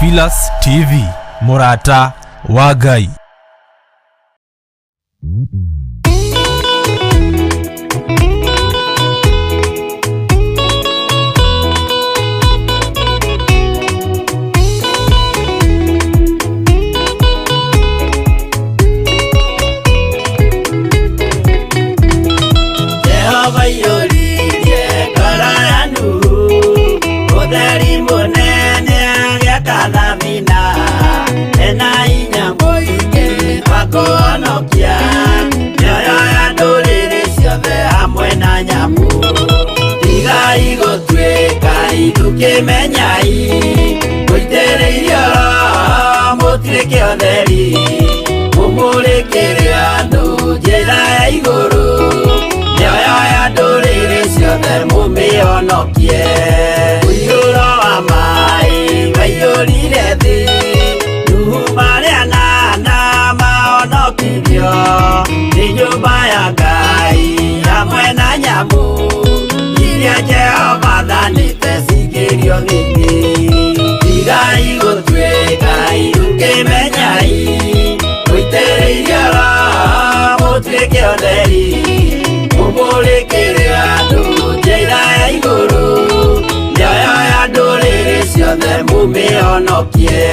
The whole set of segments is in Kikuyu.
Theophilus TV, mũrata wa Ngai. Jehova iyũririe ngoro ya Nuhu, ũtheri mũnene agĩaka thabina, ena hinya mũingĩ wa kũhonokia mĩoyo ya ndũrĩrĩ ciothe hamwe na nyamũ. Tigai gũtuĩka ithukĩmenyai, mũitĩrĩirio Roho mũtuĩke ũtheri, mũmũrĩkĩre andũ njĩra ya igũrũ, mĩoyo ya ndũrĩrĩ ciothe mũmĩhonokie. Mũiyũro wa maĩ waiyũrire thĩ, Nuhu marĩ anana mahonokirio nĩ nyũmba ya Ngai hamwe na nyamũ iria Jehova athanĩte cingĩrio thĩinĩ. Tigai gũtuĩka ithukĩmenyai, mũitĩrĩirio Roho mũtuĩke ũtheri, mũmũrĩkĩre andũ njĩra ya igũrũ, mĩoyo ya ndũrĩrĩ ciothe mũmĩhonokie.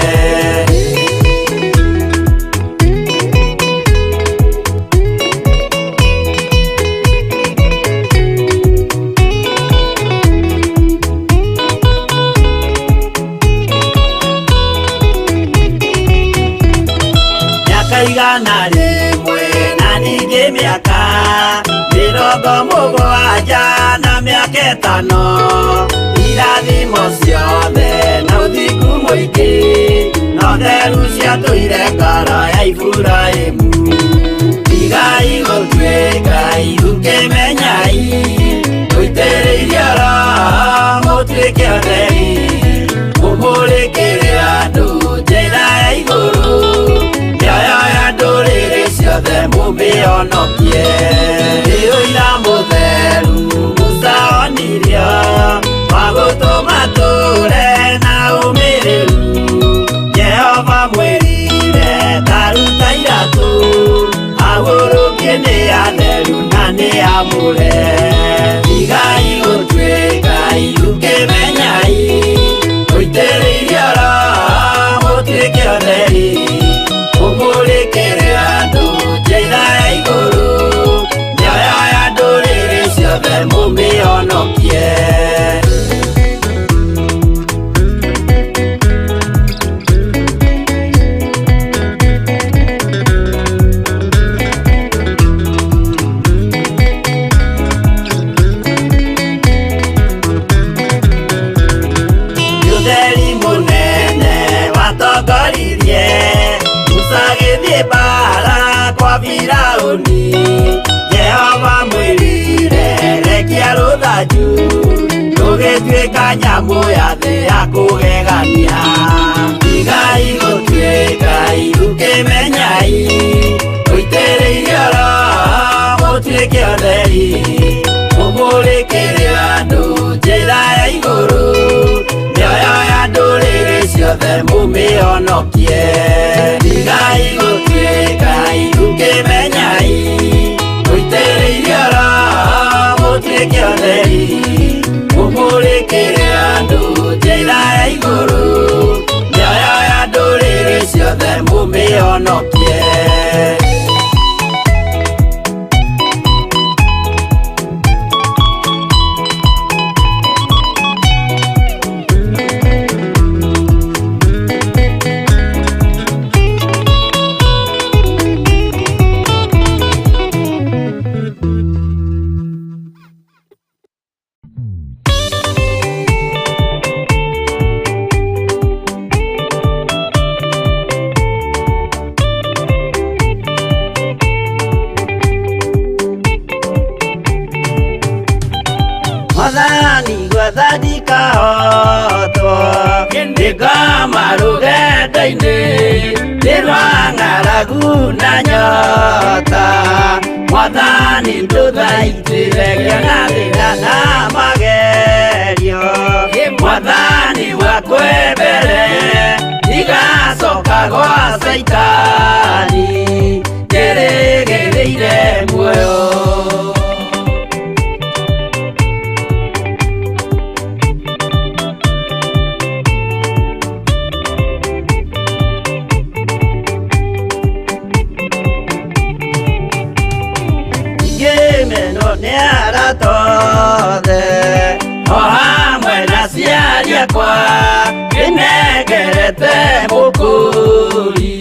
Mĩaka 100 na ningĩ mĩaka 70 na mĩaka 5, irathimo ciothe na ũthingu mũingĩ na ũtheru ciatũire ngoro ya Iburahĩmu. Tigai gũtuĩka ithukĩmenyai, mũitĩrĩirio Roho mũtuĩke ũtheri, mũmũrĩkĩre andũ njĩra ya igũrũ, mĩoyo ya ndũrĩrĩ ciothe mũmĩhonokie. Nĩ ũira mũtheru Musa onirio wa gũtũma tũre na ũmĩrĩru, Jehova mwĩrire ta ruta iratũ, ahurũkie nĩ atheru na nĩ amũre. Tigai gũtuĩka ithukĩmenyai, mũitĩrĩirio Roho mũtuĩke ũtheri, mũmũrĩkĩre andũ njĩra ya igũrũ, mĩoyo ya ndũrĩrĩ ciothe mũmĩhonokie. Ũtheri mũnene watongoririe Musa agĩthiĩ mbara kwa Firaũni, Jehova mwĩrire rekia rũthanju rũgĩtuĩka nyamũ ya thĩ ya kũgegania. Tigai gũtuĩka ithukĩmenyai, mũitĩrĩirio Roho mũtuĩke ũtheri, mũmũrĩkĩre andũ njĩra ya igũrũ, mĩoyo ya ndũrĩrĩ ciothe mũmĩhonokie. Tigai gũtuĩka ithukĩmenyai, mũitĩrĩirio Roho mũtuĩke ũtheri, mũmũrĩkĩre andũ njĩra ya igũrũ, mĩoyo ya ndũrĩrĩ ciothe mũmĩhonokie. Mwathani gwetha ndikahotwo, ndĩngoma rũgendo-inĩ, nĩ rwa ng'aragu na nyota. Mwathani ndũthaitĩre ngĩona thĩna na magerio, Mwathani wakwe mbere. Ndigacoka gwa Caitani njĩrĩgĩrĩire muoyo. Ngĩmenwo nĩ arata othe o hamwe na aciari akwa, ndĩnengerete mũkũri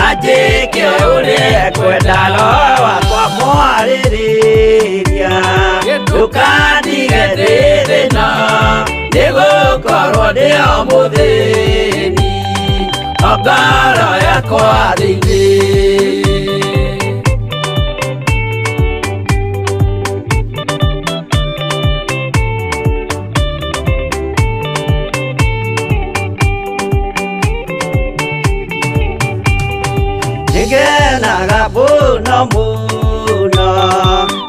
anjĩke ũrĩa ekwenda. Roho wakwa mwarĩrĩria, ndũkandige ndĩ thĩna, nĩgũkorwo ndĩ o mũthĩni o ngoro yakwa thĩinĩ. Nĩngenaga mũno mũno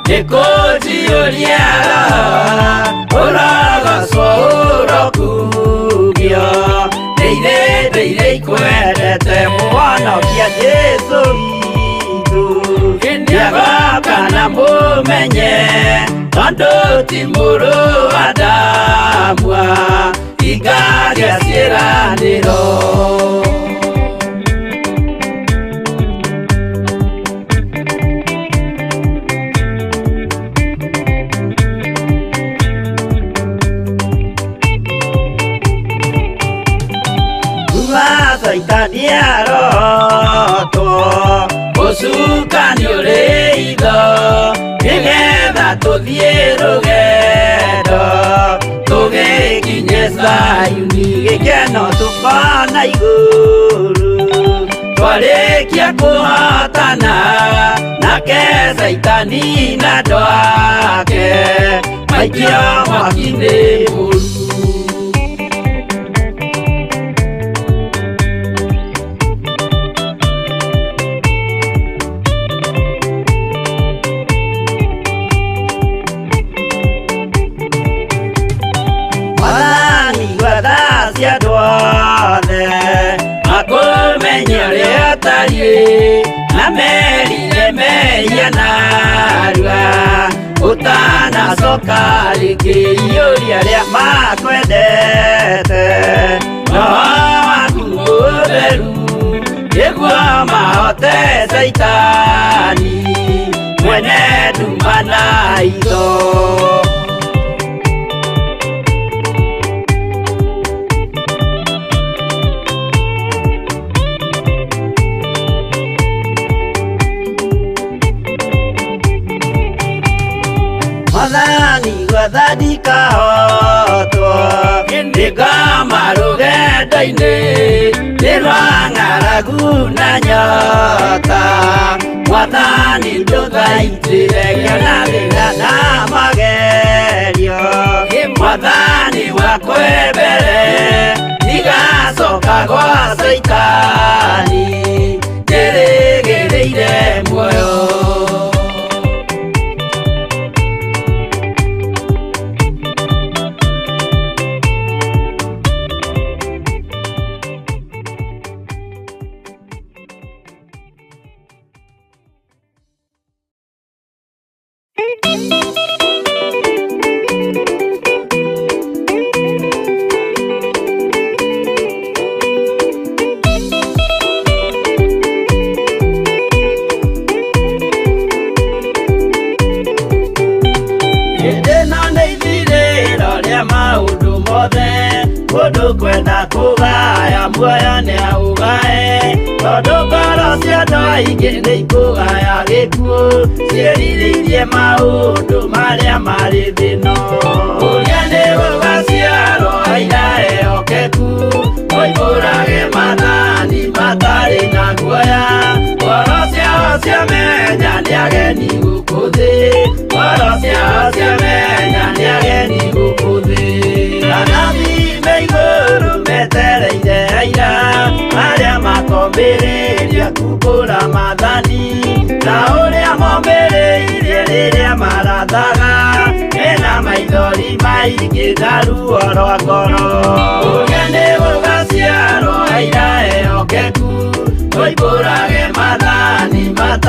nĩkũnjiyũria roho, ũrogocwo ũrokumio, ndĩire ndĩire ikwendete mũhonokia Jesũ witũ. Nĩagoka na mũmenye tondũ ti mũrũ wa Adamu hingagia ciĩranĩro. Kuma Caitani arotwo, ũcukani ũrĩ itho, nĩgetha tũthiĩ rũgendo tũgĩkinye Zayuni, gĩkeno tũkona igũrũ twarĩkia kũhotana nake Caitani na andũ ake maikio mwaki-inĩ mũru. Mwathani gwetha cia andũ othe makũmenye ũrĩa ũtariĩ, na merire mehia narua ũtanacoka rĩngĩ. Iyũria arĩa makwendete roho waku mũtheru, nĩguo mahote Caitani mwene nduma na itho. Mwathani gwetha ndikahotwo, ndĩngoma rũgendo-inĩ nĩ rwa ng'aragu na nyota. Mwathani ndũthaitĩre ngĩona thĩna na magerio, Mwathani wakwa mbere ndigacoka gwa Caitani njĩrĩgĩrĩire muoyo. Hĩndĩ ĩno nĩ ithirĩro rĩa maũndũ mothe, mũndũ kwenda kũgaya muoyo nĩaũgae, tondũ ngoro cia andũ aingĩ nĩ ikũgaya gĩkuũ, ciĩrirĩirie maũndũ marĩa marĩ thĩ-ĩno. Ũrĩa nĩ gũgaciarwo aira ehokeku, moimbũrage maathani matarĩ na guoya, ngoro ciao ciamenya nĩ ageni gũkũ thĩ, ngoro ciao ciamenya nĩ ageni gũkũ thĩ. Anabii me igũrũ metereire aira arĩa makombĩrĩria kumbũra maathani, ta ũrĩa mombĩrĩirie rĩrĩa marathaga, mena maithori maingĩ na ruo rwa ngoro. Ũrĩa nĩ gũgaciarwo aira ehokeku.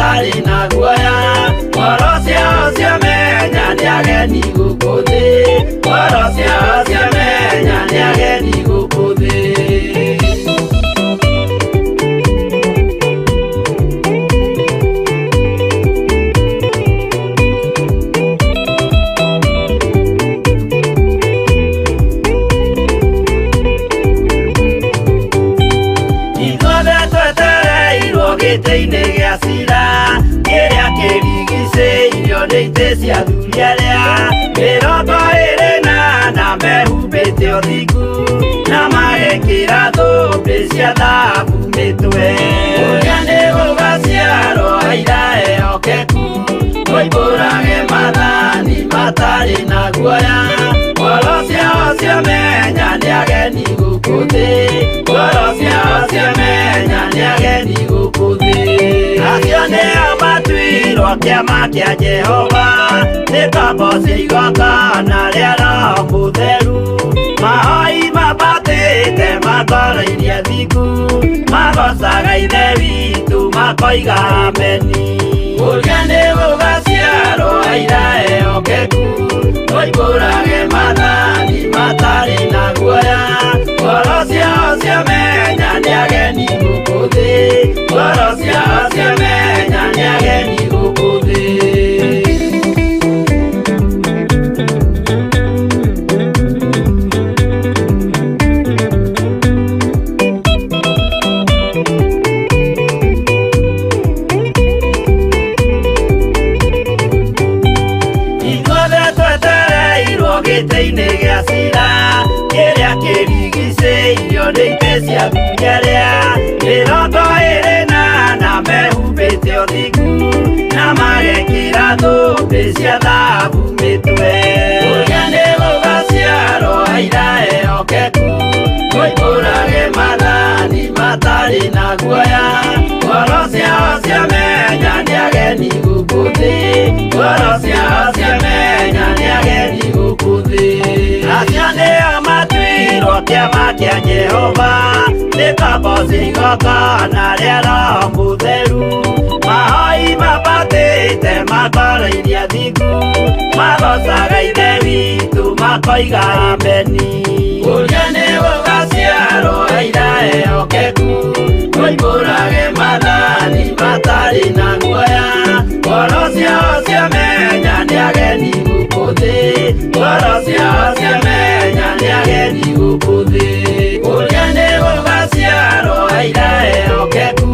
matarĩ na guoya ngoro ciao ciamenya nĩ ageni gũkũ thĩ ngoro ciao ciamenya nĩ ageni gũkũ thĩ. Gĩtĩ-inĩ gĩa cira kĩrĩa kĩrigicĩirio nĩ itĩ cia athuri arĩa 24 mehumbĩte ũthingu na magekĩra thũmbĩ cia thahabu mĩtwe. Ũrĩa nĩ gũgaciarwo aira ehokeku moimbũrage maathani matarĩ na guoya ngoro ciao ciamenya nĩ ageni gũkũ thĩ ngoro ciao ciamenya nĩ ageni gũkũ thĩ. Acio nĩo matuirwo kĩama kĩa Jehova nĩ ngombo cia igongona rĩa Roho Mũtheru mahoi mambatĩte matoroirie thingu magocaga Ithe witũ makoiga ameni. Ũrĩa nĩ gũgaciarwo aira ehokeku moimbũrage maathani matarĩ na guoya ngoro ciao ciamenya nĩ ageni gũkũ thĩ ngoro ciao ciamenya nĩ ageni gũkũ thĩ. Gĩtĩ-inĩ gĩa cira kĩrĩa kĩrigicĩirio nĩ itĩ cia athuri arĩa 24 mehumbĩte ũthingu na magekĩra thũmbĩ cia thahabu mĩtwe. Ũrĩa nĩ gũgaciarwo aira ehokeku moimbũrage maathani matarĩ na guoya ngoro ciao ciamenya nĩ ageni gũkũ thĩ ngoro ciao ciamenya nĩ ageni gũkũ thĩ. Acio nĩo matuirwo kĩama kĩa Jehova nĩ ngombo cia igongona rĩa Roho Mũtheru mahoi mambatĩte matoroirie thingu magocaga Ithe witũ makoiga ameni. Ũrĩa nĩ gũgaciarwo aira ehokeku moimbũrage maathani matarĩ na guoya ngoro ciao ciamenya nĩ ageni gũkũ thĩ ngoro ciao ciamenya nĩ ageni gũkũ thĩ. Ũrĩa nĩ gũgaciarwo aira ehokeku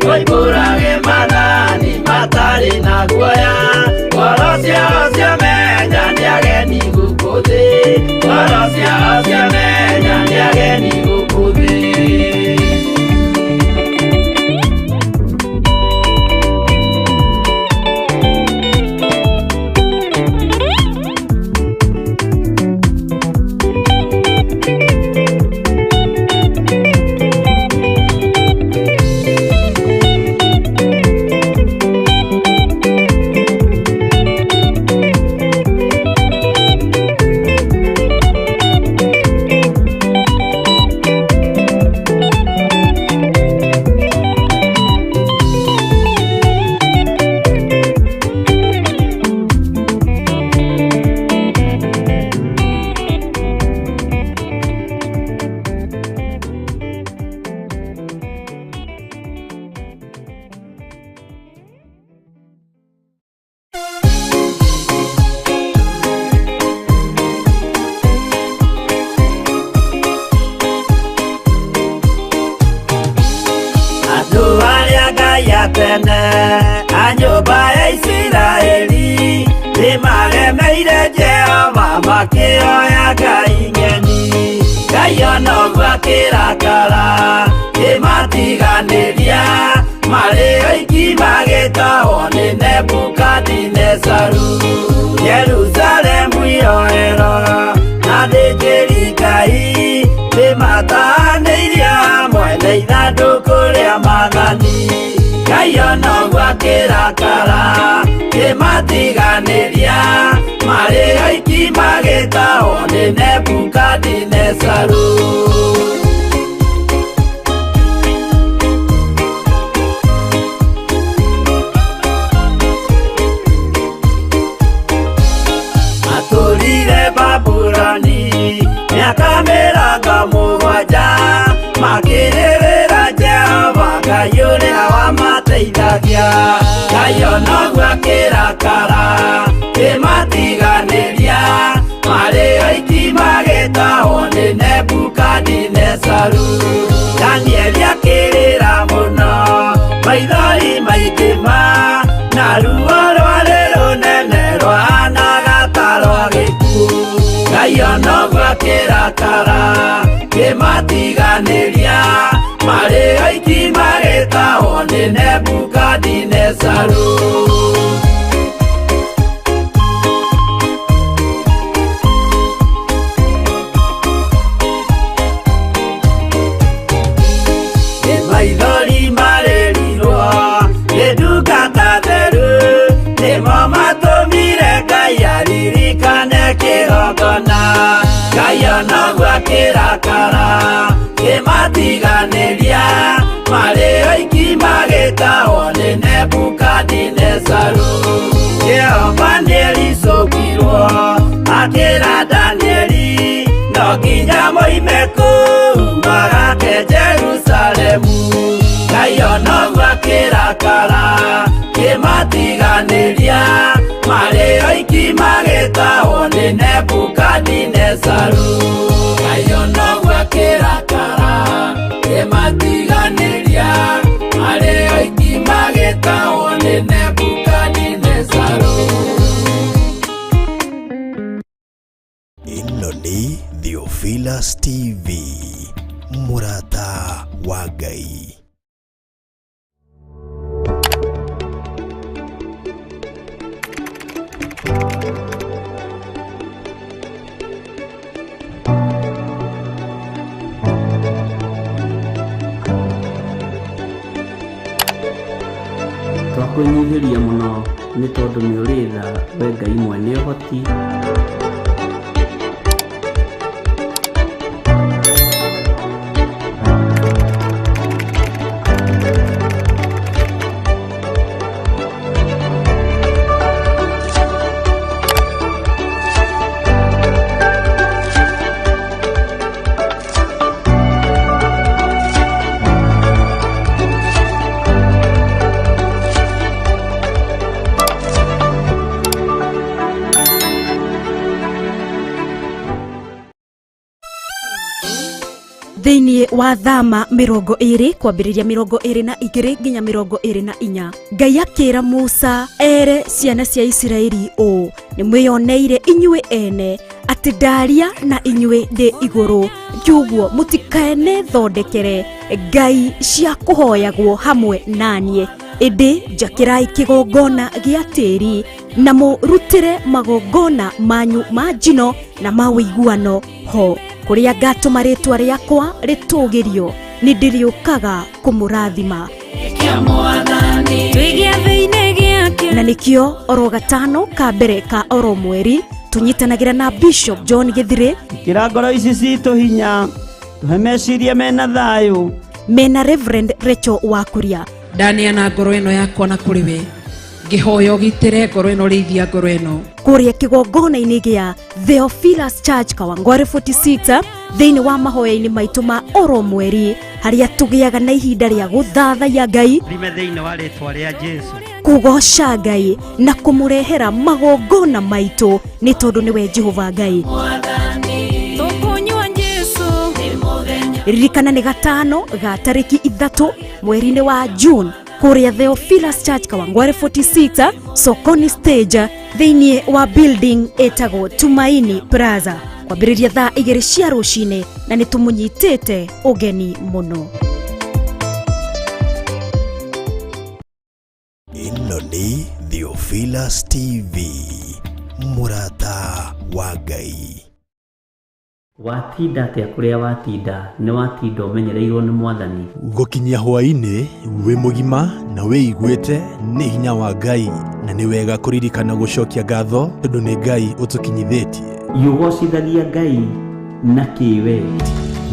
moimbũrage maathani matarĩ na guoya ngoro ciao ciamenya nĩ ageni gũkũ thĩ ngoro ciao ciamenya nĩ ageni gũkũ thĩ. Tene a nyũmba ya Isiraeli nĩmaremeire Jehova makĩoya ngai ng'eni Ngai ona ũguo akĩrakara kĩmatiganĩria marĩ oiki magĩtahwo nĩ Nebukadinezaru. Jerusalemu iroero na athĩnjĩri Ngai nĩmatahanĩirie hamwe na ithandũkũ rĩa maathani Ngai ona ũguo akĩrakara kĩmatiganĩria marĩ oiki magĩtahwo nĩ Nebukadinezaru. amateithagia Ngai onoguo akĩrakara kĩmatiganĩria marĩ oiki magĩtahwo nĩ Nebukadinezaru. Danieli akĩrĩra mũno maithori maingĩ ma na ruo rwarĩ rũnene rwahanaga ta rwa gĩkuũ. Ngai onoguo akĩrakara kĩmatiganĩria marĩ oiki magĩtahwo nĩ Nebukadinezaru. Maithori marĩrirwo nĩ ndungata theru nĩmo matũmire Ngai aririkane kĩgongona. Ngai onoguo akĩrakara kĩmatiganĩria marĩ oiki magĩtahwo nĩ Nebukadinezaru. Jehova nĩericũkirwo akĩra Danieli no nginya moime kũu magake Jerusalemu. Ngai onoguo akĩrakara kĩmatiganĩria marĩ oiki magĩtahwo nĩ Nebukadinezaru. Ngai onoguo akĩrakara kĩmatiganĩria marĩ oiki magĩtahwo nĩ Nebukadinezaru. Ĩno nĩ Theophilus TV, mũrata wa Ngai. Twakwĩnyihĩria mũno nĩ tondũ nĩ ũrĩ tha we Ngai mwene ũhoti. Thĩinĩ wa thama 20 kwambĩrĩria 22 nginya 24, Ngai akĩra Musa ere ciana cia Isiraeli ũũ: nĩ mwĩyoneire inyuĩ ene atĩ ndaria na inyuĩ ndĩ igũrũ, kiuguo mũtikaene thondekere ngai cia kũhoyagwo hamwe naniĩ, ĩndĩ njakĩrai kĩgongona gĩa tĩri na mũrutĩre magongona manyu ma njino na ma ũiguano ho, kũrĩa ngatũma rĩtwa rĩakwa rĩtũgĩrio, nĩ ndĩrĩũkaga kũmũrathima. Na nĩkĩo oro gatano ka mbere ka oro mweri tũnyitanagĩra na Bishop John Gĩthirĩ. Ĩkĩra ngoro ici citũ hinya, tũhe meciria mena thayũ. Mena Reverend Rachel Wakuria. Ndaneana ngoro ĩno yakwa na kũrĩ we, ngĩhoya ũgitĩre ngoro ĩno, rĩithia ngoro ĩno. Kũrĩa kĩgongona-inĩ gĩa Theophilus Church Kawangware 46 thĩinĩ wa mahoya-inĩ maitũ ma oro mweri, harĩa tũgĩaga na ihinda rĩa gũthathaiya Ngai, Rime thĩinĩ wa rĩtwa rĩa Jesu, kũgoca Ngai na kũmũrehera magongona maitũ nĩ tondũ nĩwe Jehova Ngai. Ririkana nĩ gatano ga tarĩki 3 mweri-inĩ wa June kũrĩa Theophilus Church Kawangware 46 Sokoni stage thĩinĩ wa building ĩtagwo Tumaini Plaza kwambĩrĩria thaa 2 cia rũcinĩ, na nĩ tũmũnyitĩte ũgeni mũno. Ĩno nĩ Theophilus TV, mũrata wa Ngai. Watinda atĩa kũrĩa watinda, nĩ watinda ũmenyereirwo nĩ Mwathani. Gũkinyia hwaĩ-inĩ wĩ mũgima na wĩiguĩte nĩ hinya wa Ngai, na nĩ wega kũririkana gũcokia ngatho tondũ nĩ Ngai ũtũkinyithĩtie. Yũgocithagia Ngai na kĩwe.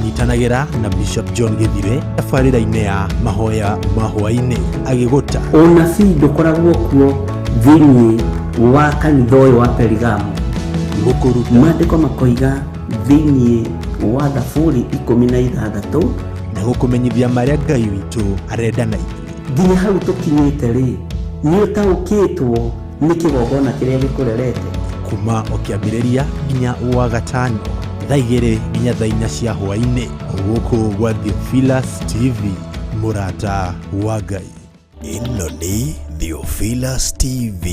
Nyitanagĩra na Bishop John Gĩthirĩ tabarĩra-inĩ ya mahoya ma hwaĩ-inĩ agĩgũta. Ũnabii ndũkoragwo kuo thĩinĩ wa kanitha ũyũ wa Perigamo. Gũkũruta. Maandĩko makoiga thĩinĩ wa Thaburi 16 na gũkũmenyithia marĩa Ngai witũ arenda na ithuĩ. Nginya hau tũkinyĩte rĩ, nĩ ũtaũkĩtwo nĩ kĩgongona kĩrĩa gĩkũrerete. Kuma o kĩambĩrĩria nginya wa gatano thaa 2 nginya thaa 4 cia hwaĩ-inĩ, gũkũ gwa Theophilus TV, mũrata wa Ngai. Ĩno nĩ Theophilus TV,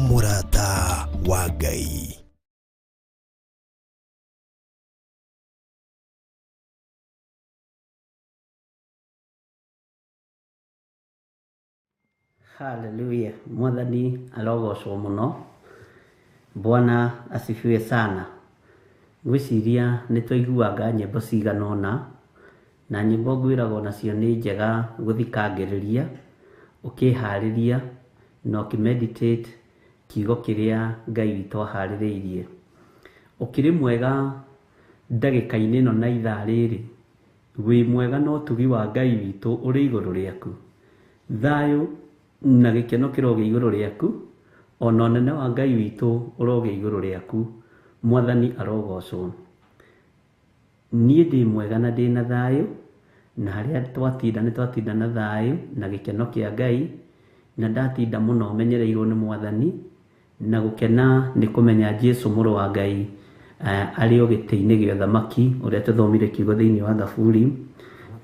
mũrata wa Ngai. Haleluya, Mwathani arogocwo mũno. Bwana asifiwe sana. Ngwĩciria nĩ twaiguaga nyĩmbo cigana ũna, na nyĩmbo ngwĩraga onacio nĩ njega gũthikangĩrĩria, ũkĩharĩria na ũkĩmeditate kiugo kĩrĩa Ngai witũ aharĩrĩirie. Ũkĩrĩ mwega ndagĩka-inĩ ĩno na ithaa rĩrĩ, wĩ mwega na ũtugi wa Ngai witũ ũrĩ igũrũ rĩaku. Thayũ na gĩkeno kĩrogĩa igũrũ rĩaku, ona ũnene wa Ngai witũ ũrogĩa igũrũ rĩaku. Mwathani arogocwo. Niĩ ndĩ mwega na ndĩ na thayũ, na harĩa twatinda nĩ twatinda na thayũ na gĩkeno kĩa Ngai, na ndatinda mũno menyereirwo nĩ Mwathani, na gũkena nĩ kũmenya Jesu mũrũ wa Ngai arĩ o gĩtĩ-inĩ gĩa ũthamaki, ũrĩa tũthomire kiugo thĩinĩ wa Thaburi,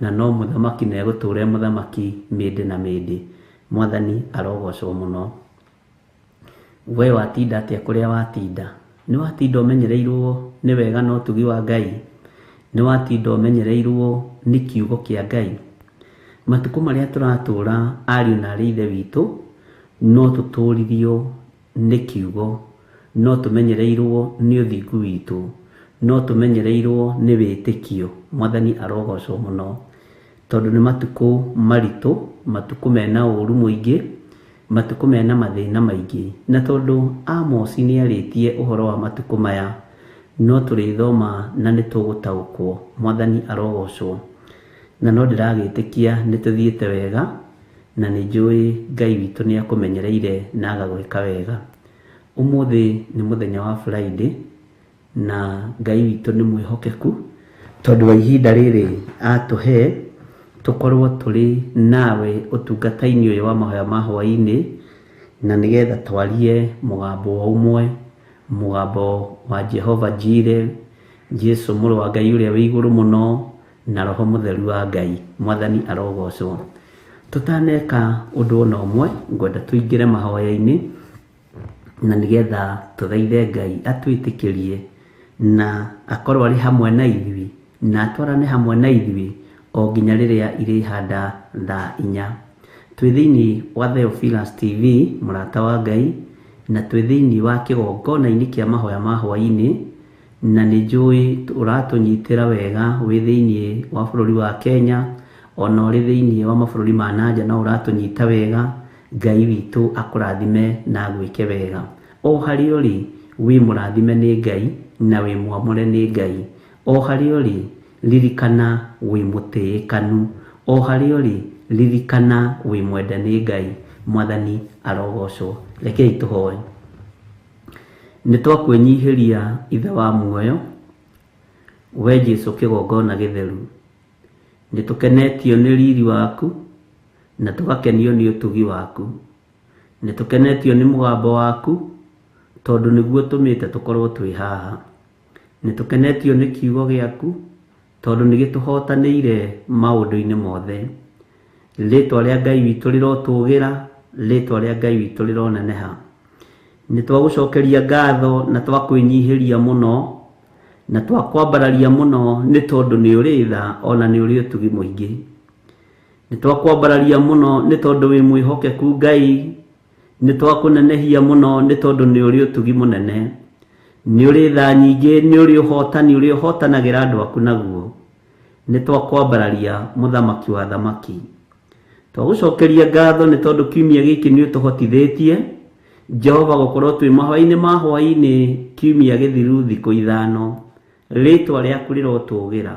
na no mũthamaki na egũtũũra e mũthamaki mĩndĩ na mĩndĩ. Mwathani arogocwo mũno. We watinda atĩa kũrĩa watinda? Nĩ watinda ũmenyereirwo nĩ wega na ũtugi wa Ngai? Nĩ watinda ũmenyereirwo nĩ kiugo kĩa Ngai? Matukũ marĩa tũratũũra ariũ na arĩ ithe witũ, no tũtũririo nĩ kiugo, no tũmenyereirwo nĩ ũthingu witũ, no tũmenyereirwo nĩ wĩtĩkio. Mwathani arogocwo mũno. Tondũ nĩ matukũ maritũ, matukũ mena ũru mũingĩ, matukũ mena mathĩna maingĩ. Na tondũ Amosi nĩ arĩtie ũhoro wa matukũ maya, no tũrĩthoma na nĩ tũgũtaũkwo. Mwathani arogocwo. Na no ndĩragĩtĩkia nĩ tũthiĩte wega, na nĩ njũĩ Ngai witũ nĩ akũmenyereire na agagwĩka wega. Ũmũthĩ nĩ mũthenya wa Friday, na Ngai witũ nĩ mwĩhokeku, tondũ wa ihinda rĩrĩ atũhe tũkorwo tũrĩ nawe ũtungata-inĩ ũyũ wa mahoya ma hwaĩ-inĩ, na nĩgetha twarie mũgambo wa ũmwe, mũgambo wa Jehova Jireh, Jesu mũrũ wa Ngai ũrĩa wĩ igũrũ mũno, na Roho Mũtheru wa Ngai. Mwathani arogocwo. Tũtaneka ũndũ ona ũmwe, ngwenda tũingĩre mahoya-inĩ, na nĩgetha tũthaithe Ngai atwĩtĩkĩrie na akorwo arĩ hamwe na ithuĩ, na atwarane hamwe na ithuĩ o nginya rĩrĩa irĩhanda thaa 4. Twĩ thĩinĩ wa Theophilus TV, mũrata wa Ngai, na twĩ thĩinĩ wa kĩgongona-inĩ kĩa mahoya ma hwaĩ-inĩ, na nĩ njũĩ ũratũnyitĩra wega wĩ thĩinĩ wa bũrũri wa Kenya, ona ũrĩ thĩinĩ wa mabũrũri ma na nja no ũratũnyita wega. Ngai witũ akũrathime na agwĩke wega. O harĩa ũrĩ, wĩ mũrathime nĩ Ngai na wĩ mwamũre nĩ Ngai. O harĩa ũrĩ, ririkana wĩ mũtĩĩkanu. O harĩa ũrĩ, ririkana wĩ mwende nĩ Ngai. Mwathani arogocwo. Rekei tũhoe. Nĩ twakwĩnyihĩria Ithe wa muoyo, we Jesu kĩgongona gĩtheru. Nĩ tũkenetio nĩ riri waku, na tũgakenio nĩ ũtugi waku. Nĩ tũkenetio nĩ mũgambo waku, tondũ nĩguo ũtũmĩte tũkorwo twĩ haha. Nĩ tũkenetio nĩ kiugo gĩaku, tondũ nĩ gĩtũhotanĩire maũndũ-inĩ mothe. Rĩtwa rĩa Ngai witũ rĩrotũgĩra, rĩtwa rĩa Ngai witũ rĩroneneha. Nĩ twagũcokeria ngatho na twakwĩnyihĩria mũno, na twakwambararia mũno, nĩ tondũ nĩ ũrĩ tha ona nĩ ũrĩ ũtugi mũingĩ. Nĩ twakwambararia mũno nĩ tondũ wĩ mwĩhokeku Ngai. Nĩ twakũnenehia mũno nĩ tondũ nĩ ũrĩ ũtugi mũnene. Nĩ ũrĩ tha nyingĩ, nĩ ũrĩ ũhotani ũrĩa ũhotanagĩra andũ aku naguo. Nĩ twakwambararia mũthamaki wa thamaki. Twagũcokeria ngatho nĩ tondũ kiumia gĩkĩ nĩ ũtũhotithĩtie Jehova gũkorwo twĩ mahoya-inĩ ma hwaĩ-inĩ kiumia gĩthiru thikũ 5. Rĩtwa rĩaku rĩrotũgĩra.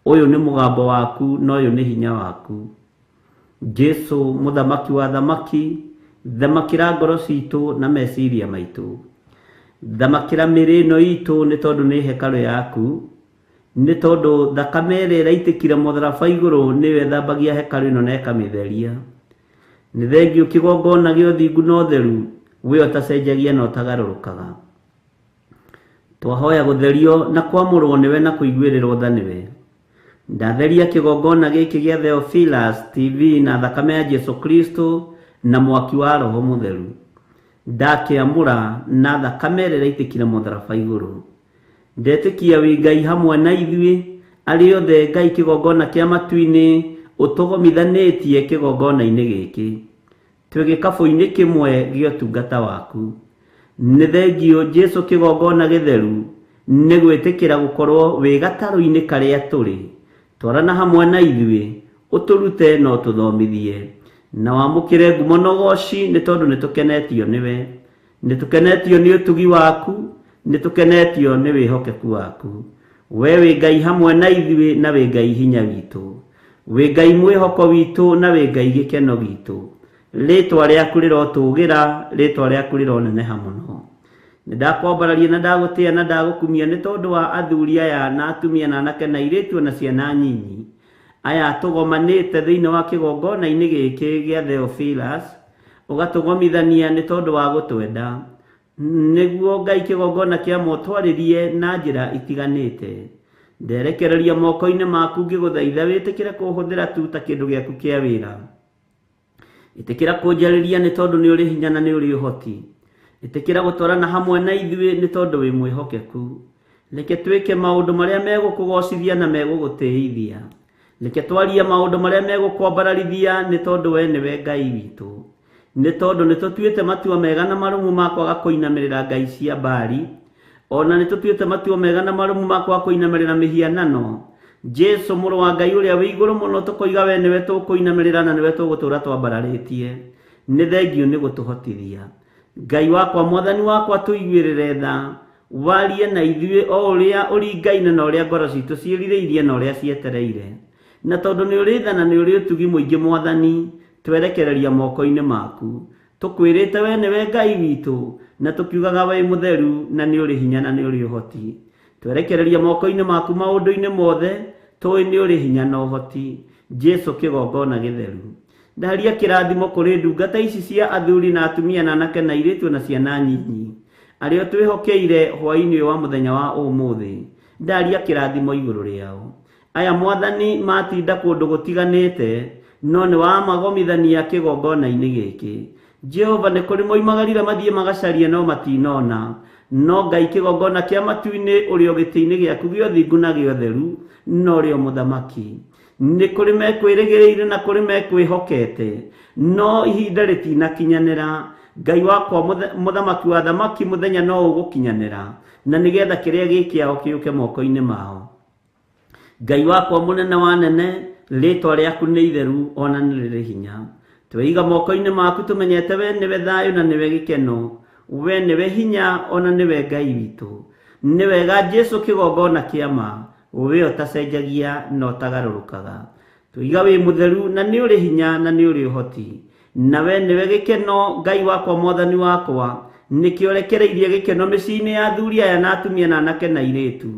Ũyũ nĩ mũgambo waku na ũyũ nĩ hinya waku. Jesu mũthamaki wa thamaki, thamakĩra ngoro citũ na meciria maitũ. Thamakĩra mĩĩrĩ ĩno itũ nĩ tondũ nĩ hekarũ yaku. Nĩ tondũ thakame ĩrĩa ĩraitĩkire mũtharaba igũrũ nĩyo ĩthambagia hekarũ ĩno na ĩkamĩtheria. Nĩ thengiũ kĩgongona gĩa ũthingu na ũtheru, we ũtacenjagia na ũtagarũrũkaga. Twahoya gũtherio na kwamũrwo nĩwe na kũiguĩrĩrwo tha nĩwe. Ndatheria kĩgongona gĩkĩ gĩa Theophilus TV na thakame ya Jesu Kristo na mwaki wa Roho Mũtheru. Ndakĩamũra na thakame ĩrĩa ĩraitĩkire mũtharaba igũrũ. Ndetĩkia wĩ Ngai hamwe na ithuĩ, arĩ othe Ngai kĩgongona kĩa matu-inĩ ũtũgomithanĩtie kĩgongona-inĩ gĩkĩ. Twĩ gĩkabũ-inĩ kĩmwe gĩa ũtungata waku. Nĩ thengiũ Jesu kĩgongona gĩtheru nĩ gwĩtĩkĩra gũkorwo wĩ gatarũ-inĩ karĩa tũrĩ. Twarana hamwe na ithuĩ, ũtũrute na ũtũthomithie. Na wamũkĩre ngumo na ũgoci nĩ tondũ nĩ tũkenetio nĩwe. Nĩ tũkenetio nĩ ũtugi waku, nĩ tũkenetio nĩ wĩhokeku waku. We wĩ Ngai hamwe na ithuĩ na wĩ Ngai hinya witũ. Wĩ Ngai mwĩhoko witũ na wĩ Ngai gĩkeno gitũ. Rĩtwa rĩaku rĩrotũgĩra, rĩtwa rĩaku rĩroneneha mũno. Nĩ ndakwambararia na ndagũtĩa na ndagũkumia nĩ tondũ wa athuri aya na atumia na anake na airĩtu na ciana nyinyi. Aya tũgomanĩte thĩinĩ wa kĩgongona-inĩ gĩkĩ gĩa Theophilus, ũgatũgomithania nĩ tondũ wa gũtwenda. Nĩguo Ngai kĩgongona kĩa motwarĩrie na njĩra itiganĩte. Nderekereria moko-inĩ maku ngĩgũthaitha wĩtĩkĩre kũhũthĩra tu ta kĩndũ gĩaku kĩa wĩra. Ĩtĩkĩra kũnjarĩria nĩ tondũ nĩ ũrĩ hinya na nĩ ũrĩ ũhoti. Ĩtĩkĩra gũtwarana hamwe na ithuĩ nĩ tondũ wĩ mwĩhokeku. Reke twĩke maũndũ marĩa megũkũgocithia na megũgũtĩithia. Reke twarie maũndũ marĩa megũkwambararithia nĩ tondũ we nĩwe Ngai witũ. Nĩ tondũ nĩ tũtuĩte matua mega na marũmu ma kwaga kũinamĩrĩra ngai cia Baali, ona nĩ tũtuĩte matua mega na marũmu ma kwaga kũinamĩrĩra mĩhianano. Jesu mũrũ wa Ngai ũrĩa wĩ igũrũ mũno tũkoiga we nĩwe tũkũinamĩrĩra na nĩwe tũgũtũũra twambararĩtie. Nĩ thengiũ nĩ gũtũhotithia. Ngai wakwa mwathani wakwa tũiguĩrĩre tha, warie na ithuĩ o ũrĩa ũringaine na ũrĩa ngoro citũ ciĩrirĩirie na ũrĩa cietereire. Na tondũ nĩ ũrĩ tha na nĩ ũrĩ ũtugi mũingĩ mwathani, twerekereria moko-inĩ maku. Tũkwĩrĩte we nĩwe Ngai witũ, na tũkiugaga wĩ mũtheru na nĩ ũrĩ hinya na nĩ ũrĩ ũhoti. Twerekereria moko-inĩ maku maũndũ-inĩ mothe, tũĩ nĩ ũrĩ hinya na ũhoti. Jesu kĩgongona gĩtheru. Ndaria kĩrathimo kũrĩ ndungata ici cia athuri na atumia na anake na airĩtu na ciana nyinyi. Arĩa twĩhokeire hwaĩ-inĩ ũyũ wa mũthenya wa ũmũthĩ. Ndaria kĩrathimo igũrũ rĩao. Aya mwathani matinda kũndũ gũtiganĩte, no nĩ wamagomithania kĩgongona-inĩ gĩkĩ. Jehova nĩ kũrĩ moimagarire mathiĩ magacarie no matinona. No Ngai kĩgongona kĩa matu-inĩ ũrĩ o gĩtĩ-inĩ gĩaku gĩa ũthingu na gĩa ũtheru, na ũrĩ o mũthamaki. Nĩ kũrĩ mekwĩrĩgĩrĩire na kũrĩ mekwĩhokete, no ihinda rĩtinakinyanĩra. Ngai wakwa mũthamaki wa thamaki mũthenya no ũgũkinyanĩra, na nĩgetha kĩrĩa gĩ kĩao kĩũke moko-inĩ mao. Ngai wakwa mũnene wa nene, rĩtwa rĩaku nĩ itheru ona nĩ rĩrĩ hinya. Tweiga moko-inĩ maku tũmenyete we nĩwe thayũ na nĩwe gĩkeno, we nĩwe hinya ona nĩwe Ngai witũ. Nĩ wega Jesu kĩgongona kĩa ma, we ũtacenjagia na ũtagarũrũkaga. Tũiga wĩ mũtheru na nĩ ũrĩ hinya na nĩ ũrĩ ũhoti. Na we nĩwe gĩkeno, Ngai wakwa mwathani wakwa, nĩkĩo ũrekereirie gĩkeno mĩciĩ-inĩ ya athuri aya na atumia na anake na airĩtu.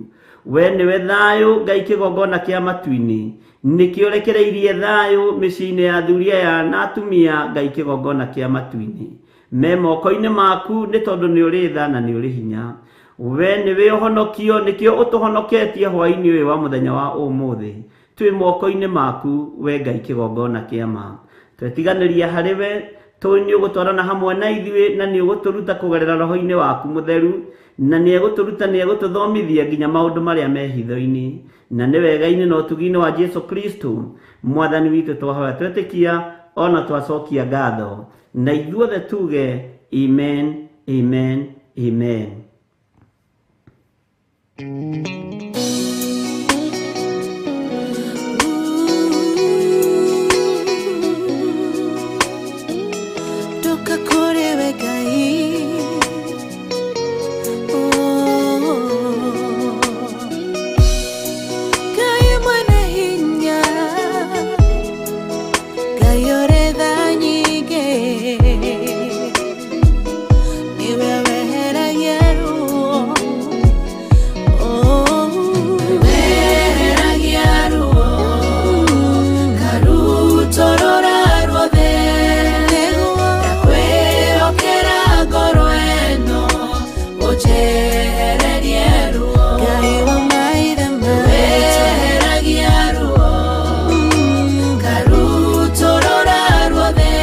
We nĩwe thayũ, Ngai kĩgongona kĩa matu-inĩ, nĩkĩo ũrekereirie thayũ mĩciĩ-inĩ ya athuri aya na atumia, Ngai kĩgongona kĩa matu-inĩ. Me moko-inĩ maku nĩ tondũ nĩ ũrĩ tha na nĩ ũrĩ hinya. We nĩwe ũhonokio, nĩkĩo ũtũhonoketie hwaĩ-inĩ ũyũ wa mũthenya wa ũmũthĩ. Twĩ moko-inĩ maku, we Ngai kĩgongona kĩa ma. Twetiganĩria harĩ we, tũĩ nĩ ũgũtwarana hamwe na ithuĩ na nĩ ũgũtũruta kũgerera roho-inĩ waku mũtheru, na nĩ egũtũruta nĩ egũtũthomithia nginya maũndũ marĩa me hitho-inĩ. Na nĩ wega-inĩ na ũtugi-inĩ wa Jesu Kristo mwathani witũ twahoya twetĩkia ona twacokia ngatho. Na ithuothe tuge amen, amen, amen. Toka kũrĩ we Ngai. Oh. Ngai mwene hinya, Ngai ũrĩ tha nyingĩ, nĩwe weheragia ruo. Oh. Ũnjehererie ruo. Ngai wa maithe maitũ. Weheragia ruo, ngarutũrũra ruothe.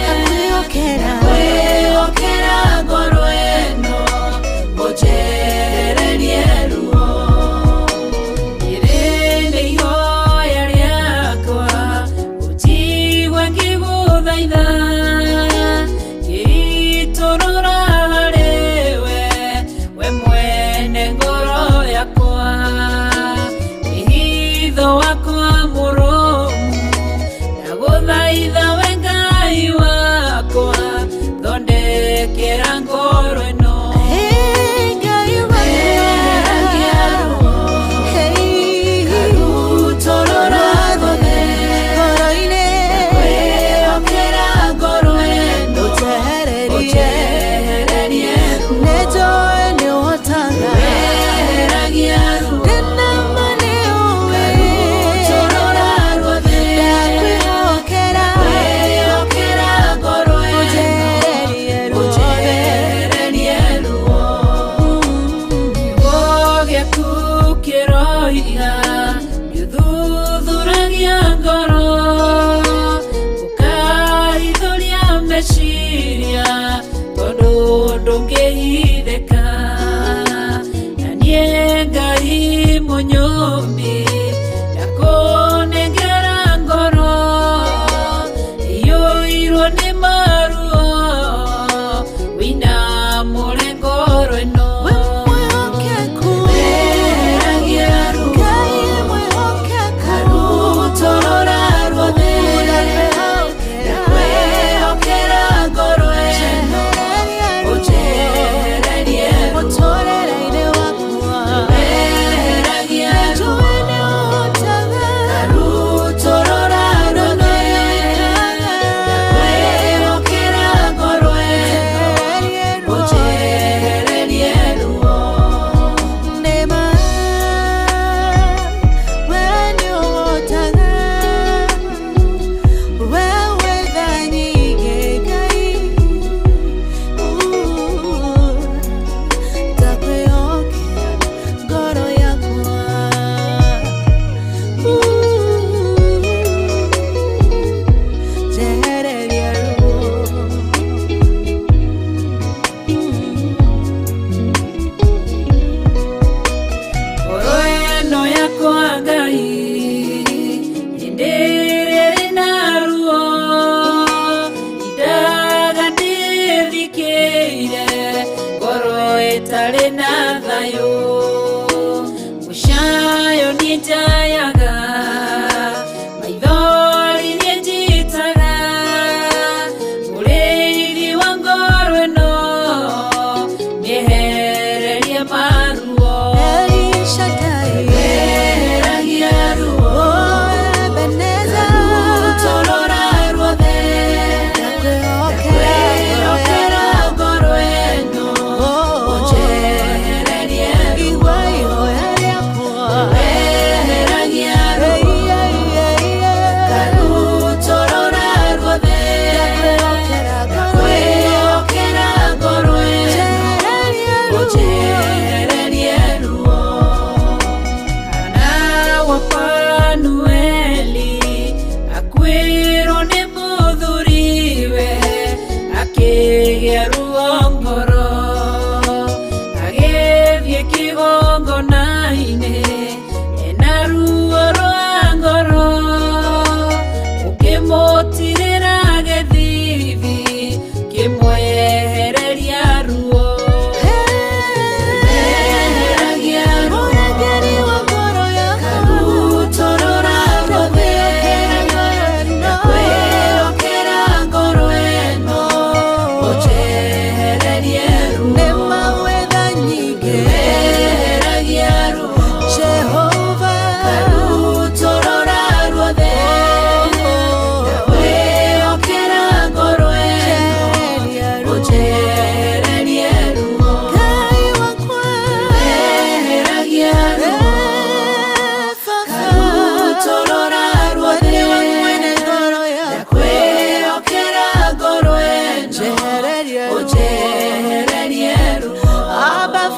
Ndakwĩhokera. Kwĩhokera ngoro ĩno, ũnjehererie ruo. Rĩrĩ nĩ ihoya rĩakwa, ũnjigue ngĩgũthaitha, ngĩitũrũra harĩwe, we mwene ngoro yakwa. Wĩhitho wakwa mũrũmu, ndagũthaitha we Ngai wakwa, thondekera ngoro ĩno. Hey, Ngai Weheragia ruo, Hey, ngarutũrũra ruothe. ngoro-inĩ. Kwĩhokera ngoro ĩno, Ũnjehererie. ũnjehererie ruo. Nĩnjũĩ nĩũhotaga. Weheragia ruo, Ndĩna ma nĩũĩ. ngarutũrũra ruothe. Ndakwĩhokera. Kwĩhokera ngoro ĩno, Ũnjehererie ruothe. ũnjehererie ruo. Kiugo gĩaku kĩroiga nĩũthuthuragia ngoro, ũkahithũria meciria, tondũ ndũngĩhithĩka. Na niĩ Ngai mũnyũmbi, ndakũnengera ngoro iyũirwo nĩ maruo, wĩinamũre ngoro ĩno. We mwĩhokeku. Weheragia ruo, Ngai mwĩhokeku. ngarutũrũra ruothe. Ndakwĩhokera. Ndakwĩhokera ngoro ĩno, Njehererie ruo. ũnjehererie ruo. Mũtũũrĩre-inĩ wakwa. Weheragia ruo, Nĩnjũĩ nĩũhotaga. ngarutũrũra ruothe. Ndakwĩhokera ngoro ĩno, Njehererie ruo. ũnjehererie ruo. Nĩ ma, we nĩũhotaga. We wĩ tha nyingĩ, Ngai. Ndakwĩhokera ngoro yakwa. Njehererie ruo. Ngoro ĩno yakwa Ngai, hĩndĩ ĩrĩa ĩrĩ na ruo, indaga ndĩthikĩire, ngoro ĩtarĩ na thayũ. Mũcayo niĩ njayaga, maithori niĩ njitaga, mũrĩithi wa ngoro ĩno, mĩehererie maruo. El Shaddai. Weheragia ruo, Oh, Ebenezer. ngarutũrũra ruothe. Ndakwĩhokera. Ndakwĩhokera ngoro ĩno, Oh, ũnjehererie ruo. Igua ihoya rĩakwa. Weheragia ruo, Hey, hey, hey, hey. ngarutũrũra ruothe. Ndakwĩhokera ngoro ĩno. Ndakwĩhokera ngoro ĩno, Njehererie ruo. ũnjehererie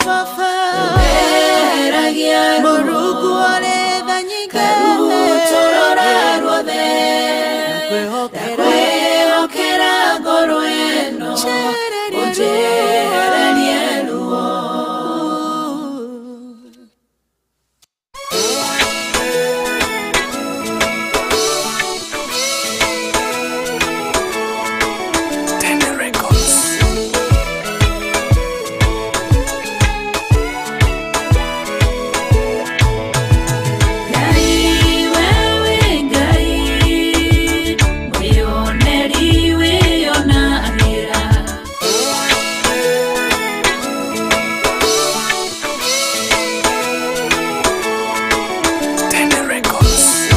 Baba Weheragia ruo Mũrungu ũrĩ tha nyingĩ Ngarutũrũra ruothe Ndakwĩhokera Ndakwĩhokera ngoro ĩno Njehererie Ũnjehererie ruo Tende Records. Ngai wewe Ngai mwĩoneri wĩonagĩra Tende Records.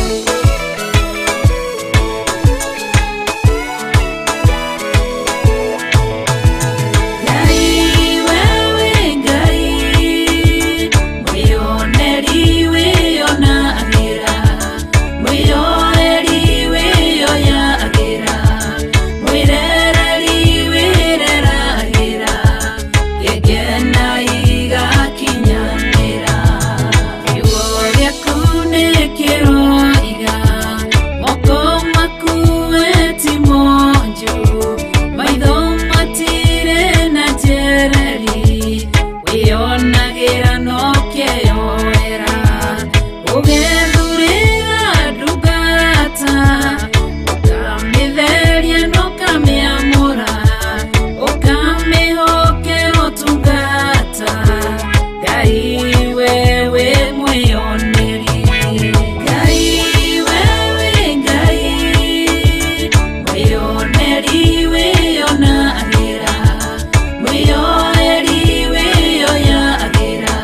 Ngai wewe Ngai mwĩoneri wĩonagĩra mwĩyoeri wĩyoyagĩra mwĩrereri wĩreragĩra gĩkena igakinyanĩra kiugo gĩaku nĩ kĩroiga moko maku ti monju maitho matirĩ na njereri wĩonagĩra no kĩyoera ũgethurĩra ndungata ũkamĩtheria na ũkamĩamũra ũkamĩhokera ũtungata Ngai wewe mwĩoneri Ngai wewe Ngai mwĩoneri wĩonagĩra mwĩyoeri wĩyoyagĩra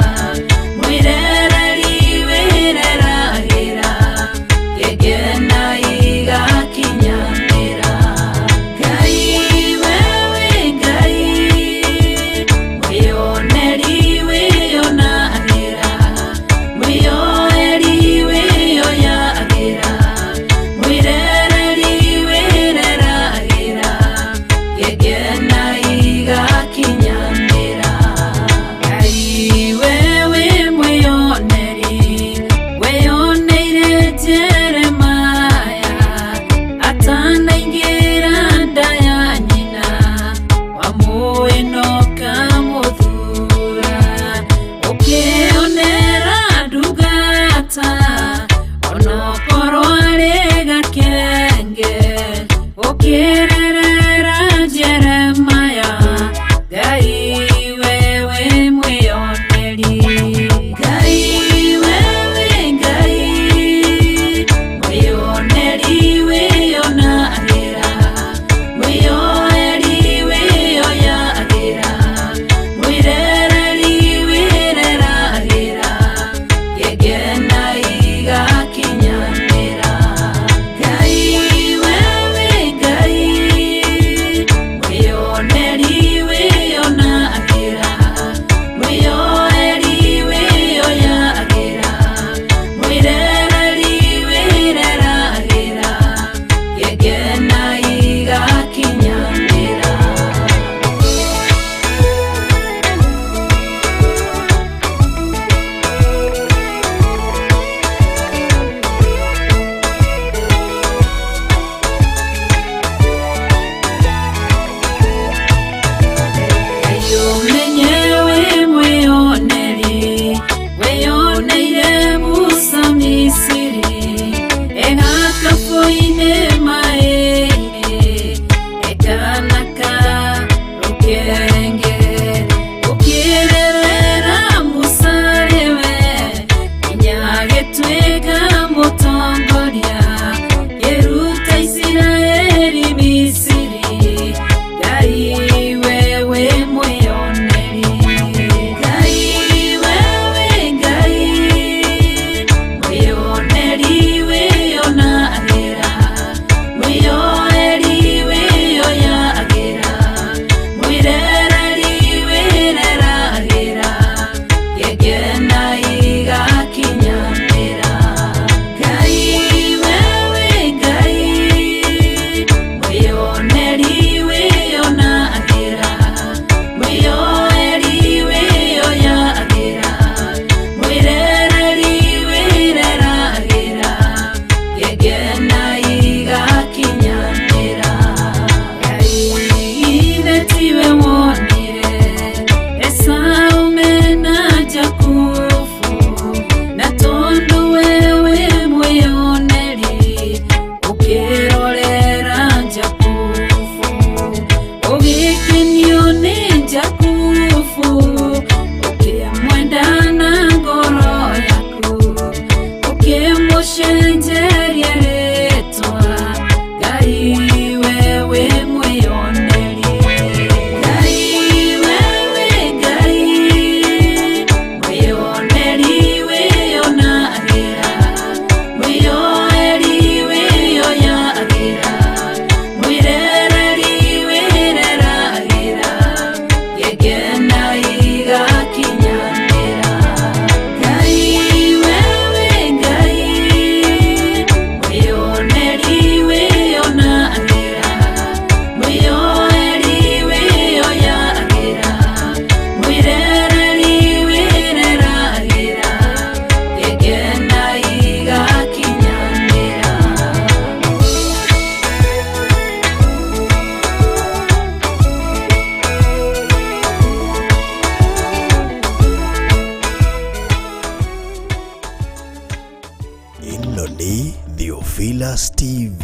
Theophilus TV,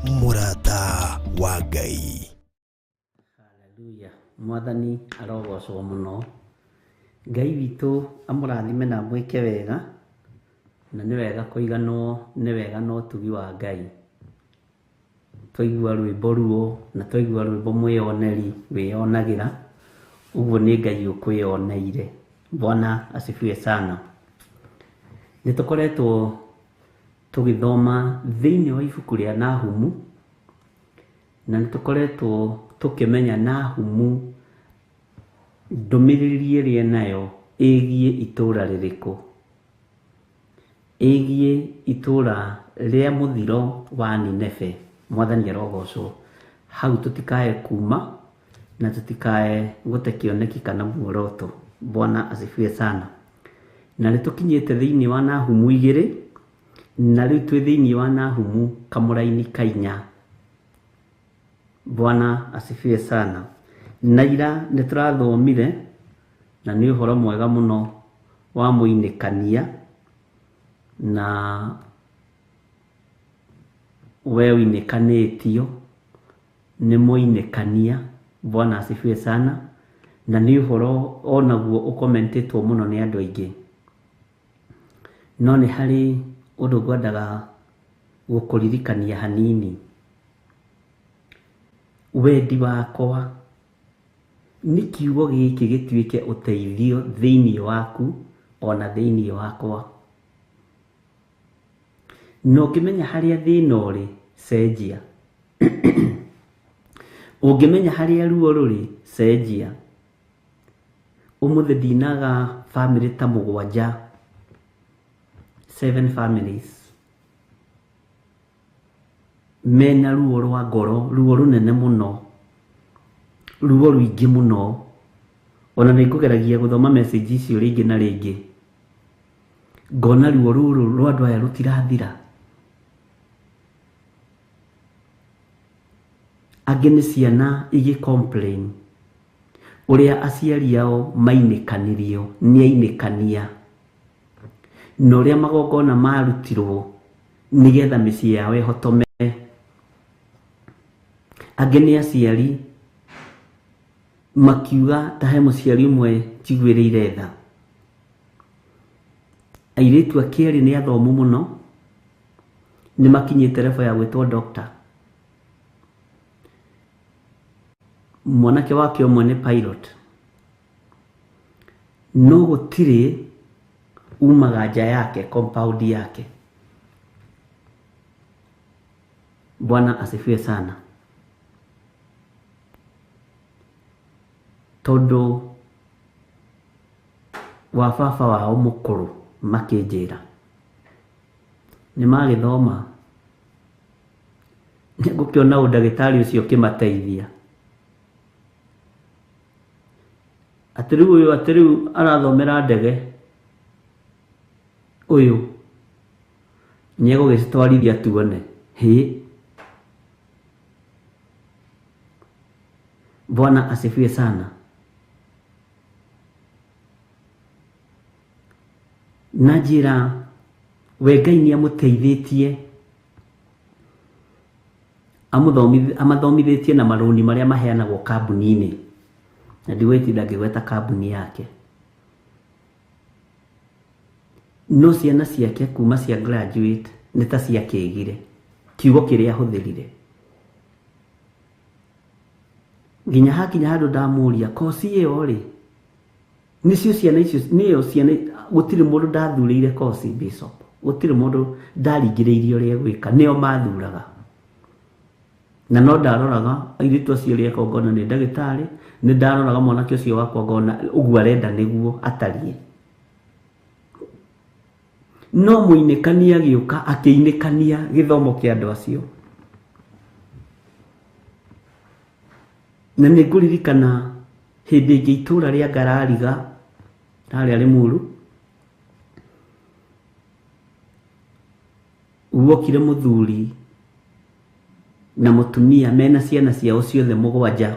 mũrata wa Ngai. Haleluya. Mwathani arogocwo mũno. Ngai witũ amũrathime na amwĩke wega, na nĩ wega kũiganwo nĩ wega na ũtugi wa Ngai. Twaigua rwĩmbo ruo na twaigua rwĩmbo mwĩyoneri wĩyonagĩra, ũguo nĩ Ngai ũkwĩyoneire. Bwana asifiwe sana. Nĩ tũkoretwo tũgĩthoma thĩinĩ wa ibuku rĩa Nahumu, na nĩ tũkoretwo tũkĩmenya Nahumu ndũmĩrĩri ĩrĩa enayo ĩgiĩ itũra rĩrĩkũ, ĩgiĩ itũra rĩa mũthiro wa Nineve. Mwathani arogocwo. Hau tũtikae kuma na tũtikae gũte kĩoneki kana muoroto. Bwana asifiwe sana. Na nĩ tũkinyĩte thĩinĩ wa Nahumu 2, na rĩu twĩ thĩinĩ wa Nahumu kamũraini ka 4. Bwana asifiwe sana. Na ira nĩ tũrathomire, na nĩ ũhoro mwega mũno wa mũinĩkania, na we ũinĩkanĩtio nĩ mũinĩkania. Bwana asifiwe sana. Na nĩ ũhoro onaguo ũkomentĩtwo mũno nĩ andũ aingĩ, no nĩ harĩ ũndũ ngwendaga gũkũririkania hanini. Wendi wakwa nĩ kiugo gĩkĩ gĩtuĩke ũteithio thĩinĩ waku ona thĩinĩ wakwa. Na ũngĩmenya harĩa thĩna ũrĩ, cenjia. Ũngĩmenya harĩa ruo rũrĩ, cenjia. Ũmũthĩ ndinaga bamĩrĩ ta 7, 7 families mena ruo rwa ngoro, ruo rũnene mũno, ruo rũingĩ mũno. Ona nĩ ngũgeragia gũthoma message icio rĩngĩ na rĩngĩ, ngona ruo rũrũ rwa andũ aya rũtirathira. Angĩ nĩ ciana igĩ complain ũrĩa aciari ao mainĩkanirio nĩ ainĩkania, na ũrĩa magongona marutirwo nĩgetha mĩciĩ yao ĩhotome. Angĩ nĩ aciari makiuga ta he mũciari ũmwe njiguĩrĩire tha. Airĩtu ake erĩ nĩ athomu mũno, nĩ makinyĩte level ya gwĩtwo doctor. Mwanake wake ũmwe nĩ pilot, no gũtirĩ umaga nja yake, compound yake. Bwana asifiwe sana. Tondũ wa baba wao mũkũrũ makĩnjĩra nĩ magĩthoma, nĩngũkĩona ũndagĩtarĩ ũcio ũkĩmateithia. Atĩ rĩu ũyũ, atĩ rĩu arathomera ndege, ũyũ nĩegũgĩcitwarithia tuone. Hĩ, Bwana asifiwe sana. Na njĩra we Ngai nĩ amũteithĩtie, amathomithĩtie na marũni marĩa maheanagwo kambuni-inĩ, na ndigwĩtinda ngĩgweta kambuni yake. No ciana ciake kuma cia graduate nĩ ta ciakĩgire kiugo kĩrĩa ahũthĩrire. Nginya hakinya handũ ndamũria kosi ĩyo rĩ, nĩcio ciana icio, nĩyo ciana, gũtirĩ mũndũ ndathurĩire kosi bishop, gũtirĩ mũndũ ndaringĩrĩirie ũrĩa egwĩka, nĩo mathuraga. Na no ndaroraga airĩtu acio erĩ akwa ngona nĩ ndagĩtarĩ, nĩ ndaroraga mwanake ũcio wakwa ngona ũguo arenda nĩguo atariĩ. No mũinĩkania agĩũka akĩinĩkania gĩthomo kĩa andũ acio. Na nĩ ngũririkana hĩndĩ ĩngĩ itũra rĩa Ngarariga harĩa Limuru, guokire mũthuri na mũtumia mena ciana ciao ciothe 7,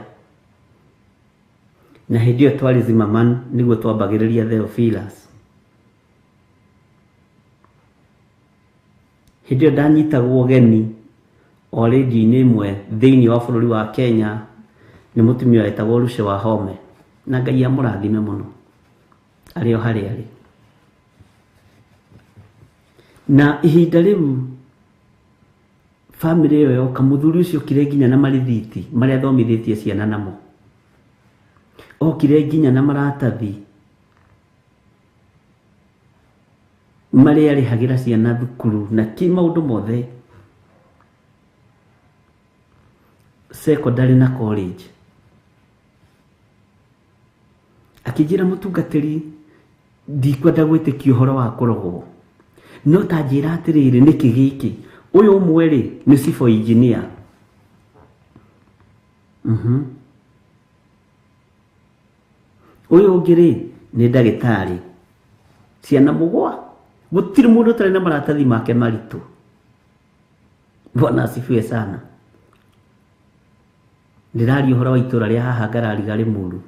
na hĩndĩ ĩyo twarĩ Zimmerman nĩguo twambagĩrĩria Theophilus. Hĩndĩ ĩyo ndanyitagwo ũgeni o rĩndiũ-inĩ ĩmwe thĩinĩ wa bũrũri wa Kenya nĩ mũtumia wetagwo Lucy Wahome, na Ngai amũrathime mũno arĩ o harĩa arĩ. Na ihinda rĩu bamĩrĩ ĩyo yoka, mũthuri ũcio okire nginya na marithiti marĩa athomithĩtie ciana namo, okire nginya na maratathi marĩa arĩhagĩra ciana thukuru na kĩ maũndũ mothe, secondary na college. Akĩnjĩra, mũtungatĩri, ndikwenda gwĩtĩkia ũhoro wa kũrogwo, no ta njĩra atĩrĩrĩ, nĩkĩ gĩkĩ? Ũyũ ũmwe rĩ nĩ civil engineer, ũyũ ũngĩ rĩ nĩ ndagĩtarĩ, ciana mũgwa, gũtirĩ mũndũ ũtarĩ na maratathi make maritũ. Bwana asifiwe sana. Ndĩraria ũhoro wa itũra rĩa haha Ngarariga Rĩmuru,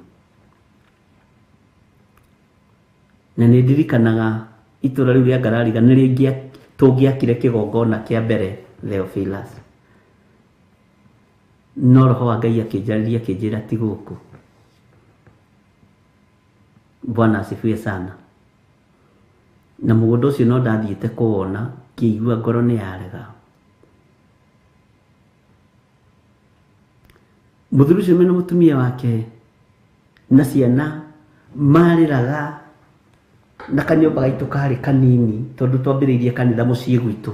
na nĩ ndirikanaga itũra rĩu rĩa Ngarariga nĩ tũngĩakire kĩgongona kĩa mbere Theophilus, no roho wa Ngai akĩnjarĩria akĩnjĩra ti gũkũ. Bwana asifiwe sana. Na mũgũnda ũcio no ndathiĩte kũwona, ngĩigua ngoro nĩ yarega. Mũthuri ũcio mena mũtumia wake na ciana marĩraga na kanyũmba gaitũ karĩ kanini, tondũ twambĩrĩirie kanitha mũciĩ gwitũ,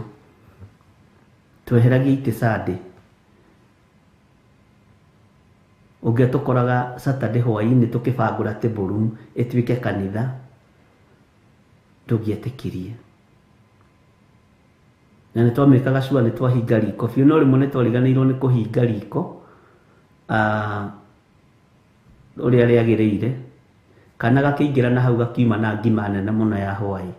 tweheragia itĩ Sunday, ũngĩatũkoraga Saturday hwaĩ-inĩ tũkĩbangũra table room ĩtuĩke kanitha, ndũngĩetĩkirie. Na nĩ twamĩkaga sure nĩ twahinga riko biũ, no rĩmwe nĩ twariganĩirwo nĩ kũhinga riko ũrĩa rĩagĩrĩire, kana gakĩingĩra na hau gakiuma na ngima nene mũno ya hwaĩ,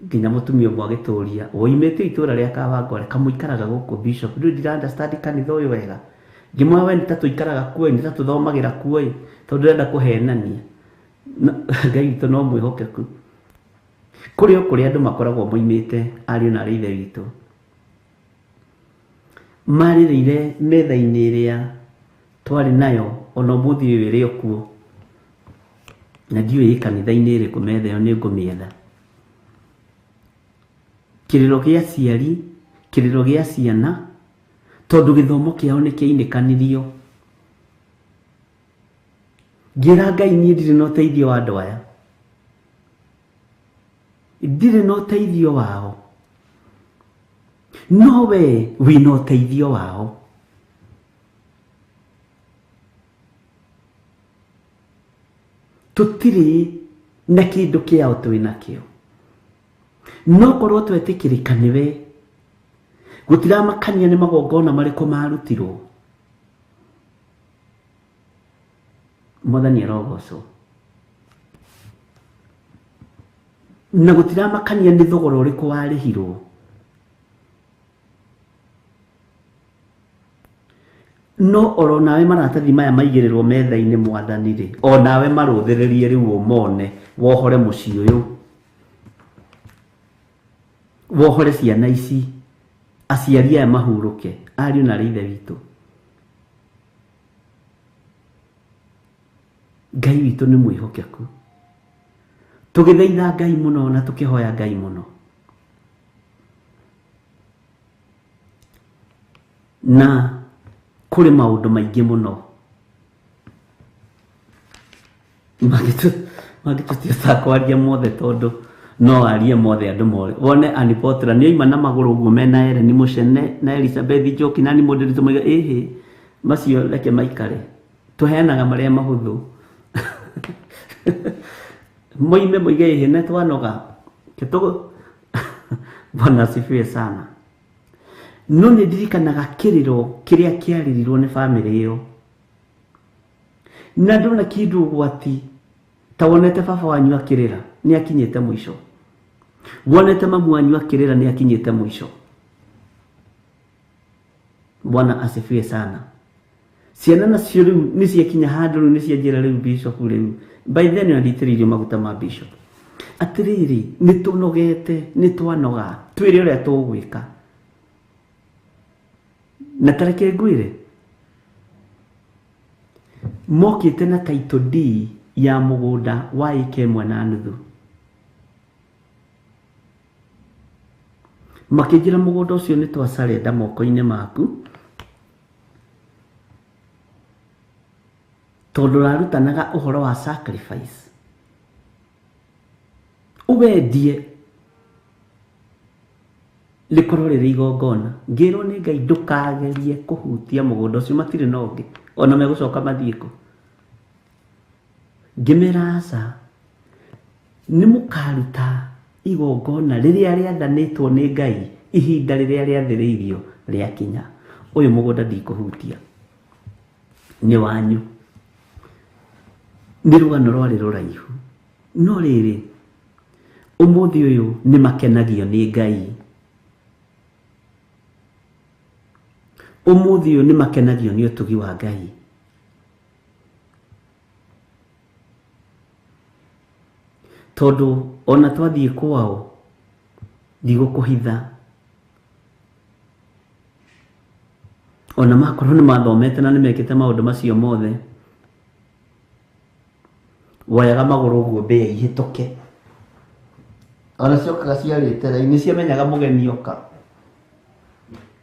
nginya mũtumia ũmwe agĩtũria, woimĩte itũra rĩa Kawangware, kamũikaraga gũkũ Bishop, ndũĩ ndira understand kanitha ũyũ wega. Ngĩmwĩra, we nĩ ta tũikaraga kuo, nĩ ta tũthomagĩra kuo, tondũ ndĩrenda kũhenania. Ngai witũ no mwĩhokeku. Kũrĩ o kũrĩa andũ makoragwo moimĩte, ariũ na arĩ ithe witũ marĩrĩire metha-inĩ ĩrĩa twarĩ nayo, ona ũmũthĩ ũyũ ĩrĩ o kuo, na ndiũĩ ĩ kanitha-inĩ ĩrĩkũ metha ĩyo, nĩ ngũmĩetha. Kĩrĩro gĩa aciari, kĩrĩro gĩa ciana, tondũ gĩthomo kĩao nĩ kĩainĩkanirio. Ngĩra Ngai, niĩ ndirĩ na ũteithio wa andũ aya, ndirĩ na ũteithio wao, no we wĩna ũteithio wao. Tũtirĩ na kĩndũ kĩao twĩ nakĩo, no korwo twetĩkĩrĩka nĩwe, gũtiramakania nĩ magongona marĩkũ marutirwo. Mwathani arogocwo. Na gũtiramakania nĩ thogora ũrĩkũ warĩhirwo. No oro nawe maratathi maya maigĩrĩrwo metha-inĩ mwathani rĩ, o nawe marũthĩrĩrie rĩu ũmone, wohore mũciĩ ũyũ, wohore ciana ici, aciari aya mahurũke, ariũ na arĩ ithe witũ. Ngai witũ nĩ mwĩhokeku. Tũgĩthaitha Ngai mũno na tũkĩhoya Ngai mũno, na kũrĩ maũndũ maingĩ mũno mangĩtũtiota kwaria mothe, tondũ no arie mothe andũ more. Wone Anipotra nĩ oima na magũrũ ũguo mena Ellen Mũcene na Elizabeth Njoki na Nimũndĩ tũmaiga ĩhĩ, macio reke maikare, tũheanaga marĩa mahũthũ. Moime moige ĩhĩ nĩ twanoga. Bwana asifiwe sana. No nĩ ndirikanaga kĩrĩro kĩrĩa kĩarĩrirwo nĩ bamĩrĩ ĩyo, na ndona kĩndũ ũgwati ta wonete baba wanyu akĩrĩra nĩ akinyĩte mũico, wonete mamu wanyu akĩrĩra nĩ akinyĩte mũico. Bwana asifiwe sana. Ciana nacio rĩu nĩ ciakinya handũ rĩu nĩ cianjĩra rĩu bishop rĩu by then ona nditĩrĩirio maguta ma bishop. Atĩrĩrĩ, nĩ tũnogete, nĩ twanoga, twĩre ũrĩa tũgwĩka. Na tareke ngwĩre, mokĩte na title D ya mũgũnda wa ĩka 1.5. Makĩnjĩra mũgũnda ũcio nĩ twacarenda moko-inĩ maku, tondũ ũrarutanaga ũhoro wa sacrifice. Ũwendie rĩkorwo rĩrĩ igongona. Ngĩrwo nĩ Ngai ndũkagerie kũhutia mũgũnda ũcio, matirĩ na ũngĩ, ona megũcoka mathiĩ kũ. Ngĩmera aca, nĩ mũkaruta igongona rĩrĩa rĩathanĩtwo nĩ Ngai ihinda rĩrĩa rĩathĩrĩirio rĩakinya. Ũyũ mũgũnda ndikũhutia, nĩ wanyu. Nĩ rũgano rwarĩ rũraihu, no rĩrĩ, ũmũthĩ ũyũ nĩ makenagio nĩ Ngai. Ũmũthĩ ũyũ nĩ makenagio nĩ ũtugi wa Ngai. Tondũ ona twathiĩ kwao ndigũkũhitha, ona makorwo nĩ mathomete na nĩ mekĩte maũndũ macio mothe, woyaga magũrũ ũguo mbĩa ihĩtũke. Ona ciokaga ciarĩte raini, nĩ ciamenyaga mũgeni oka.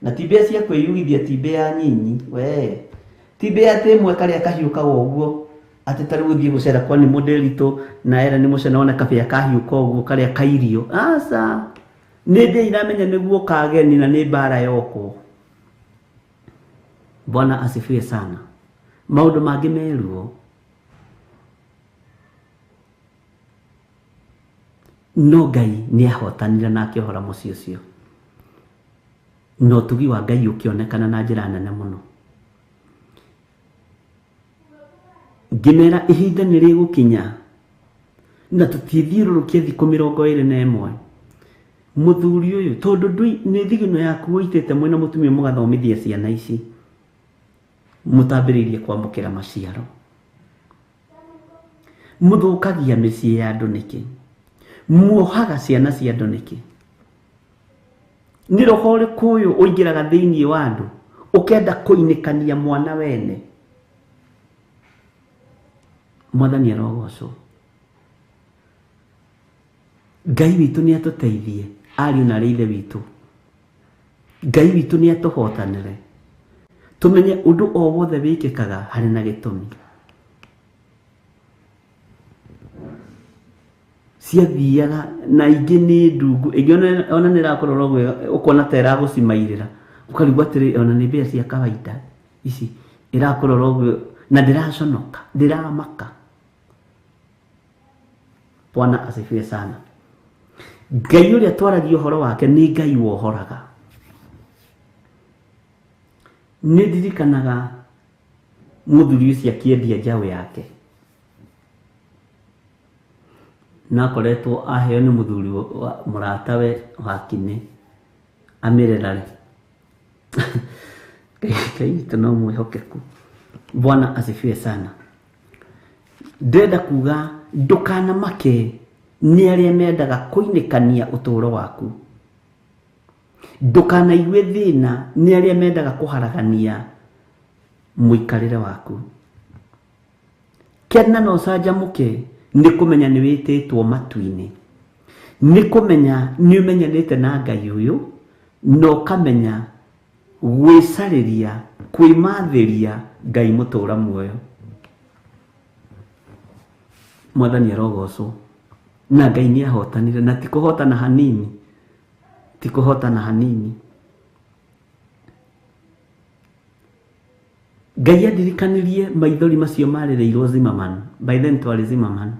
Na ti mbĩa cia kwĩyugithia, ti mbĩa nyinyi, we. Ti mbĩa atĩ ĩmwe karĩa kahiũkaga ũguo, atĩ ta rĩu ũthiĩ gũcera kwa nĩ mũndĩritũ na era nĩ mũcena wone kabĩa kahiũka ũguo karĩa kairio. Aca, nĩ mbĩa iramenya nĩguo kageni na nĩ mbara yokwo. Bwana asifiwe sana. Maũndũ mangĩ meruo, no Ngai nĩ ahotanire na akĩohora mũciĩ ũcio. Na ũtugi wa Ngai ũkĩonekana na njĩra nene mũno. Ngĩmera ihinda nĩ rĩgũkinya na tũtithiũrũrũkie thikũ 21. Mũthuri ũyũ, tondũ nĩ thigino yaku ũitĩte mwĩna mũtumia mũgathomithia ciana ici, mũtambĩrĩirie kwamũkĩra maciaro. Mũthũkagia mĩciĩ ya andũ nĩkĩ? Muohaga ciana cia andũ nĩkĩ? Nĩ roho ũrĩkũ ũyũ ũingĩraga thĩinĩ wa andũ ũkenda kũinĩkania mwana wene? Mwathani arogocwo. Ngai witũ nĩ atũteithie, ariũ na arĩ ithe witũ. Ngai witũ nĩ atũhotanĩre, tũmenye ũndũ o wothe wĩkĩkaga harĩ na gĩtũmi. Ciathiaga na ingĩ nĩ ndungu, ĩngĩ ona nĩ ĩrakũrora ũguo ũkona ta ĩragũcimairĩra, ũkarigwo atĩrĩ ona nĩ mbĩa cia kawaida ici ĩrakũrora ũguo na ndĩraconoka, ndĩramaka. Bwana asifiwe sana. Ngai ũrĩa twaragia ũhoro wake nĩ Ngai wohoraga. Nĩ ndirikanaga mũthuri ũcio akĩendia njaũ yake, na akoretwo aheo nĩ mũthuri wa mũratawe wa kinĩ amĩrerare. Ngai witũ no mwĩhokeku. Bwana asifiwe sana. Ndĩrenda kuga ndũkanamake nĩ arĩa mendaga kũinĩkania ũtũũro waku. Ndũkanaigue thĩna nĩ arĩa mendaga kũharagania mũikarĩre waku. Kena na ũcanjamũke nĩ kũmenya nĩ wĩtĩtwo matu-inĩ, nĩ kũmenya nĩ ũmenyanĩte na Ngai ũyũ, na ũkamenya gwĩcarĩria, kwĩmathĩria Ngai mũtũũra muoyo. Mwathani arogocwo. Na Ngai nĩ ahotanire, na ti kũhotana hanini, ti kũhotana hanini. Ngai andirikanirie maithori macio marĩrĩirwo Zimmerman. By then twarĩ Zimmerman.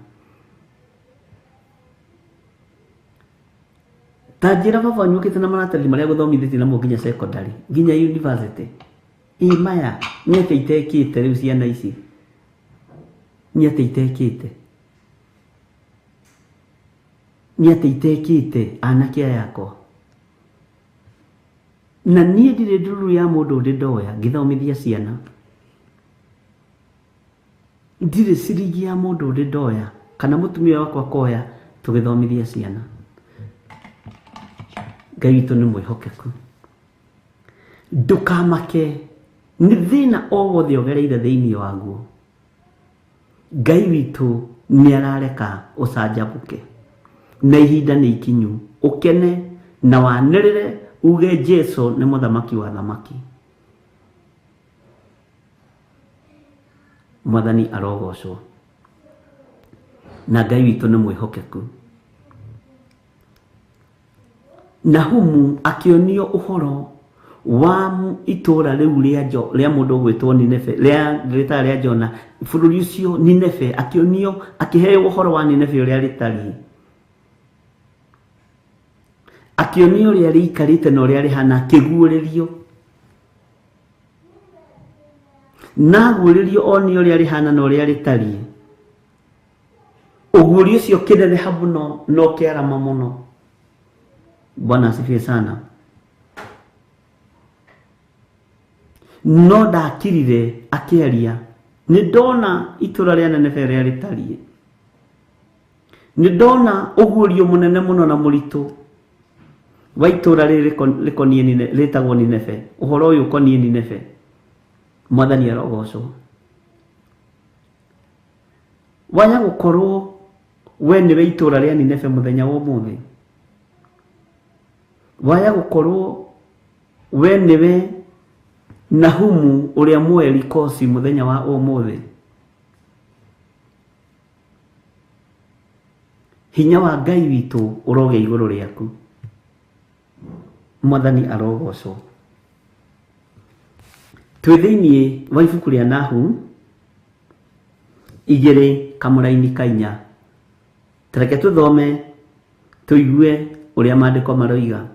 Ta njĩra baba wanyu ũkĩte na maratathi marĩa gũthomithĩtie namo nginya secondary, nginya university. Ĩ maya nĩ atĩa itekĩte rĩu ciana ici? Nĩ atĩa itekĩte? Nĩ atĩa itekĩte anake aya akwa? Na niĩ ndirĩ ndururu ya mũndũ ndĩ ndoya ngĩthomithia ciana. Ndirĩ ciringi ya mũndũ ndĩ ndoya kana mũtumia wakwa akoya Tũgĩthomithia ciana. Ngai witũ nĩ mwĩhokeku. Ndũkamake nĩ thĩna o wothe ũgereire thĩinĩ waguo. Ngai witũ nĩ arareka ũcanjamũke. Na ihinda nĩ ikinyu ũkene na wanĩrĩre uge Jesu nĩ mũthamaki wa thamaki. Mwathani arogocwo. Na Ngai witũ nĩ mwĩhokeku. Nahumu akĩonio ũhoro wa itũra rĩu rĩa mũndũ ũgwĩtwo Nineve, rĩa rĩtara rĩa Jona, bũrũri ũcio Nineve, akĩonio akĩheo ũhoro wa Nineve ũrĩa rĩtariĩ. Akĩonio ũrĩa rĩikarĩte na ũrĩa rĩhana, akĩguũrĩrio. Na aguũrĩrio onio ũrĩa rĩhana na ũrĩa rĩtariĩ. Ũguũrio ũcio ũkĩneneha mũno na ũkĩarama mũno. Bwana asifiwe sana. No ndakirire akĩaria, nĩ ndona itũra rĩa Nineve rĩa rĩtariĩ. Nĩ ndona ũguũrio mũnene mũno na mũritũ wa itũra rĩrĩ rĩkoniĩ Nineve, rĩtagwo Nineve. Ũhoro ũyũ ũkoniĩ Nineve. Mwathani arogocwo. Waya gũkorwo we nĩwe itũra rĩa Nineve mũthenya wa ũmũthĩ. Waya gũkorwo we nĩwe Nahumu ũrĩa Mũelikosi mũthenya wa ũmũthĩ. Hinya wa Ngai witũ ũrogĩa igũrũ rĩaku. Mwathani arogocwo. Twĩ thĩinĩ wa ibuku rĩa Nahumu 2 kamũraini ka 4. Tareke tũthome tũigue ũrĩa maandĩko maroiga.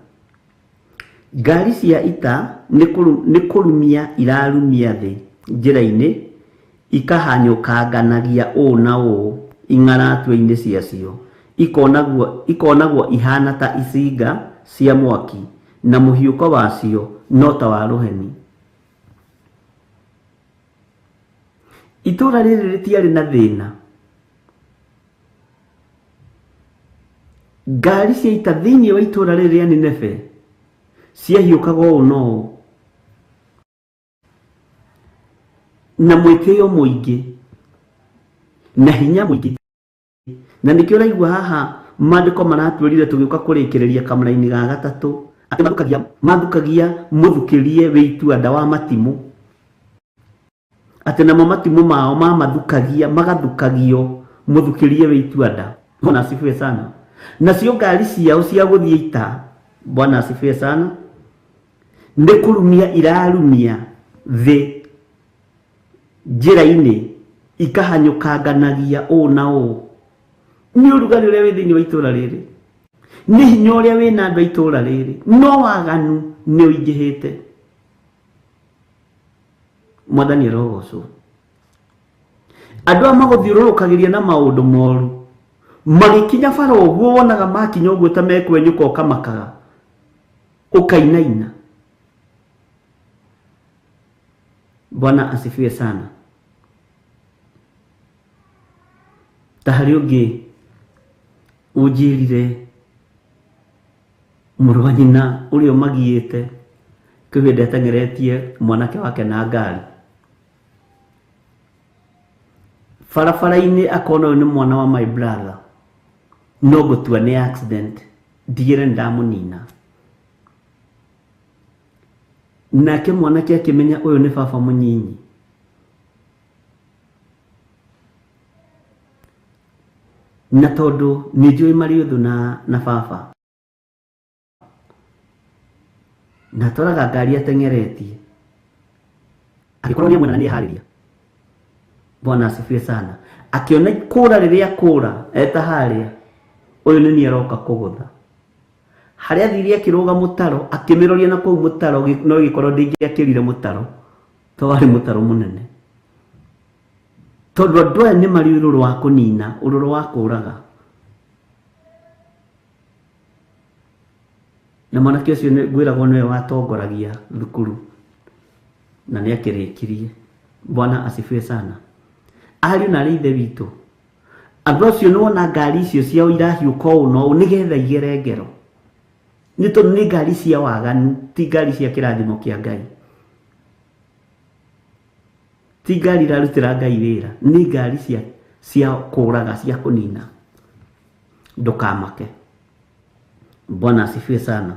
Ngari cia ita nĩ kũrumia irarumia thĩ njĩra-inĩ, ikahanyũkanganagia ũũ na ũũ ing'aratua-inĩ ciacio, ikonagwo ihana ta icinga cia mwaki, na mũhiũko wacio no ta wa rũheni. Itũra rĩrĩ rĩtiarĩ na thĩna. Ngari cia ita thĩinĩ wa itũra rĩrĩ rĩa Nineve ciahiũkaga ũũ na ũũ na mwĩtĩo mũingĩ na hinya mũingĩ. Na nĩkĩo ũraigua haha maandĩko maratwĩrire tũgĩũka kũrĩkĩrĩria kamũraini ga gatatũ atĩ mathukagia mũthukĩrie wĩ itua-nda wa matimũ, atĩ namo matimũ mao mamathukagia magathukagio mũthukĩrie wĩ itua-nda. Bwana asifiwe sana. Nacio ngari ciao cia gũthiĩ ita, Bwana asifiwe sana, nĩ kũrumia irarumia thĩ njĩra-inĩ, ikahanyũkanganagia ũũ na ũũ. Nĩ ũrugarĩ ũrĩa wĩ thĩinĩ wa itũra rĩrĩ, nĩ hinya ũrĩa wĩna andũ a itũra rĩrĩ, no waganu nĩ ũingĩhĩte. Mwathani arogocwo. Andũ aya magũthiũrũrũkagĩria na maũndũ moru, magĩkinya bara ũguo wonaga makinya ũguo ta mekwenyũka ũkamakaga, ũkainaina. Bwana asifiwe sana. Ta harĩ ũngĩ ũnjĩrire mũrũ wa nyina ũrĩa ũmagiĩte kwĩ hĩndĩ ateng'eretie mwanake wake na ngari barabara-inĩ, akona ũyũ nĩ mwana wa my brother, no ngũtua nĩ accident, ndigĩre nĩndamũnina. Nake mwanake akĩmenya ũyũ nĩ baba mũnyinyi. Na tondũ nĩ njũĩ marĩ ũthũ na baba, na atwaraga ngari ateng'eretie, agĩkorwo nĩ amwena na nĩeharĩria. Bwana asifiwe sana. Akĩona kũra rĩrĩa kũra eta harĩa, ũyũ nĩ niĩ aroka kũgũtha. Harĩa athire akĩrũga mũtaro, akĩmĩroria na kũu mũtaro, no gĩkorwo ndĩngĩakĩrire mũtaro, to warĩ mũtaro mũnene. Tondũ andũ aya nĩ marĩ ũrũrũ wa kũnina, ũrũrũ wa kũraga. Na mwanake ũcio ngwĩragwo nĩwe watongoragia thukuru na nĩ akĩrĩkirie. Bwana asifiwe sana. Ariũ na arĩ ithe witũ, Andũ acio nĩ wona ngari icio ciao irahiũka ũũ na ũũ nĩgetha igere ngero. Nĩ tondũ nĩ ngari cia waganu, ti ngari cia kĩrathimo kĩa Ngai. Ti ngari irarutĩra Ngai wĩra, nĩ ngari cia kũraga, cia kũnina. Ndũkamake. Bwana asifiwe sana.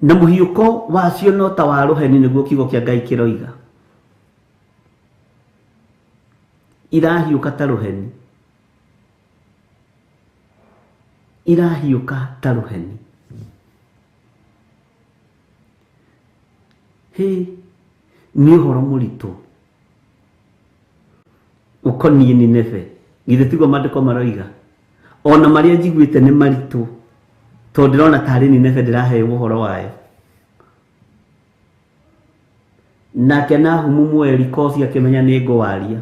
Na mũhiũko wacio no ta wa rũheni, nĩguo kiugo kĩa Ngai kĩroiga. Irahiũka ta rũheni. Irahiũka ta rũheni. Hĩ, nĩ ũhoro mũritũ ũkoniĩ Nineve. Githĩ tiguo maandĩko maroiga? Ona marĩa njiguĩte nĩ maritũ, tondũ ndĩrona tarĩ Nineve ndĩraheo ũhoro wayo. Nake Nahumu mweri koci akĩmenya nĩ ngũwaria,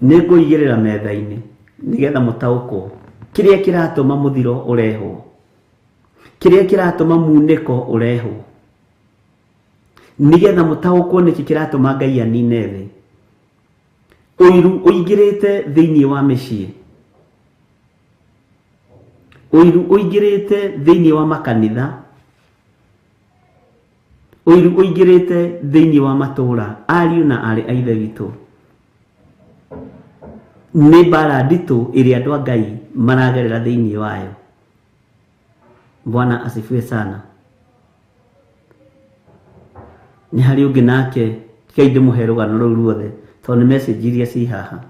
nĩ ngũigĩrĩra metha-inĩ nĩgetha mũtaũkwo kĩrĩa kĩratũma mũthiro ũrehwo, kĩrĩa kĩratũma munĩko ũrehwo, nĩgetha mũtaũkwo nĩkĩ kĩratũma Ngai anine thĩ. Ũiru ũingĩrĩte thĩinĩ wa mĩciĩ, ũiru ũingĩrĩte thĩinĩ wa makanitha, ũiru ũingĩrĩte thĩinĩ wa matũũra. Ariũ na aarĩ a Ithe witũ, nĩ mbara nditũ ĩrĩa andũ a Ngai maragerera thĩinĩ wayo. Bwana asifiwe sana. Nĩ harĩ ũngĩ nake, tigai ndĩmũhe rũgano rũu ruothe tondũ nĩ message iria ci haha.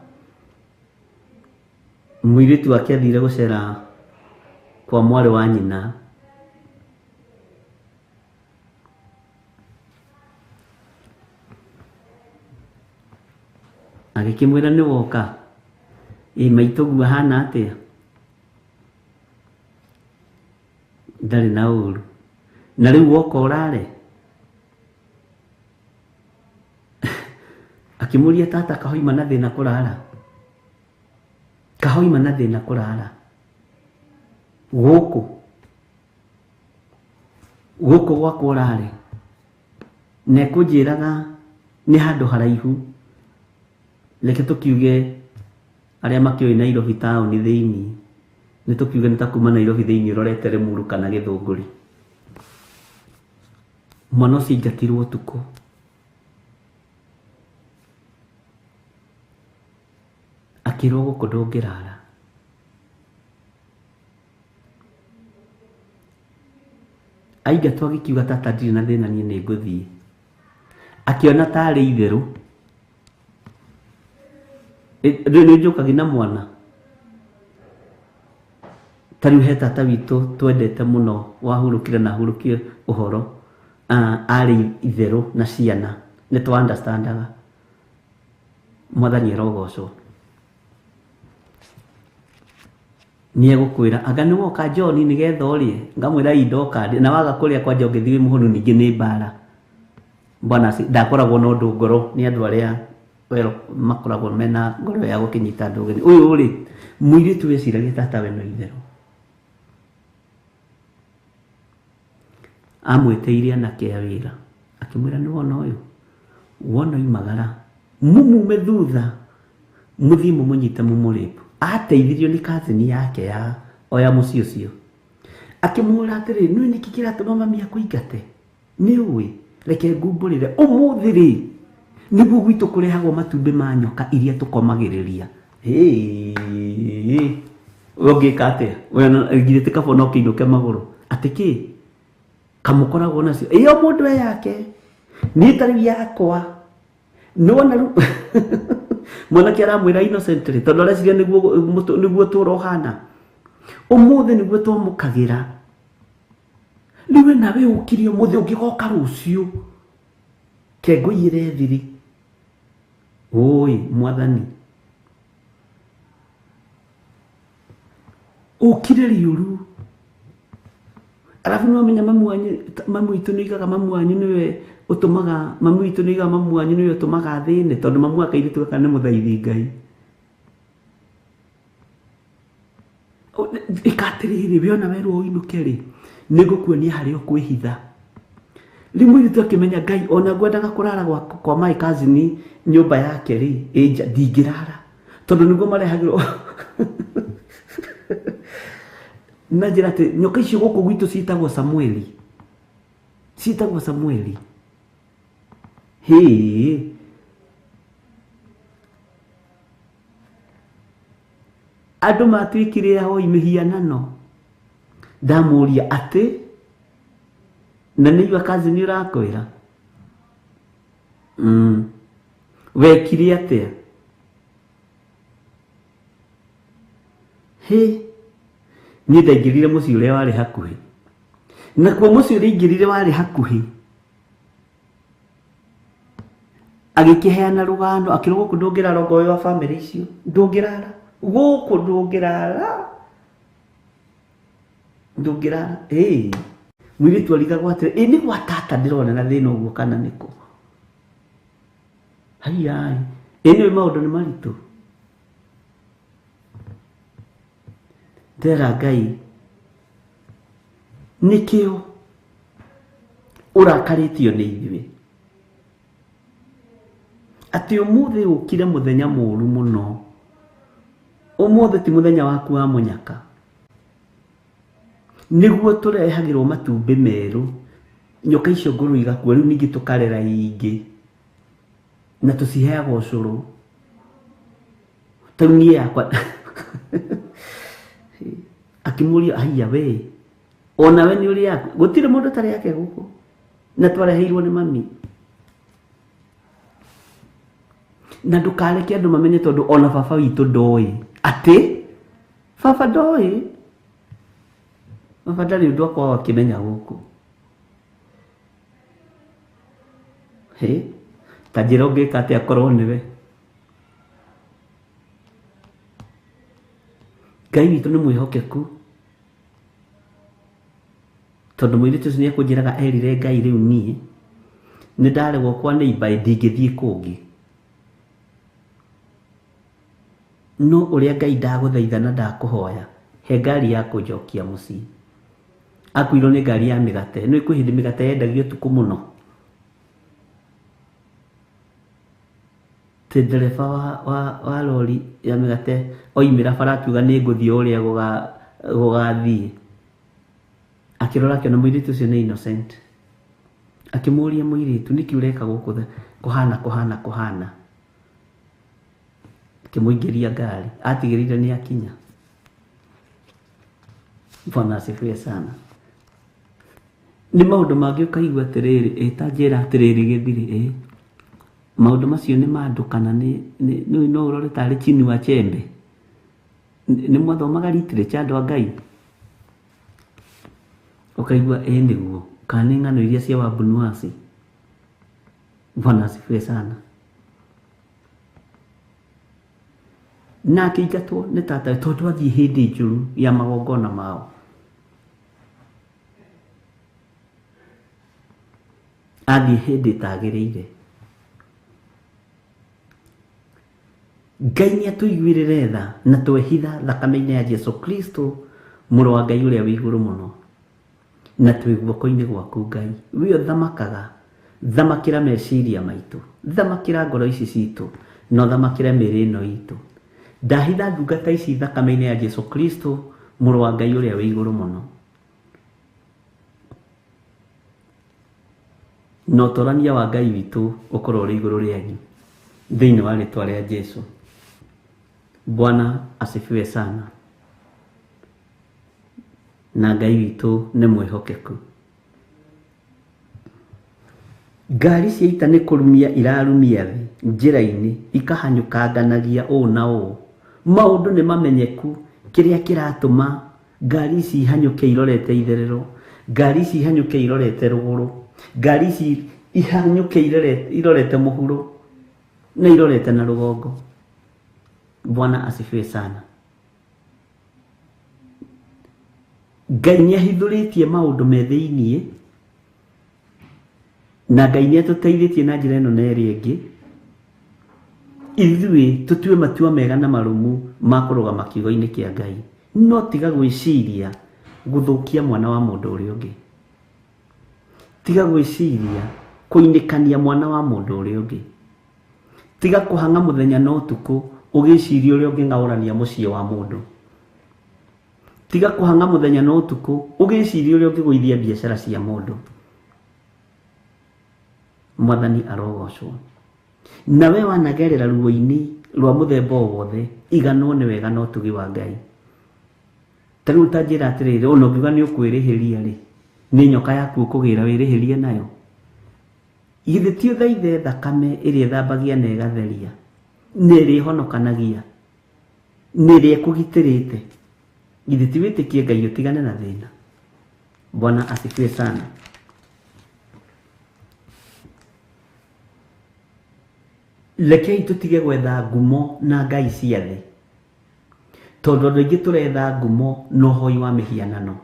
Mũirĩtu wake athire gũcera kwa mwarĩ wa nyina, agĩkĩmwĩra nĩ woka, ĩ maitũguo ahana atĩa? Ndarĩ na ũru. Na rĩu woka ũrare? Akĩmũria tata kahoima na thĩna kũrara. Kahoima na thĩna kũrara. Gũkũ. Gũkũ gwakwa ũrare. Na ekũnjĩraga nĩ handũ haraihu. Reke tũkiuge arĩa makĩũĩ Nairobi taũni thĩinĩ, nĩ tũkiuge nĩ ta kuma Nairobi thĩinĩ ũrorete Limuru kana Gĩthũngũri. Mwana ũcio aingatirwo ũtukũ. Akĩrwo gũkũ ndũngĩrara. Aingatwo agĩkiuga tata ndirĩ na thĩna niĩ nĩ ngũthiĩ. Akĩona tarĩ itherũ. Rĩu nĩ njũkagi na mwana. Ta rĩu he tata witũ twendete mũno wahurũkire na ahurũkie ũhoro, arĩ itherũ na ciana. Nĩ twa understandaga. Mwathani arogocwo. Nĩ egũkwĩra anga nĩ woka John nĩgetha ũrĩe, ngamwĩra ii ndoka na waga kũrĩa kwanja ũngĩthiĩ wĩ mũhũnu ningĩ nĩ mbara. Bwana ndakoragwo na ũndũ ngoro nĩ andũ arĩa makoragwo mena ngoro ya gũkĩnyita andũ ũgeni. Ũyũ rĩ, mũirĩtu weciragia tata we no itherũ. Amwĩtĩire anake a wĩra, akĩmwĩra nĩ wona ũyũ, wona oimagara, mũmume thutha, mũthiĩ mũmũnyite mũmũrĩpu. Ateithirio nĩ cousin yake ya oya mũciĩ ũcio. Akĩmwĩra atĩrĩ, nĩũĩ nĩkĩ kĩratũma mami akũingate? Nĩũĩ, reke ngumbũrĩre, ũmũthĩ rĩ, nĩguo gwitũ kũrehagwo matumbĩ ma nyoka iria tũkomagĩrĩria. Hĩ, we ũngĩka atĩa? We githĩ ti kaba no kĩinũke magũrũ? Atĩ kĩ? Kamũkoragwo nacio. Ĩyo mũndũ e yake. Niĩ ta rĩu yakwa. Nĩwona rĩu mwanake aramwĩra innocently tondũ areciria nĩguo tũra ũhana. Ũmũthĩ nĩguo twamũkagĩra. Rĩu we nawe ũkire ũmũthĩ ũngĩgoka rũciũ. Kengũiyĩre thiri. Ũĩ mwathani. Ũkire rĩũru. Arabu nĩ wamenya mamu wanyu, mamu witũ nĩ oigaga mamu wanyu nĩwe ũtũmaga, mamu witũ nĩ oigaga mamu wanyu nĩwe ũtũmaga athĩne, tondũ mamu wa kairĩtu gaka nĩ mũthaithi Ngai. Ĩka atĩrĩrĩ, we ona werwo ũinũke rĩ, nĩ ngũkuonia harĩa ũkwĩhitha. Rĩu mũirĩtu akĩmenya Ngai ona ngwendaga kũrara kwa my cousin nyũmba yake rĩ, ĩ nja, ndingĩrara. Tondũ nĩguo marehagĩrwo na njĩra atĩ nyoka icio gũkũ gwitũ ciĩtagwo Samueli. Ciĩtagwo Samueli. Hĩ. Andũ matuĩkire ahoi mĩhianano. Ndamũria atĩ na nĩ igua kazi nĩ ũrakwĩra. Wekire atĩa? Hĩ. Niĩ ndaingĩrire mũciĩ ũrĩa warĩ hakuhĩ. Nakuo mũciĩ ũrĩa ingĩrire warĩ hakuhĩ. Agĩkĩheana rũgano akĩrwo gũkũ ndũngĩrara okorwo wĩ wa bamĩrĩ icio. Ndũngĩrara. Gũkũ ndũngĩrara. Ndũngĩrara. Ĩĩ. Mũirĩtu arigagwo atĩrĩ, ĩ nĩ gwa tata ndĩrona na thĩna ũguo kana nĩkũ? Haiya. Ĩ nĩũĩ maũndũ nĩ maritũ. Ndera Ngai nĩkĩo ũrakarĩtio nĩ ithuĩ. Atĩ ũmũthĩ ũkire mũthenya mũũru mũno. Ũmũthĩ ti mũthenya waku wa mũnyaka. Nĩguo tũrehagĩrwo matumbĩ merũ. Nyoka icio ngũrũ igakua rĩu ningĩ tũkarera ingĩ. Na tũciheagwo ũcũrũ. Tarĩu niĩ yakwa akĩmũria haiya we onawe nĩ ũrĩ yaku gũtirĩ mũndũ ũtarĩ yake gũkũ na twareheirwo nĩ mami. Na ndũkareke andũ mamenye tondũ ona baba witũ ndoĩ atĩ baba ndoĩ. Baba ndarĩ ũndũ akoragwo akĩmenya gũkũ. Hĩ, ta njĩra ũngĩka atĩa akorwo nĩwe. Ngai witũ nĩ mwĩhokeku. Tondũ mũirĩtu ũcio nĩekũnjĩraga erire Ngai rĩu niĩ nĩ ndaregwo kwa neighbor ndingĩthiĩ kũngĩ. No ũrĩa Ngai ndagũthaitha na ndakũhoya he ngari ya kũnjokia mũciĩ. Akuirwo nĩ ngari ya mĩgate. Nĩ kwĩ hĩndĩ mĩgate yendagio ũtukũ mũno. Tĩ ndereba wa rori ya mĩgate oimĩra bara akiuga nĩ ngũthiĩ ũrĩa gũgathiĩ. Akĩrora akĩona mũirĩtu ũcio nĩ innocent. Akĩmũria mũirĩtu nĩkĩ ũreka gũkũ kũhana kũhana kũhana. Akĩmũingĩria ngari. Atigĩrĩire nĩ akinya. Bwana asifiwe sana. Nĩ maũndũ mangĩ ũkaigua atĩrĩrĩ, ĩ ta njĩra atĩrĩrĩ gĩthirĩ, ĩ maũndũ macio nĩ ma andũ kana nĩ no ũrore tarĩ Chinua Achebe. Nĩ mwathomaga literature andũ a Ngai? Ũkaigua ĩ nĩguo kana nĩ ng'ano iria cia Wabunuasi. Bwana asifiwe sana. Na akĩingatwo nĩ tata tondũ athiĩ hĩndĩ njũru ya magongona mao. Athiĩ hĩndĩ ĩtagĩrĩire. Ngai nĩ atũiguĩrĩre tha na twehitha thakame-inĩ ya Jesu Kristo mũrũ wa Ngai ũrĩa wĩ igũrũ mũno. Na twĩ guoko-inĩ gwaku Ngai. We ũthamakaga. Thamakĩra meciria maitũ. Thamakĩra ngoro ici citũ. Na ũthamakĩre mĩĩrĩ ĩno itũ. Ndahitha ndungata ici thakame-inĩ ya Jesu Kristo mũrũ wa Ngai ũrĩa wĩ igũrũ mũno. Na ũtorania wa Ngai witũ ũkorwo ũrĩ igũrũ rĩanyu. Thĩinĩ wa rĩtwa rĩa Jesu. Bwana asifiwe sana. Na Ngai witũ nĩ mwĩhokeku. Ngari cia ita nĩ kũrumia irarumia thĩ njĩra-inĩ ikahanyũkanganagia ũũ na ũũ. Maũndũ nĩ mamenyeku kĩrĩa kĩratũma ngari ici ihanyũke irorete itherero, ngari ici ihanyũke irorete rũgũrũ, ngari ici ihanyũke irorete mũhuro na irorete na rũgongo. Bwana asifiwe sana. Ngai nĩ ahithũrĩtie maũndũ me thĩiniĩ na Ngai nĩ atũteithĩtie na njĩra ĩno na ĩrĩa ĩngĩ. Ithuĩ tũtue matua mega na marũmu ma kũrũgama kiugo-inĩ kĩa Ngai. No tiga gwĩciria gũthũkia mwana wa mũndũ ũrĩa ũngĩ. Tiga gwĩciria kũinĩkania mwana wa mũndũ ũrĩa ũngĩ. Tiga kũhang'a mũthenya na ũtukũ Ũgĩciria ũrĩa ũngĩng'aũrania mũciĩ wa mũndũ. Tiga kũhang'a mũthenya na ũtukũ ũgĩciria ũrĩa ũngĩgũithia biacara cia mũndũ. Mwathani arogocwo. Na we wanagerera ruo-inĩ rwa mũthemba o wothe, iganwo nĩ wega na ũtugi wa Ngai. Ta rĩu ta njĩra atĩrĩrĩ, ona ũngiuga nĩ ũkwĩrĩhĩria rĩ, nĩ nyoka yaku ũkũgĩra wĩrĩhĩrie nayo? Githĩ ti ũthaithe thakame ĩrĩa ĩthambagia na ĩgatheria, na ĩrĩa ĩhonokanagia, na ĩrĩa ĩkũgitĩrĩte? Githĩ ti wĩtĩkie Ngai ũtigane na thĩna? Bwana asifiwe sana. Rekei tũtige gwetha ngumo na ngai cia thĩ, tondũ andũ aingĩ tũretha ngumo na ũhoi wa mĩhianano.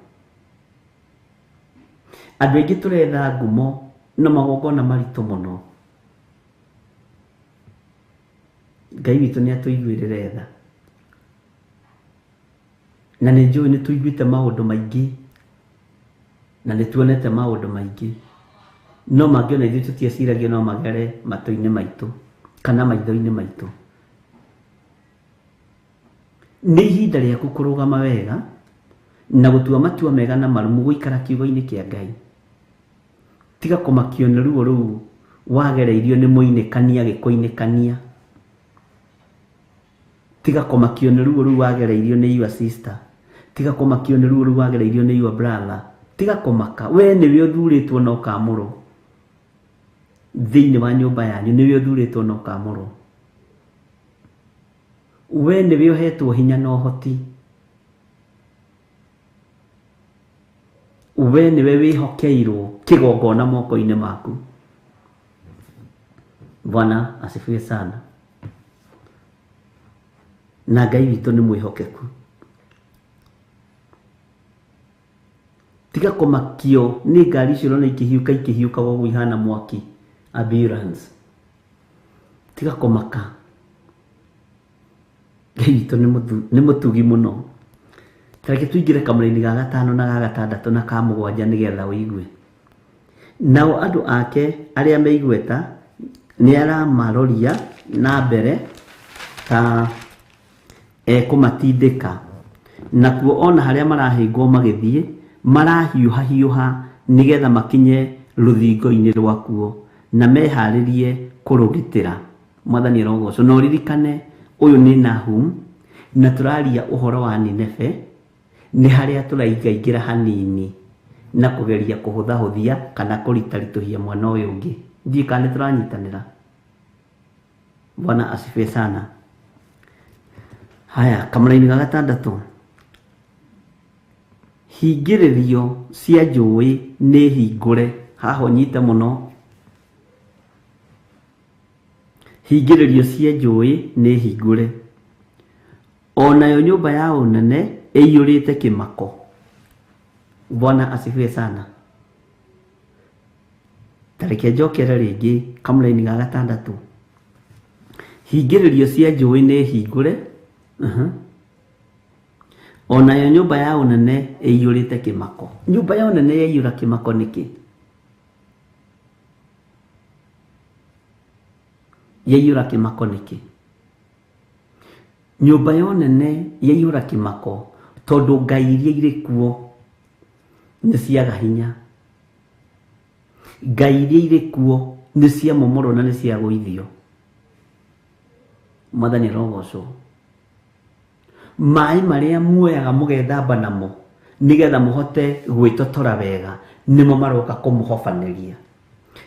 Andũ aingĩ tũretha ngumo na magongona maritũ mũno. Ngai witũ nĩ atũiguĩrĩre tha. Na nĩ njũĩ nĩ tũiguĩte maũndũ maingĩ na nĩ tuonete maũndũ maingĩ, no mangĩona ithuĩ tũtieciragia no magere matũ-inĩ maitũ kana maitho-inĩ maitũ. Nĩ ihinda rĩaku kũrũgama wega na gũtua matua mega na marũmu, gũikara kiugo-inĩ kĩa Ngai. Tiga kũmakio nĩ ruo rũu wagereirio nĩ mũinĩkania gĩkũinĩkania. Tiga kũmakio nĩ ruo rũu wagereirio nĩ your sister. Tiga kũmakio nĩ ruo rũu wagereirio nĩ your brother. Tiga kũmaka, we nĩwe ũthurĩtwo na ũkamũrwo thĩinĩ wa nyũmba yanyu, nĩwe ũthurĩtwo na ũkamũrwo. We nĩwe ũhetwo hinya na ũhoti. We nĩwe wĩhokeirwo kĩgongona moko-inĩ maku. Bwana asifiwe sana. Na Ngai witũ nĩ mwĩhokeku. Tiga kũmakio nĩ ngari icio ũrona ikĩhiũka ikĩhiũka ũguo ihana mwaki, ambulance. Tiga kũmaka. Ngai witũ nĩ mũtugi mũno. Ta reke tũingĩre kamũra-inĩ ga gatano na ga gatandatũ na ka mũgwanja nĩgetha ũigue. Nao andũ ake arĩa me igweta nĩ aramaroria na mbere ta ekũmatindĩka, nakuo ona harĩa marahĩngwo magĩthiĩ marahiũhahiũha nĩgetha makinye rũthingo-inĩ rwakuo na meharĩrie kũrũgitĩra. Mwathani arogocwo. Na ũririkane ũyũ nĩ Nahum, na tũraria ũhoro wa Nineve, nĩ harĩa tũraingaingĩra hanini na kũgeria kũhũthahũthia kana kũritaritũhia mwena ũyũ ũngĩ. Ndiũĩ kana nĩ tũranyitanĩra. Bwana asifiwe sana. Haya, kamũra-inĩ ga gatandatũ. Hingĩrĩrio cia njũĩ nĩ hingũre. Haha ũnyite mũno. Hingĩrĩrio cia njũĩ nĩ hingũre. Onayo nyũmba ya ũnene ĩiyũrĩte kĩmako. Bwana asifiwe sana. Ta reke njokere rĩngĩ kamũra-inĩ ga gatandatũ. Hingĩrĩrio cia njũĩ nĩ hingũre. Onayo nyũmba ya ũnene ĩiyũrĩte kĩmako. Nyũmba ya ũnene yaiyũra kĩmako nĩkĩ? Yaiyũra kĩmako nĩkĩ? Nyũmba ya ũnene yaiyũra kĩmako tondũ ngai iria irĩ kuo nĩ ciaga hinya. Ngai iria irĩ kuo nĩ ciamomorwo na nĩ ciagũithio. Mwathani arogocwo. Maĩ marĩa muoyaga mũgethamba namo nĩgetha mũhote gwĩtotora wega nĩmo maroka kũmũhobanĩria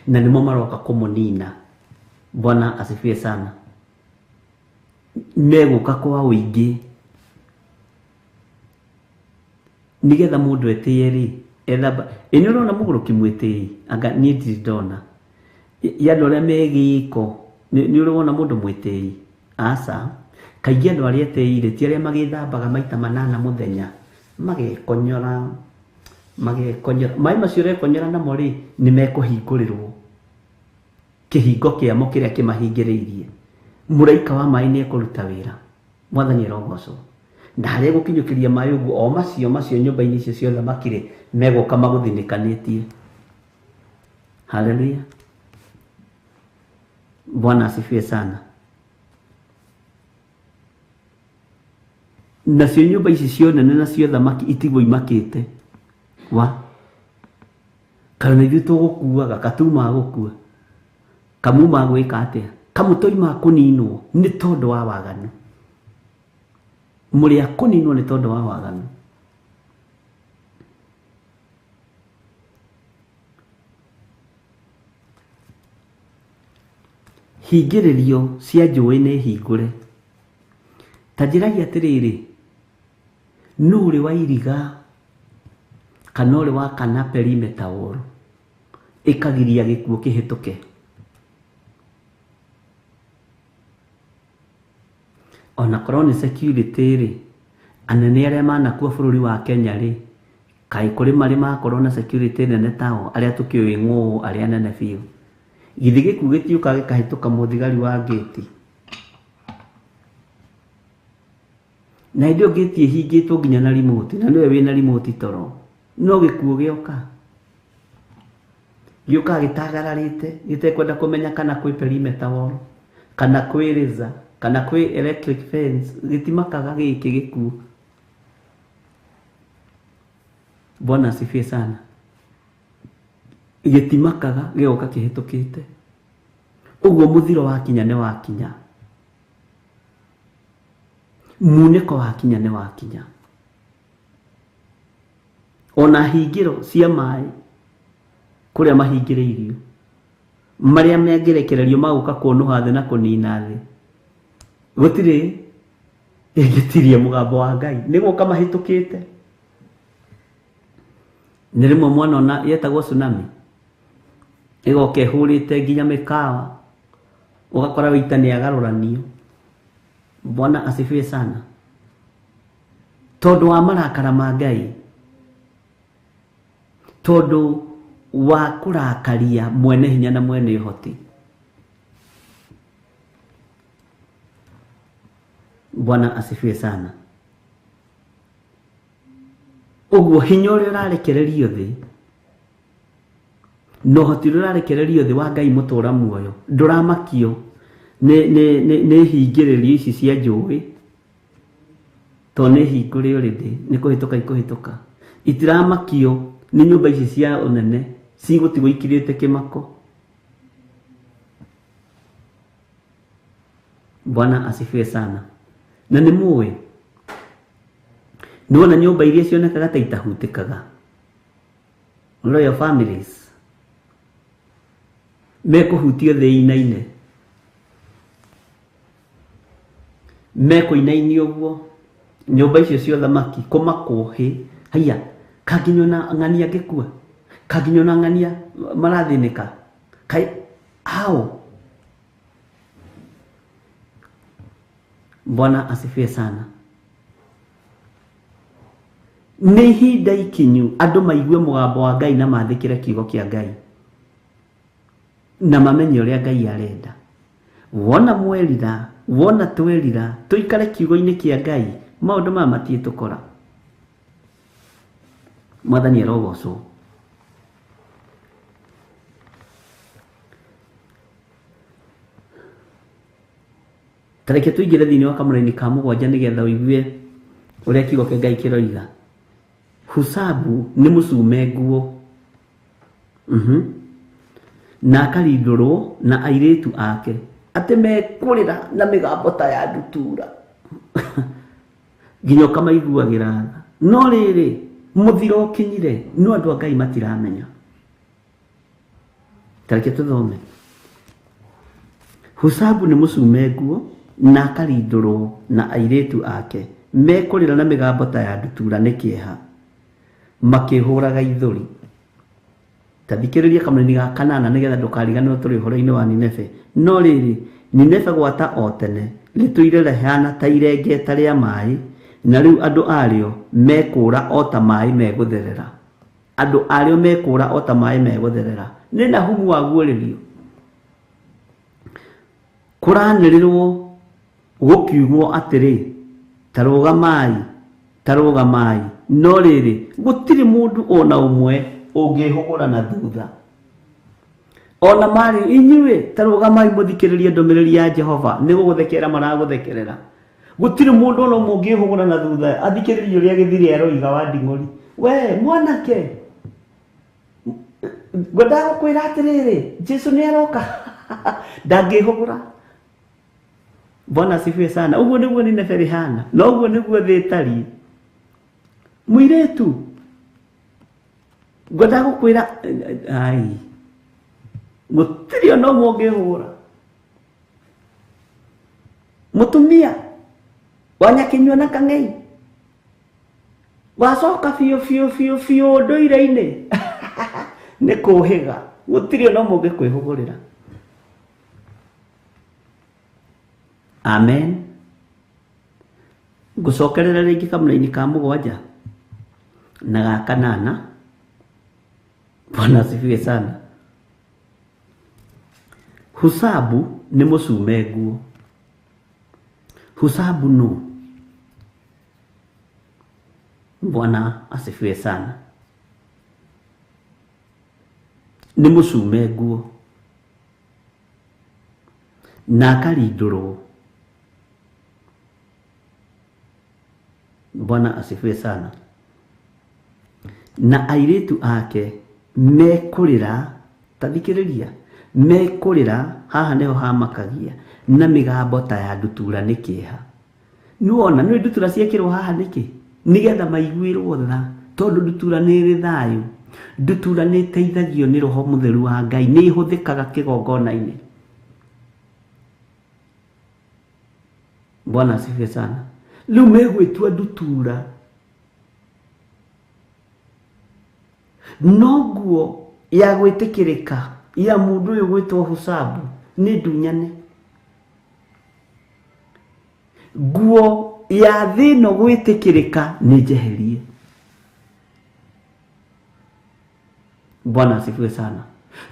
na nĩmo maroka kũmũnina. Bwana asifiwe sana. Megũka kwa ũingĩ nĩgetha mũndũ etĩye rĩ, ethamba. Ĩ nĩ ũrona mũgũrũki mwĩtĩi? Anga niĩ ndirĩ ndona. Ya andũ arĩa me gĩko, nĩ ũrĩ wona mũndũ mwĩtĩi? Aca. Kaingĩ andũ arĩa etĩi rĩ, ti arĩa magĩthambaga maita manana mũthenya, magekonyora, magekonyora. Maĩ macio ũrekonyora namo rĩ, nĩ mekũhingũrĩrwo kĩhingo kĩamo kĩrĩa kĩmahingĩrĩirie. Mũraika wa maĩ nĩ ekũruta wĩra. Mwathani arogocwo. Na harĩa gũkinyũkĩria maĩ ũguo, o macio macio nyũmba-inĩ icio cia ũthamaki rĩ, megũka magũthinĩkanĩtie. Haleluya. Bwana asifiwe sana. Nacio nyũmba ici cia ũnene na cia ũthamaki itigwo imakĩte. Wa kana nĩ ithuĩ tũgũkuaga katuma gũkua kamuma gwĩka atĩa kamũtoima kũninwo nĩ tondũ wa waganu mũrĩ a kũninwo nĩ tondũ wa waganu. Hingĩrĩrio cia njũĩ nĩ hingũre. Ta njĩrai atĩrĩrĩ, nũ ũrĩ wa iriga kana ũrĩ wa kana perimeter wall ĩkagiria gĩkuũ kĩhĩtũke? Ona korwo nĩ security rĩ, anene arĩa manakua bũrũri wa Kenya rĩ, kaĩ kũrĩ marĩ makorwo na security nene tao arĩa tũkĩũĩ ng'ũũ arĩa nene biũ? Githĩ gĩkuũ gĩtiũkaga gĩkahĩtũka mũthigari wa ngĩti? Na hĩndĩ ĩyo ngĩti ĩhingĩtwo nginya na remote, na nĩwe wĩna remote toro, no gĩkuũ gĩoka gĩũkaga gĩtagararĩte gĩtekwenda kũmenya kana kwĩ perimeter wall kana kwĩ laser kana kwĩ electric fence, gĩtimakaga gĩkĩ gĩkuũ. Bwana asifiwe sana. Gĩtimakaga gĩgoka kĩhĩtũkĩte. Ũguo mũthiro wakinya nĩ wakinya, munĩko wakinya nĩ wakinya. Ona hingĩro cia maĩ kũrĩa mahingĩrĩirio marĩa mangĩrekererio magũka kũnũha thĩ na kũnina thĩ, gũtirĩ ĩngĩtiria mũgambo wa Ngai, nĩ gũka mahĩtũkĩte. Nĩ rĩmwe mwana ona yetagwo tsunami ĩgoka ĩhũrĩte nginya mĩkawa, ũgakora wĩita nĩ agarũranio. Bwana asifiwe sana. Tondũ wa marakara ma Ngai, tondũ wa kũrakaria mwene hinya na mwene ũhoti. Bwana asifiwe sana. Ũguo hinya ũrĩa ũrarekererio thĩ na ũhoti ũrĩa ũrarekererio thĩ wa Ngai mũtũra muoyo ndũramakio nĩ hingĩrĩrio ici cia njũĩ, tondũ nĩ hingũre already, nĩ kũhĩtũka ikũhĩtũka. Itiramakio nĩ nyũmba ici cia ũnene cigũtigwo ikirĩte kĩmako. Bwana asifiwe sana. Na nĩ mũĩ nĩwona nyũmba iria cionekaga ta itahutĩkaga, royal families mekũhutio thĩ inaine, mekũinainio ũguo nyũmba icio cia ũthamaki kũmakwo hĩ haiya, kanginya ona ng'ania ngĩkua, kanginya ona ng'ania marathĩnĩka kai hao. Bwana asifiwe sana. Nĩ ihinda ikinyu andũ maigue mũgambo wa Ngai na mathĩkĩre kiugo kĩa Ngai na mamenye ũrĩa Ngai arenda. Wona mwerira, wona twerira, tũikare kiugo-inĩ kĩa Ngai, maũndũ maya matiĩtũkora. Mwathani arogocwo. Ta reke tũingĩre thĩinĩ wa kamũraini ka mũgwanja nĩgetha ũigue ũrĩa kiugo kĩa Ngai kĩroiga. Husabu nĩ mũcume nguo, na akarindũrwo na airĩtu ake atĩ mekũrĩra na mĩgambo ta ya ndutura nginya ũkamaiguagĩra tha. No rĩrĩ, mũthiro ũkinyire, no andũ a Ngai matiramenya. Ta reke tũthome. Husabu nĩ mũcume nguo na akarindũrwo na airĩtu ake mekũrĩra na mĩgambo ta ya ndutura nĩ kĩeha, makĩhũraga ithũri. Ta thikĩrĩria kamũraini ga kanana nĩgetha ndũkariganĩrwo tũrĩ ũhoro-inĩ wa Nineve. No rĩrĩ, Nineve gwata o tene rĩtũire rĩhana ta irengeta rĩa maĩ, na rĩu andũ arĩo mekũũra o ta maĩ megũtherera. Andũ arĩo mekũũra o ta maĩ megũtherera. Nĩ Nahumu waguũrĩrio. Kũranĩrĩrwo gũkiugwo atĩrĩ, ta rũgamai, ta rũgamai. No rĩrĩ, gũtirĩ mũndũ ona ũmwe ũngĩhũgũra na thutha. Ona marĩ inyuĩ, ta rũgamai mũthikĩrĩrie ndũmĩrĩri ya Jehova, nĩ gũgũthekerera maragũthekerera. Gũtirĩ mũndũ ona ũmwe ũngĩhũgũra na thutha athikĩrĩrie ũrĩa gĩthiri aroiga wa nding'ori. We mwanake, ngwendaga gũkwĩra atĩrĩrĩ, Jesu nĩ aroka. Ndangĩhũgũra. Bwana asifiwe sana. Ũguo nĩguo Nineve rĩhana, na ũguo nĩguo thĩ ĩtariĩ. Mũirĩtu, ngwendaga gũkwĩra ai, gũtirĩ ona ũmwe ũngĩhũgũra. Mũtumia wa Nyakinyua na Kang'ei wacoka biũ biũ biũ biũ ndũire-inĩ nĩ kũhĩga, gũtirĩ ona ũmwe ũngĩkwĩhũgũrĩra. Amen. Ngũcokerera rĩngĩ kamũraini ka mũgwanja na ga kanana. Bwana asifiwe sana. Husabu nĩ mũcume nguo. Husabu nũ? Bwana asifiwe sana. Nĩ mũcume nguo na akarindũrwo. Bwana asifiwe sana. Na airĩtu ake mekũrĩra, ta thikĩrĩria, mekũrĩra haha nĩho hamakagia, na mĩgambo ta ya ndutura nĩ kĩeha. Nĩwona nĩ ndutura ciekĩrwo haha nĩkĩ? Nĩgetha maiguĩrwo tha, tondũ ndutura nĩ ĩrĩ thayũ. Ndutura nĩ ĩteithagio nĩ Roho Mũtheru wa Ngai, nĩ ĩhũthĩkaga kĩgongona-inĩ. Bwana asifiwe sana. Rĩu megwĩtua ndutura, no nguo ya gwĩtĩkĩrĩka ya mũndũ ũyũ gwĩtwo Husabu nĩ ndunyane. Nguo ya thĩ ĩno gwĩtĩkĩrĩka nĩ njeherie. Bwana asifiwe sana.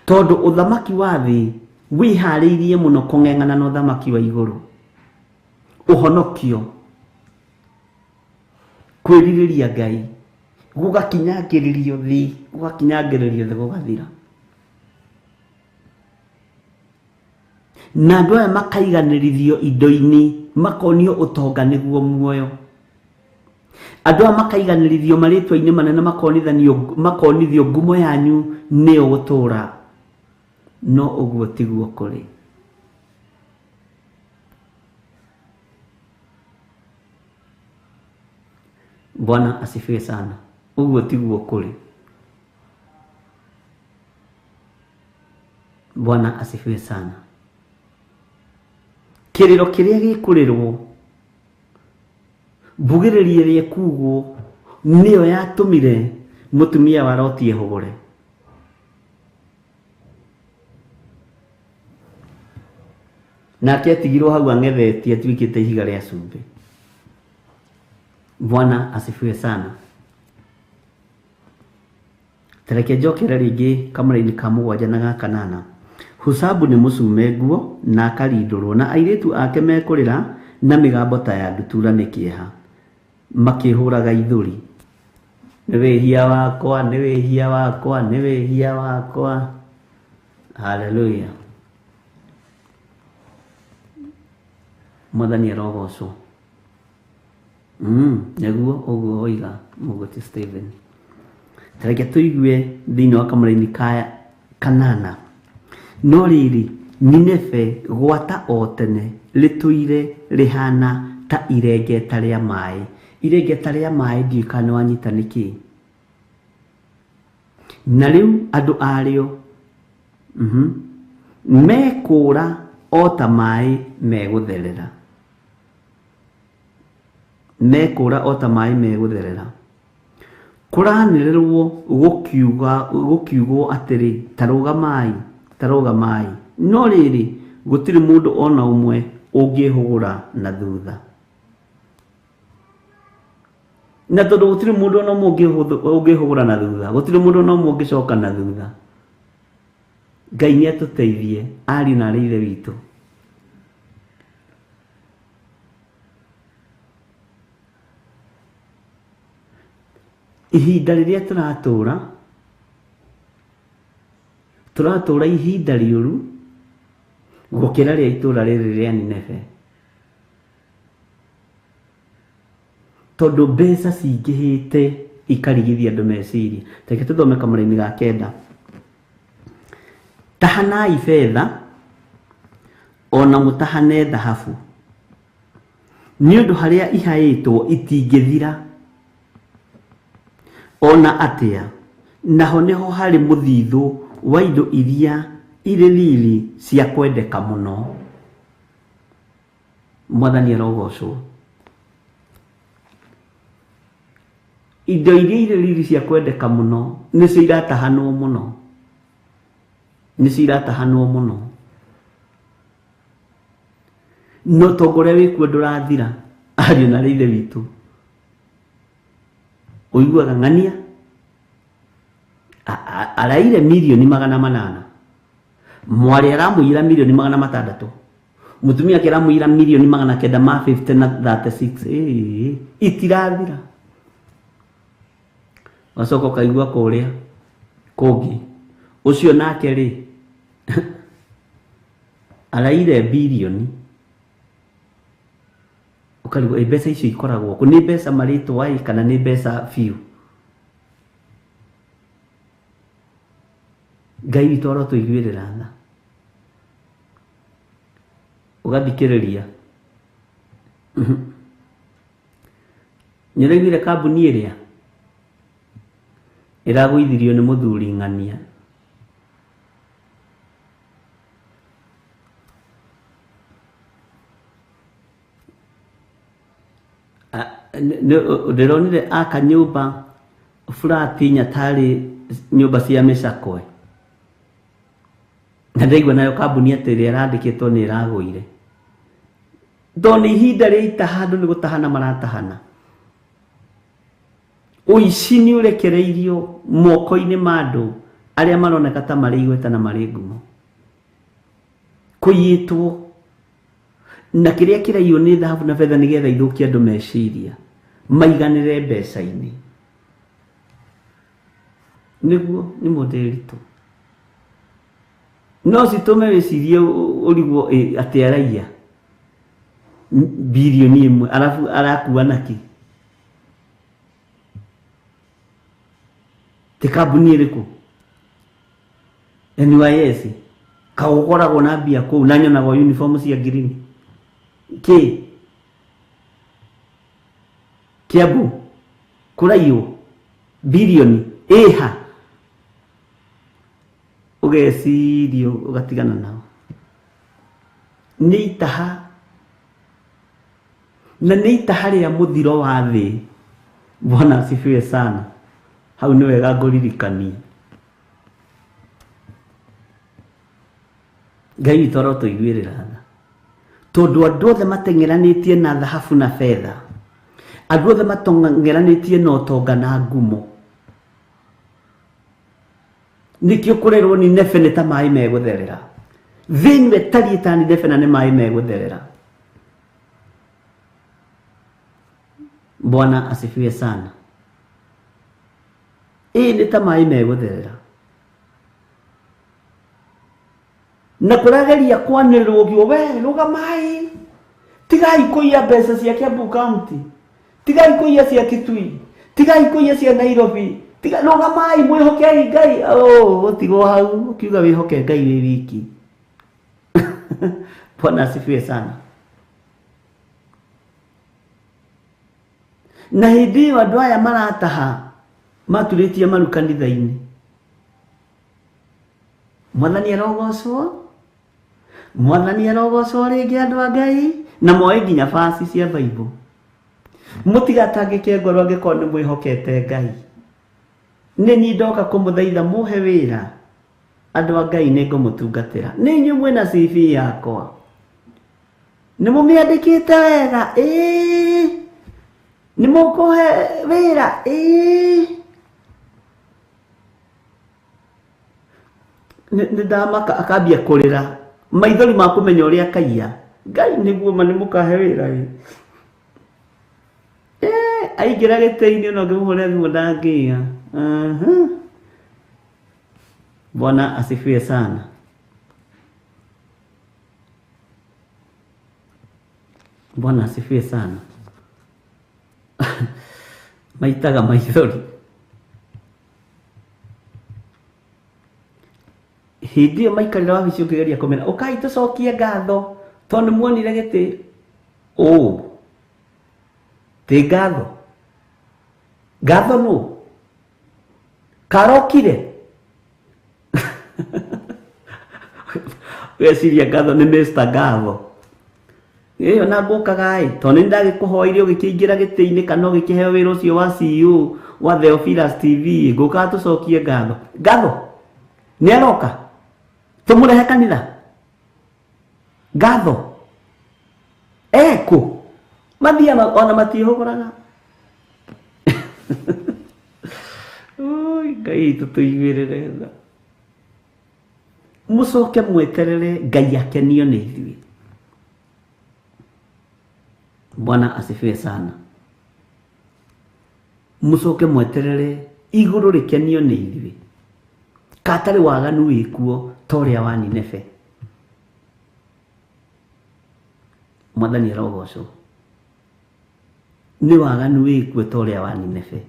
Tondũ ũthamaki wa thĩ wĩharĩirie mũno kũng'eng'ana na ũthamaki wa igũrũ. Ũhonokio, kwĩrirĩria Ngai, gũgakinyangĩrĩrio thĩ, gũgakinyangĩrĩrio thĩ gũgathira. Na andũ aya makaiganĩrithio indo-inĩ, makonio ũtonga nĩguo muoyo. Andũ aya makaiganĩrithio marĩtwa-inĩ manene, makonithio ngumo yanyu nĩyo gũtũra. No ũguo tiguo kũrĩ. Bwana asifiwe sana. Ũguo tiguo kũrĩ. Bwana asifiwe sana. Kĩrĩro kĩrĩa gĩkũrĩrwo, mbugĩrĩrio ĩrĩa ĩkugwo, nĩyo yatũmire mũtumia wa Loti ehũgũre. Nake atigirwo hau ang'ethetie atuĩkĩte ihiga rĩa cumbĩ. Bwana asifiwe sana. Tareke njokere rĩngĩ kamũra-inĩ ka mũgwanja na ga kanana. Husabu nĩ mũcume nguo na akarindũrwo, na airĩtu ake mekũrĩra na mĩgambo ta ya ndutura nĩ kĩeha, makĩhũraga ithũri. Nĩ wĩhia wakwa, nĩ wĩhia wakwa, nĩ wĩhia wakwa. Haleluya. Mwathani arogocwo. Nĩguo ũguo oiga Mũgũti Stephen. Tareke tũigue thĩinĩ wa kamũra-inĩ ka kanana. No rĩrĩ, Nineve gwata o tene rĩtũire rĩhana ta irengeta rĩa maĩ. Irengeta rĩa maĩ ndiũĩ kana nĩ wanyita nĩkĩ. Na rĩu andũ arĩo mekũũra o ta maĩ megũtherera. Mekũũra o ta maĩ megũtherera. Kũranĩrĩrwo gũkiugwo atĩrĩ, ta rũgamai, ta rũgamai. No rĩrĩ, gũtirĩ mũndũ ona ũmwe ũngĩhũgũra na thutha. Na tondũ gũtirĩ mũndũ ona ũmwe ũngĩhũgũra na thutha, gũtirĩ mũndũ ona ũmwe ũngĩcoka na thutha. Ngai nĩ atũteithie, ariũ na aarĩ a Ithe witũ. Ihinda rĩrĩa tũratũra, tũratũra ihinda rĩũru gũkĩra rĩa itũra rĩrĩ rĩa Nineve. Tondũ mbeca cingĩhĩte ikarigithia andũ meciria. Reke tũthome kamũraini ga 9. Tahanai betha ona mũtahane thahabu, nĩ ũndũ harĩa ihaĩtwo itingĩthira ona atĩa, naho nĩho harĩ mũthithũ wa indo iria irĩ riri cia kwendeka mũno. Mwathani arogocwo. Indo iria irĩ riri cia kwendeka mũno nĩcio iratahanwo mũno, nĩcio iratahanwo mũno. No tongo ũrĩa wĩkuo ndũrathira, ariũ na ithe witũ. Ũiguaga ng'ania araire mirioni 800, mwarĩ aramũiyĩra mirioni 600, mũtumia ake aramũiyĩra mirioni 950 na 36. Itirathira. Wacoka ũkaigua kũrĩa kũngĩ ũcio nake rĩ araire birioni, ũkarigwo mbeca icio ikoragwo kũ? Nĩ mbeca marĩtwa ĩ kana nĩ mbeca biũ? Ngai witũ arotũiguĩrĩra tha. Ũgathikĩrĩria. Nĩ ũraiguire kambuni ĩrĩa ĩragũithirio nĩ mũthuri ng'ania? Ndĩronire aka nyũmba flat inya tarĩ nyũmba cia mĩcakwe, na ndaigua nayo kambuni atĩ ĩrĩa ĩrandĩkĩtwo nĩ ĩragũire. Tondũ nĩ ihinda rĩa itaha, andũ nĩ gũtahana maratahana. Ũici nĩ ũrekereirio moko-inĩ ma andũ arĩa maroneka ta marĩ igweta na marĩ ngumo. Kũiyĩtwo na kĩrĩa kĩraiywo nĩ thahabu na betha nĩgetha ithũkie andũ meciria maiganĩre mbeca-inĩ. Nĩguo nĩ mũndĩritũ. No citũme wĩcirie ũrigwo atĩ araiya birioni 1, arabu arakua nakĩ? Ti kambuni ĩrĩkũ? NYS kaũkoragwo na mbia kũu na nyonaga uniform cia green. Kĩ? Kiambu kũraiywo birioni ĩha, ũgeciria ũgatigana nao. Nĩ itaha, na nĩ itaha rĩa mũthiro wa thĩ. Bwana asifiwe sana. Hau nĩ wega ngũririkanie. Ngai witũ arotũiguĩrĩra tha, tondũ andũ othe mateng'eranĩtie na thahabu na betha, andũ othe mateng'eranĩtie na ũtonga na ngumo. Nĩkĩo kũrerwo nĩ nebe nĩ ta maĩ megũtherera. Thĩ ĩno ĩtariĩ ta nebe na nĩ maĩ megũtherera. Bwana asifiwe sana. Ĩ nĩ ta maĩ megũtherera. Na kũrageria kwanĩrĩrwo ũguo, we rũgamai, tigai kũiya mbeca cia Kiambu County, tigai kũiya cia Kitui, tigai kũiya cia Nairobi, rũgamai mwĩhokei Ngai. Ũtigwo hau ũkiuga wĩhoke Ngai wĩ wiki. Bwana asifiwe sana. Na hĩndĩ ĩyo andũ aya marataha maturĩtie maru kanitha-inĩ. Mwathani arogocwo, Mwathani arogocwo rĩngĩ andũ a Ngai, na moe nginya baci cia Bible. Mũtigatangĩke ngoro angĩkorwo nĩ mwĩhokete Ngai. Nĩ niĩ ndoka kũmũthaitha mũhe wĩra, andũ a Ngai nĩ ngũmũtungatĩra. Nĩ inyuĩ mwĩna CV yakwa, nĩ mũmĩandĩkĩte wega, ĩĩ, nĩ mũkũhe wĩra, ĩĩ. Nĩ ndamaka akambia kũrĩra, maithori ma kũmenya ũrĩa akaiya. Ngai nĩguo ma nĩ mũkahe wĩra ĩ. Aingĩra gĩtĩ-inĩ ona ũngĩmũhũrĩra thimũ ndangĩia. Bwana asifiwe sana. Bwana asifiwe sana. Maitaga maithori. Hĩndĩ ĩyo maikarĩra wabici ũkĩgeria kũmera ũkai tũcokie ngatho tondũ nĩ muonire gĩtĩ ũ tĩ ngatho ngatho nũ karokire weciria ngatho nĩ Mr. Ngatho ĩyo na ngũkaga ĩ tondũ nĩ ndagĩkũhoire ũgĩkĩingĩra gĩtĩ-inĩ kana ũgĩkĩheo wĩra ũcio wa CEO wa Theophilus TV ngũkaga tũcokie ngatho ngatho nĩ aroka tũmũrehe kanitha ngatho ekũ mathiaga ona matiĩhũgũraga. Oi Ngai tũtũiguĩrĩre tha. Mũcoke mweterere Ngai akenio nĩ ithuĩ. Bwana asifiwe sana. Mũcoke mweterere igũrũ rĩkenio nĩ ithuĩ. Katarĩ waganu wĩkuo ta ũrĩa wa Nineve. Mwathani arogocwo. Nĩ waganu wĩkuo ta ũrĩa wa Nineve.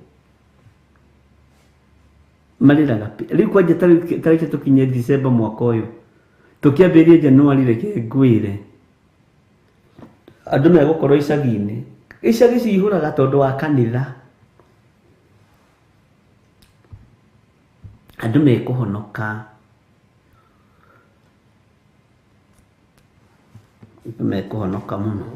Marĩraga rĩu kwanja tarĩki tũkinye December mwaka ũyũ tũkĩambĩrĩria January reke ngwĩre andũ megũkorwo icagi-inĩ. Icagi cihũraga tondũ wa kanitha. Andũ mekũhonoka. Andũ mekũhonoka mũno.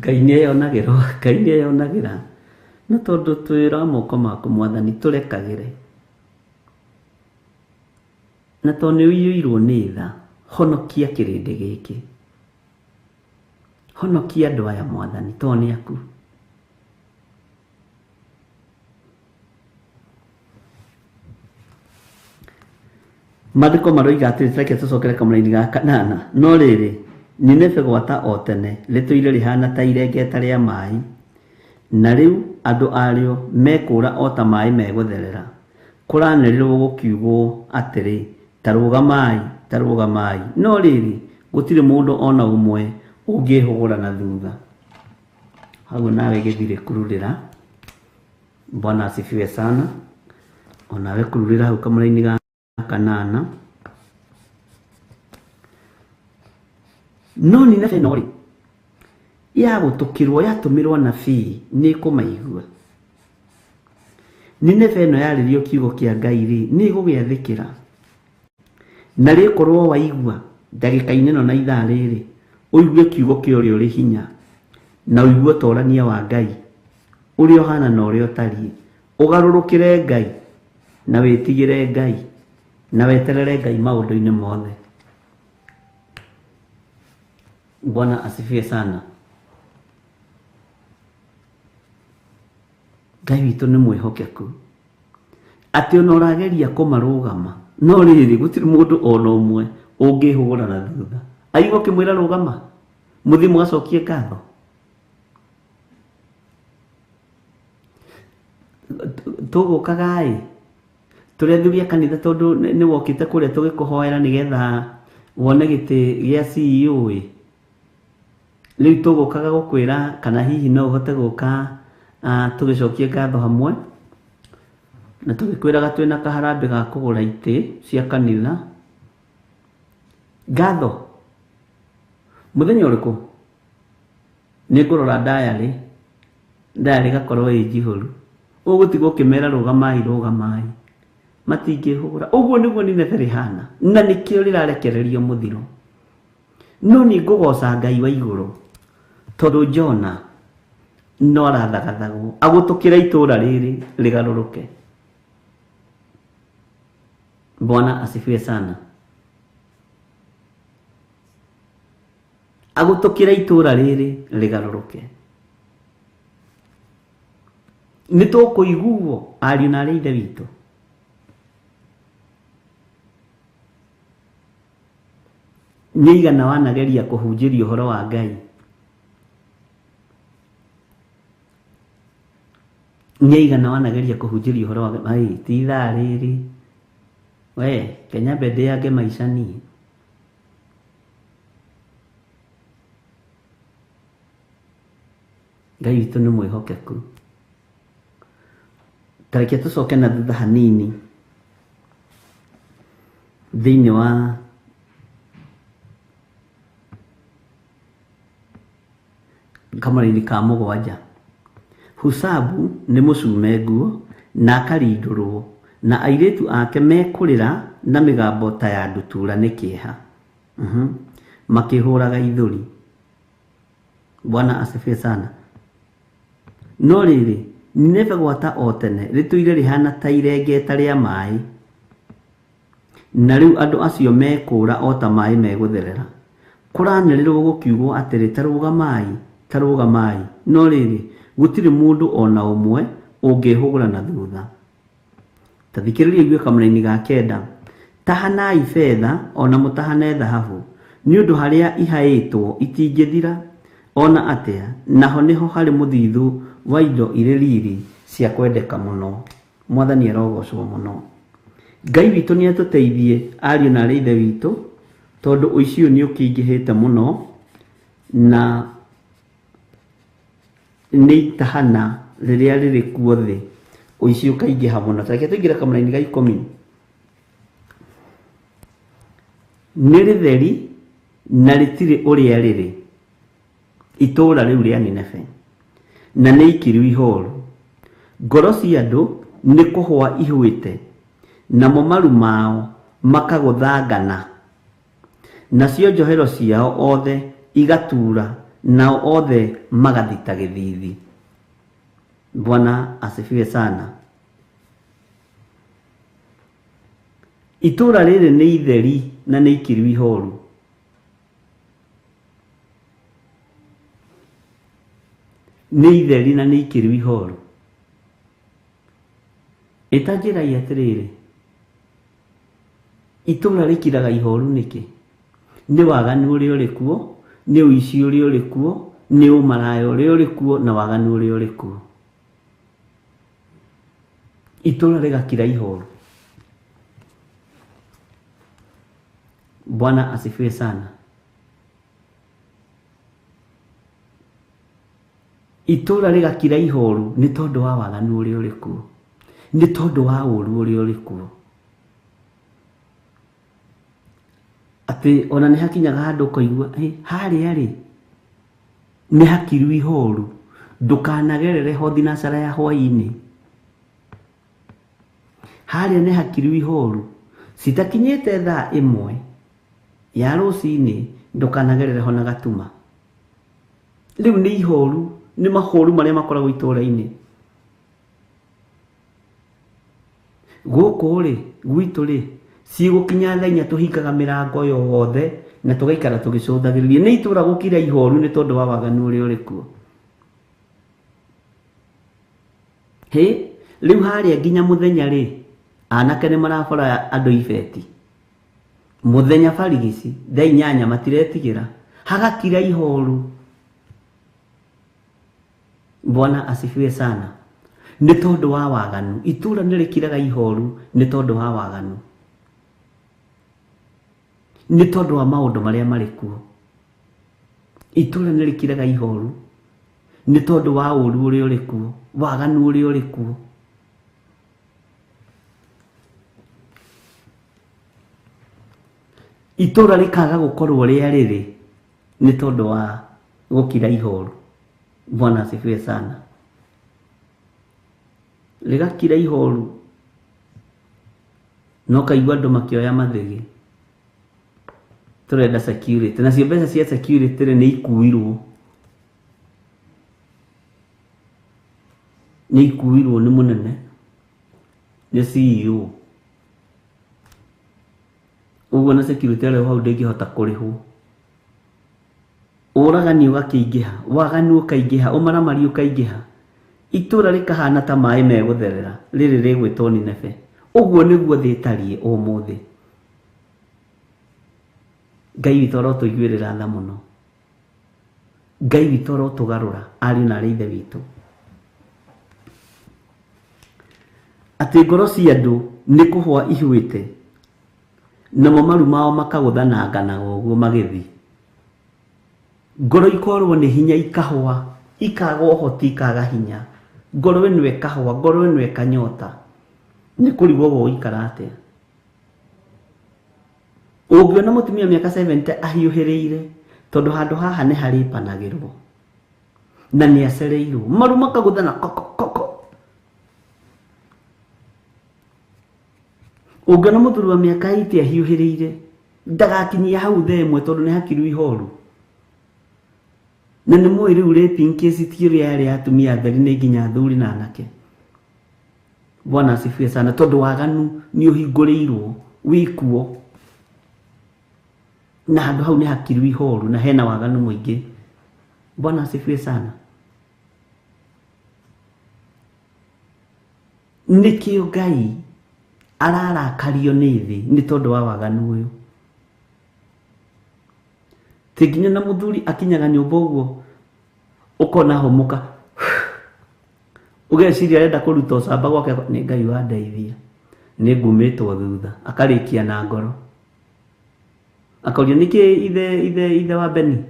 Ngai nĩ eyonagĩra, Ngai nĩ eyonagĩra. Na tondũ twĩra moko maku Mwathani tũrekagĩre. Na tondũ nĩ ũiyũirwo nĩ tha, honokia kĩrĩndĩ gĩkĩ. Honokia andũ aya Mwathani tondũ nĩ aku. Maandĩko maroiga atĩrĩ, reke tũcokere kamũraini ga kanana. No rĩrĩ, Nineve gwata o tene rĩtũire rĩhana ta irengeta rĩa maĩ, na rĩu andũ arĩo mekũũra o ta maĩ megũtherera. Kũranĩrĩrwo gũkiugwo atĩrĩ, ta rũgamai, ta rũgamai. No rĩrĩ, gũtirĩ mũndũ ona ũmwe ũngĩhũgũra na thutha. Hau nawe gĩthirĩ kururĩra. Bwana asifiwe sana. Onawe kururĩra hau kamũraini ga kanana. No Nineve ĩno rĩ, yagũtũkĩrwo yatũmĩrwo anabii nĩ ĩkũmaigua. Nineve ĩno yarĩrio kiugo kĩa Ngai rĩ, nĩ ĩgũgĩathĩkĩra. Na rĩkorwo waigua ndagĩka-inĩ ĩno na ithaa rĩrĩ, ũigue kiugo kĩa ũrĩa ũrĩ hinya, na ũigue ũtorania wa Ngai, ũrĩa ũhana na ũrĩa ũtariĩ. Ũgarũrũkĩre Ngai, na wĩtigĩre Ngai, na weterere Ngai maũndũ-inĩ mothe. Bwana asifiwe sana. Ngai witũ nĩ mwĩhokeku. Atĩ ona ũrageria kũmarũgama, no rĩrĩ gũtirĩ mũndũ ona ũmwe ũngĩhũgũra na thutha. Aigua ũkĩmwĩra rũgama, mũthiĩ mũgacokie ngatho. Tũgũkaga ĩ, tũrĩ athuri a kanitha tondũ nĩ wokĩte kũrĩa tũgĩkũhoera nĩgetha wone gĩtĩ gĩa CEO ĩ. Rĩu tũgũkaga gũkwĩra kana hihi no ũhote gũka tũgĩcokie ngatho hamwe na tũgĩkwĩraga twĩna kaharambĩ ga kũgũra itĩ cia kanitha. Ngatho mũthenya ũrĩkũ? Nĩ ngũrora diary, diary ĩgakorwo ĩ njihũru. Ũgũtigwo ũkĩmera rũgamai, rũgamai. Matingĩhũgũra. Ũguo nĩguo Nineve rĩhana, na nĩkĩo rĩrarekererio mũthiro. No nĩ ngũgoca Ngai wa igũrũ tondũ Jona no arathagathagwo agũtũkĩra itũũra rĩrĩ rĩgarũrũke. Bwana asifiwe sana. Agũtũkĩra itũũra rĩrĩ rĩgarũrũke. Nĩ tũkũiguo ariũ na arĩ ithe witũ. Nĩ aigana wanageria kũhunjĩria ũhoro wa Ngai? Nĩ aigana wanageria kũhunjĩria ũhoro wa Ngai? Ti ithaa rĩrĩ. We, Kenya mbende yange maica niĩ. Ngai witũ nĩ mwĩhokeku. Ta reke tũcoke na thutha hanini thĩinĩ wa kamũraini ka 7. Husabu nĩ mũcume nguo na akarindũrwo, na airĩtu ake mekũrĩra na mĩgambo ta ya ndutura nĩ kĩeha, makĩhũraga ithũri. Bwana asifiwe sana. No rĩrĩ, Nineve gwata o tene rĩtũire rĩhana ta irengeta rĩa maĩ, na rĩu andũ acio mekũũra o ta maĩ megũtherera. Kũranĩrĩrwo gũkiugwo atĩrĩ, ta rũgamai, ta rũgamai. No rĩrĩ, gũtirĩ mũndũ o na ũmwe ũngĩhũgũra na thutha. Ta thikĩrĩria igue kamũraini ga 9. Tahanai betha o na mũtahane thahabu, nĩ ũndũ harĩa ihaĩtwo itingĩthira ona atĩa, naho nĩho harĩ mũthithũ wa indo irĩ riri cia kwendeka mũno. Mwathani arogocwo mũno. Ngai witũ nĩ atũteithie ariũ na arĩ ithe witũ, tondũ ũici ũyũ nĩ ũkĩingĩhĩte mũno na nĩ itahana rĩrĩa rĩrĩ kuo thĩ, ũici ũkaingĩha mũno. Ta reke tũingĩre kamũraini ga 10. Nĩ rĩtheri na rĩtirĩ ũrĩa rĩrĩ itũũra rĩu rĩa Nineve, na nĩ ikiru ihoru. Ngoro cia andũ nĩ kũhũa ihũĩte, namo maru mao makagũthangana, nacio njohero ciao othe igatura, nao othe magathita gĩthithi. Bwana asifiwe sana. Itũũra rĩrĩ nĩ itheri na nĩ ikiru ihoru. Nĩ itheri na nĩ ikiru ihoru. Ĩtanjĩrai atĩrĩrĩ, itũũra rĩkiraga ihoru nĩkĩ? Nĩ waganu ũrĩa ũrĩ kuo, nĩ ũici ũrĩa ũrĩ kuo, nĩ ũmaraya ũrĩa ũrĩ kuo, na waganu ũrĩa ũrĩ kuo. Itũũra rĩgakira ihoru. Bwana asifiwe sana. Itũũra rĩgakira ihoru nĩ tondũ wa waganu ũrĩa ũrĩ kuo, nĩ tondũ wa ũũru ũrĩa ũrĩ kuo. Atĩ ona nĩ hakinyaga handũ ũkaigua, harĩa rĩ nĩ hakiru ihoru, ndũkanagerere ho thinacara ya hwaĩ-inĩ. Harĩa nĩ hakiru ihoru, citakinyĩte thaa 1 ya rũcinĩ, ndũkanagerere ho na gatuma. Rĩu nĩ ihoru, nĩ mahoru marĩa makoragwo itũũra-inĩ. Gũkũ rĩ, gwitũ rĩ, cigũkinya thaa 4 tũhingaga mĩrango yothe na tũgaikara tũgĩcũthagĩrĩria. Nĩ itũũra gũkira ihoru nĩ tondũ wa waganu ũrĩa ũrĩ kuo. Hĩ, rĩu harĩa nginya mũthenya rĩ, anake nĩ marabora andũ ibeti. Mũthenya barigici thaa 8 matiretigĩra, hagakira ihoru. Bwana asifiwe sana. Nĩ tondũ wa waganu, itũũra nĩ rĩkiraga ihoru nĩ tondũ wa waganu, nĩ tondũ wa maũndũ marĩa marĩ kuo. Itũũra nĩ rĩkiraga ihoru nĩ tondũ wa ũũru ũrĩa ũrĩ kuo, waganu ũrĩa ũrĩ kuo. Itũũra rĩkaga gũkorwo rĩa rĩrĩ nĩ tondũ wa gũkira ihoru. Bwana asifiwe sana. Rĩgakira ihoru, no kaigua andũ makĩoya mathĩgĩ, tũrenda security, nacio mbeca cia security rĩ nĩ ikuirwo, nĩ ikuirwo nĩ mũnene, nĩ CEO. Ũguo na security arĩ hau ndĩngĩhota kũrĩhwo. Ũragani ũgakĩingĩha, waganu ũkaingĩha, ũmaramari ũkaingĩha, itũũra rĩkahana ta maĩ megũtherera, rĩrĩ rĩgwĩtwo Nineve. Ũguo nĩguo thĩ ĩtariĩ ũmũthĩ. Ngai witũ arotũiguĩrĩra tha mũno. Ngai witũ arotũgarũra ariũ na arĩ ithe witũ. Atĩ ngoro cia andũ nĩ kũhũa ihuĩte, namo maru mao makagũthananganaga ũguo magĩthiĩ. Ngoro ikorwo nĩ hinya ikahũa, Ikaga ũhoti, ikaga hinya. Ngoro ĩno ĩkahũa, ngoro ĩno ĩkanyota. Nĩ kũrigwo gũgũikara atĩa. Ũngĩona mũtumia mĩaka 70 ahiũhĩrĩire tondũ handũ haha nĩ harĩpanagĩrwo na nĩ acereirwo maru makagũthana koko koko. Ũngĩona mũthuri wa mĩaka 80 ahiũhĩrĩire ndagakinyia hau thaa ĩmwe tondũ nĩ hakiru ihoru. Na nĩ mũĩ rĩu raping case ti ũrĩa yarĩ ya atumia atheri, nĩ nginya athuri na anake. Bwana asifiwe sana, tondũ waganu nĩ ũhingũrĩirwo wĩkuo na handũ hau nĩ hakiru ihoru na hena waganu mũingĩ. Bwana asifiwe sana. Nĩkĩo Ngai ararakario nĩ thĩ nĩ tondũ wa waganu ũyũ. Ti nginya na mũthuri akinyaga nyũmba ũguo ũkona homoka ũgeciria arenda kũruta ũcamba gwake, nĩ Ngai wandeithia, nĩ ngumĩtwo thutha. Akarĩkia na ngoro akoria nĩkĩ ithe wa Beni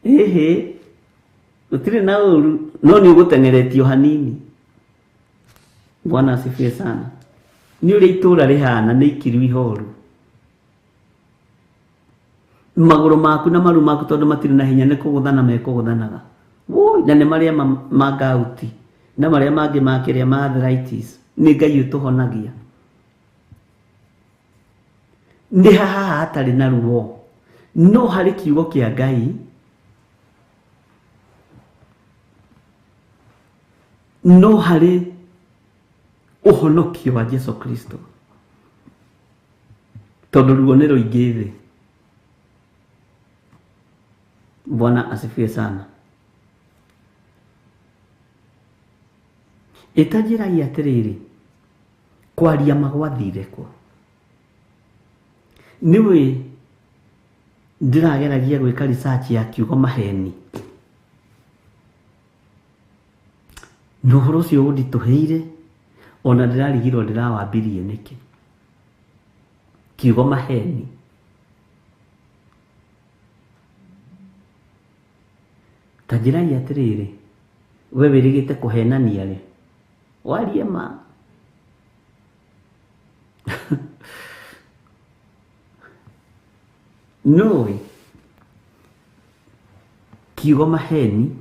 ĩhĩ gũtirĩ na ũru no nĩ ũgũteng'eretio hanini. Bwana asifiwe sana. Nĩ ũrĩa itũra rĩhana nĩ ikiru ihoru. Magũrũ maku na maru maku tondũ matirĩ na hinya nĩ kũgũthana mekũgũthanaga. Woi, na nĩ marĩa ma gout na marĩa mangĩ ma kĩrĩa ma arthritis, nĩ Ngai ũtũhonagia. Nĩ haha hatarĩ na ruo, no harĩ kiugo kĩa Ngai no harĩ ũhonokio wa Jesu Kristo, tondũ ruo nĩ rũingĩ thĩ. Bwana asifiwe sana. Ĩtanjĩrai atĩrĩrĩ, kwaria magwathire kũ? Nĩwe ndĩrageragia gwĩka research ya kiugo maheni, na ũhoro ũcio ũnditũhĩire ona ndĩrarigirwo ndĩrawambirie nĩkĩ. Kiugo maheni ta njĩrai atĩrĩrĩ, we wĩrĩgĩte kũhenania rĩ, warie ma. Nũĩ kiugo maheni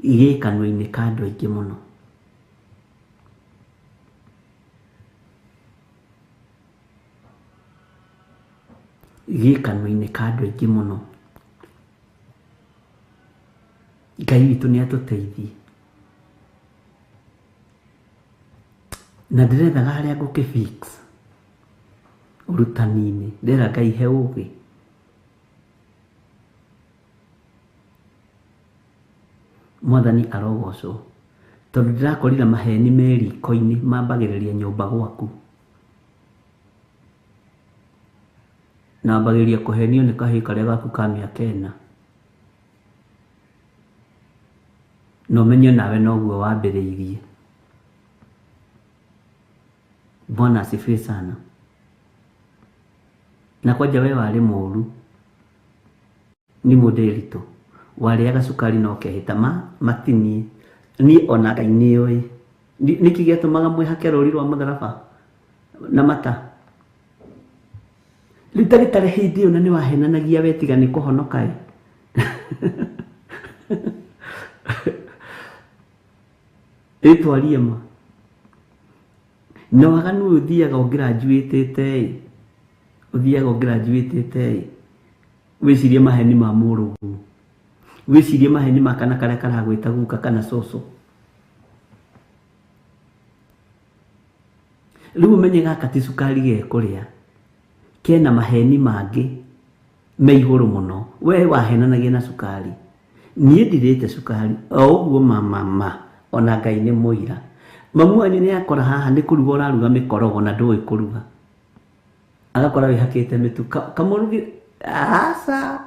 gĩ kanua-inĩ ka andũ aingĩ mũno. Gĩ kanua-inĩ ka andũ aingĩ mũno. Ngai witũ nĩ atũteithie. Na ndĩrethaga harĩa ngũkĩ fix ũrutani-inĩ, ndĩrera Ngai he ũgĩ. Mwathani arogocwo, tondũ ndĩrakorire maheni me riko-inĩ mambagĩrĩria nyũmba gwaku, na wambagĩrĩria kũhenio nĩ kahĩĩ karĩa gaku ka mĩaka 4, na ũmenye nawe noguo wambĩrĩirie. Bwana asifiwe sana. Na kwanja we warĩ mũũru, nĩ mũndĩritũ, warĩaga cukari na ũkehĩta matinie. Niĩ ona Ngai nĩoĩ nĩkĩ gĩatũmaga mwĩhake rũri rwa mũtharaba na mata. Rĩu ta gĩtarĩ hĩndĩ ĩyo na nĩ wahenanagia we tiga nĩ kũhonoka ĩ. Ĩtwarie ma. Na waganu ũyũ ũthiaga ũngĩranjuĩtĩte ĩ, ũthiaga ũngĩranjuĩtĩte ĩ, wĩcirie maheni ma mũrũguo, wĩcirie maheni ma kana karĩa karagwĩta guka kana cũcũ. Rĩu ũmenye gaka ti cukari gekũrĩa, kena maheni mangĩ me igũrũ mũno. We wahenanagia na cukari, niĩ ndirĩte cukari o ũguo ma ona Ngai nĩ mũira. Mamu wanyu nĩ akora haha nĩ kũruga ũraruga mĩkorogo na ndũĩ kũruga, agakora wĩhakĩte mĩtu kamũrugi aca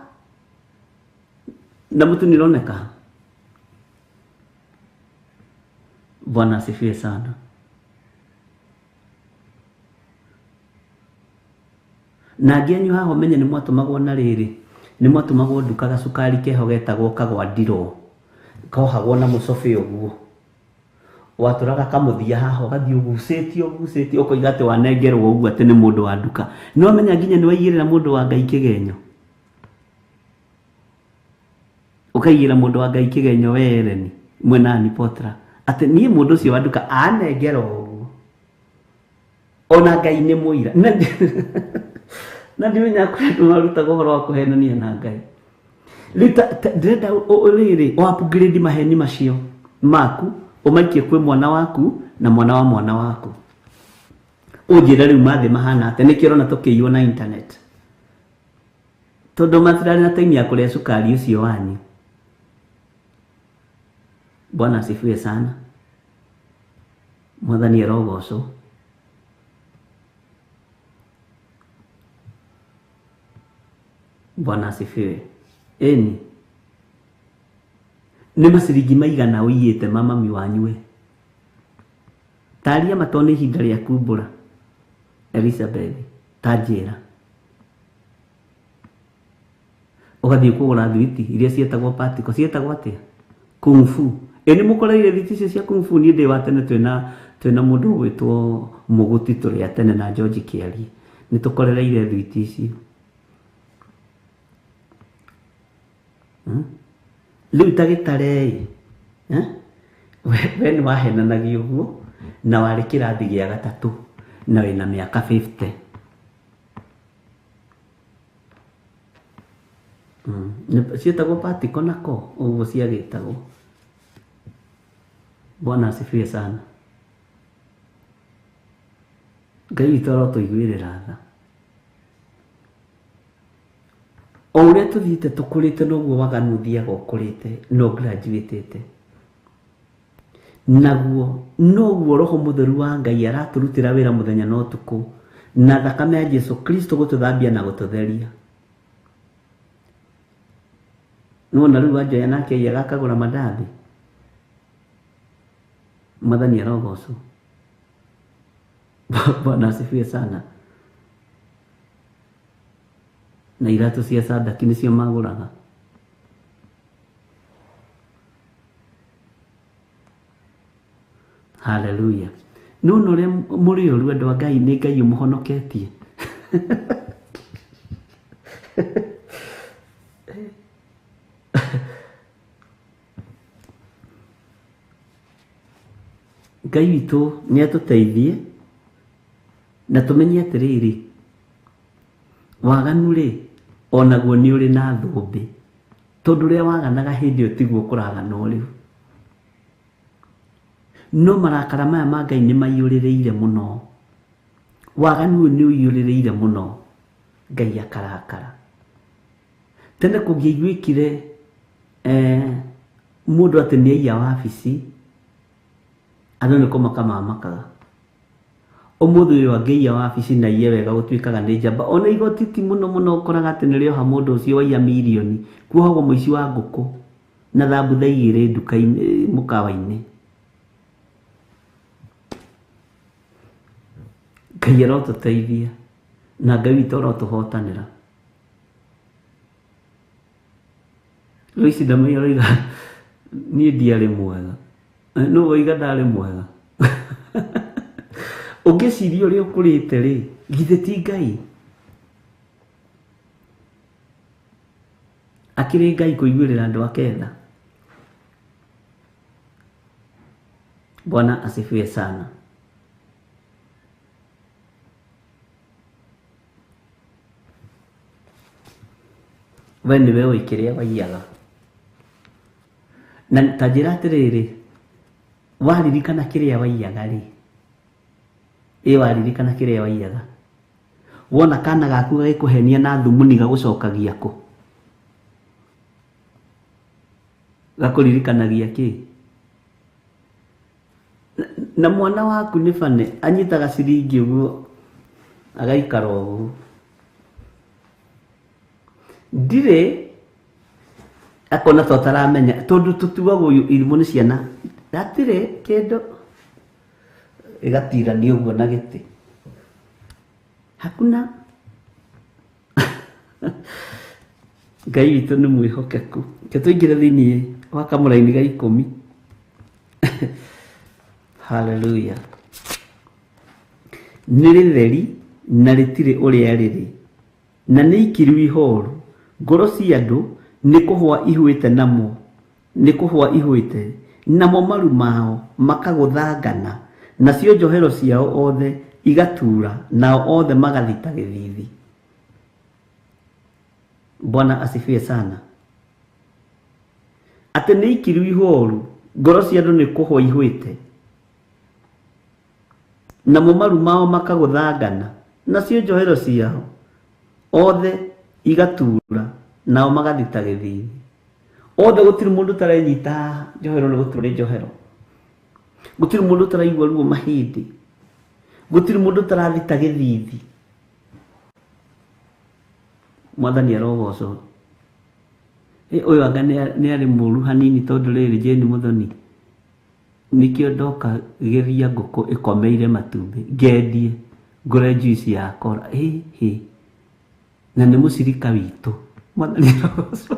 na mũtu nĩ ũroneka. Bwana asifiwe sana. Na angĩ anyu haha ũmenye nĩ mwatũmagwo na rĩrĩ, Nĩ mwatũmagwo nduka gacukari keho getagwo kagwandirwo. Kohagwo na mũcobi ũguo. Watũraga kamũthia haha ũgathiĩ ũgucĩtie ũgucĩtie ũkoiga atĩ wanengerwo ũguo atĩ nĩ mũndũ wa nduka. Nĩ wamenya nginya nĩ waigĩrĩra mũndũ wa Ngai kĩgenyo. Ũkaigĩra mũndũ wa Ngai kĩgenyo we Ellen mwena ni Potra. Atĩ niĩ mũndũ ũcio wa nduka anengerwo ũguo. Ona Ngai nĩ mũira. Na ndimenya kũrĩa andũ marutaga ũhoro wa kũhenania na Ngai. Rĩu ndĩrenda rĩrĩ o upgrade maheni macio maku ũmaikie kwĩ mwana waku na mwana wa mwana waku. Ũnjĩre rĩu mathĩ mahana atĩa, nĩkĩo ũrona tũkĩiywo na internet. Tondũ matirarĩ na time ya kũrĩa cukari ũcio wanyu. Bwana asifiwe sana. Mwathani arogocwo. Bwana asifiwe. Ĩni. Nĩ maciringi maigana ũiyĩte ma mami wanyu we. Taria ma tondũ nĩ ihinda rĩa kumbũra. Elizabeth, ta njĩra. Ũgathiĩ kũgũra thwiti iria ciĩtagwo patiko, ciĩtagwo atĩa? Kung fu. Ĩ nĩ mũkoreire thwiti icio cia kung fu? Niĩ ndĩ wa tene twĩna mũndũ ũgwĩtwo Mũgũti tũrĩ a tene na George Kĩarie. Nĩ tũkorereire thwiti icio. Rĩu ta gĩtare-ĩ, we nĩ wahenanagia ũguo na warĩ kĩrathi gĩa gatatũ na wĩna mĩaka 50. Ciĩtagwo patiko nako ũguo ciagĩtagwo. Bwana asifiwe sana. Ngai witũ arotũiguĩrĩra tha. O ũrĩa tũthiĩte tũkũrĩte noguo waganu ũthiaga ũkũrĩte no graduatĩte. Naguo noguo Roho Mũtheru wa Ngai aratũrutĩra wĩra mũthenya na ũtukũ na thakame ya Jesu Kristo gũtũthambia na gũtũtheria. Nĩwona rĩu Wanjoya nake aiyaga akagũra mandathi. Mwathani arogocwo. Bwana asifiwe sana. Na iratũ cia Sadaki nĩcio magũraga. Hallelujah. Nĩwona ũrĩa mũrĩ ũru andũ a Ngai, nĩ Ngai ũmũhonoketie. Ngai witũ nĩ atũteithie na tũmenye atĩrĩrĩ, waganu rĩ onaguo nĩ ũrĩ na thũmbĩ, tondũ ũrĩa waganaga hĩndĩ ĩyo tiguo kũraganwo rĩu. No marakara maya ma Ngai nĩ maiyũrĩrĩire mũno. Waganu ũyũ nĩ ũiyũrĩrĩire mũno. Ngai akarakara. Tene kũngĩaiguĩkire mũndũ atĩ nĩ aiya wabici, andũ nĩ kũmaka mamakaga. Ũmũthĩ ũyũ angĩiya wabici na aiye wega gũtuĩkaga nĩ njamba. Ona igoti ti mũno mũno ũkoraga atĩ nĩ rĩoha mũndũ ũcio waiya mirioni. Kuohagwo mũici wa ngũkũ na thambutha igĩrĩ nduka-inĩ mũkawa-inĩ. Ngai arotũteithia na Ngai witũ arotũhotanĩra. Loici Ndamai aroiga niĩ ndiarĩ mwega. Nũ woiga ndarĩ mwega? Ũngĩciria ũrĩa ũkũrĩte rĩ, githĩ ti Ngai? Akĩrĩ Ngai kũiguĩrĩra andũ ake tha. Bwana asifiwe sana. We nĩwe ũĩ kĩrĩa waiyaga. Na ta njĩra atĩrĩrĩ, waririkana kĩrĩa waiyaga rĩ, ĩ waririkana kĩrĩa waiyaga, wona kana gaku gagĩkũhenia na thumuni gagũcokagia kũ? Gakũririkanagia kĩ? Na mwana waku nĩ bane anyitaga ciringi ũguo agaikara ũguo. Ndirĩ akona ta ũtaramenya tondũ tũtuagwo irimũ nĩ ciana. Hatirĩ kĩndũ ĩgatirania ũguo na gĩtĩ. Hakuna. Ngai witũ nĩ mwĩhokeku. Reke tũingĩre thĩinĩ wa kamũraini ga 10. Hallelujah. Nĩ rĩtheri na rĩtirĩ ũrĩa rĩrĩ, na nĩ ikiru ihoru. Ngoro cia andũ nĩ kũhũa ihũĩte namo, nĩ kũhũa ihũĩte namo, maru mao makagũthangana, nacio njohero ciao othe igatura, nao othe magathita gĩthithi. Bwana asifiwe sana. Atĩ nĩ ikiru ihoru, ngoro cia andũ nĩ kũhũa ihũĩte, namo maru mao makagũthangana, nacio njohero ciao othe igatura, nao magathita gĩthithi. Othe gũtirĩ mũndũ ũtarenyita njohero, nĩ gũtirĩ njohero. Gũtirĩ mũndũ ũtaraigua ruo mahĩndĩ. Gũtirĩ mũndũ ũtarathita gĩthithi. Mwathani arogocwo. Ũyũ anga nĩ arĩ mũru hanini tondũ rĩrĩ Jane Muthoni, nĩkĩo ndoka geria ngũkũ ĩkomeire matumbĩ ngendie ngũre juice ya kora. Ĩ na nĩ mũcirika witũ. Mwathani arogocwo.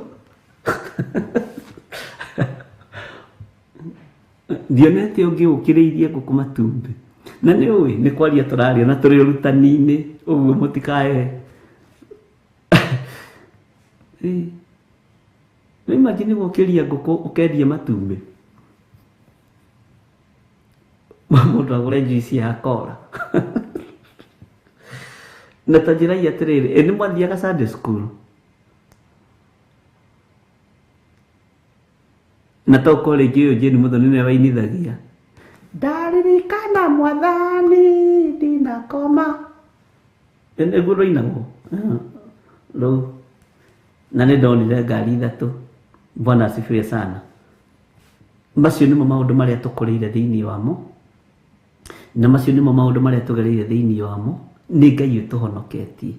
Ndionete ũngĩ ũkĩrĩirie ngũkũ matumbĩ. Na nĩ ũĩ nĩ kwaria tũraria na tũrĩ ũrutani-inĩ, ũguo mũtikae. Nĩ imagine gũkĩria ngũkũ ũkendia matumbĩ, mũndũ agũre juice ya kora. Na ta njĩrai atĩrĩrĩ, ĩ nĩ mwathiaga Sunday school? Na to ko rĩngĩ ũyũ Jane Muthoni nĩwe wainithagia, ndaririkana mwathani ndinakoma. Nĩguo rũinagwo rũu. Na nĩ ndonire ngari 3. Bwana asifiwe sana. Macio nĩmo maũndũ marĩa tũkũrĩire thĩinĩ wamo, na macio nĩmo maũndũ marĩa tũgereire thĩinĩ wamo. Nĩ Ngai ũtũhonoketie.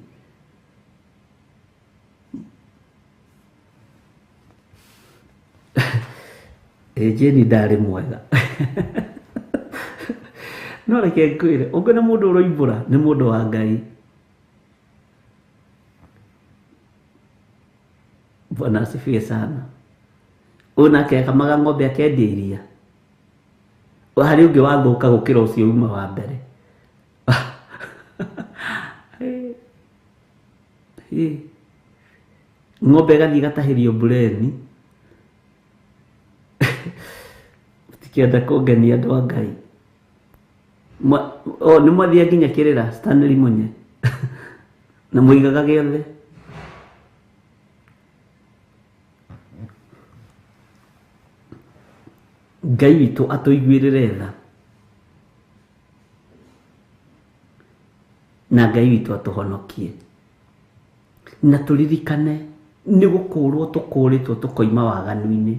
Jane ndarĩ mwega. No reke ngwĩre, ũngĩona mũndũ ũroimbũra nĩ mũndũ wa Ngai. Bwana asifiwe sana. Ũyũ nake akamaga ng'ombe akendia iria. Harĩ ũngĩ wathũka gũkĩra ũcio uma wa mbere. Ng'ombe ĩgathiĩ ĩgatahĩrio mbureni. Mũtikĩenda kũngenia andũ a Ngai. Nĩ mwathia nginya kĩrĩra Stanley Munye. Na mũigaga gĩothe. Ngai witũ atũiguĩrĩre tha, na Ngai witũ atũhonokie, na tũririkane nĩ gũkũrwo tũkũrĩtwo tũkoima waganu-inĩ.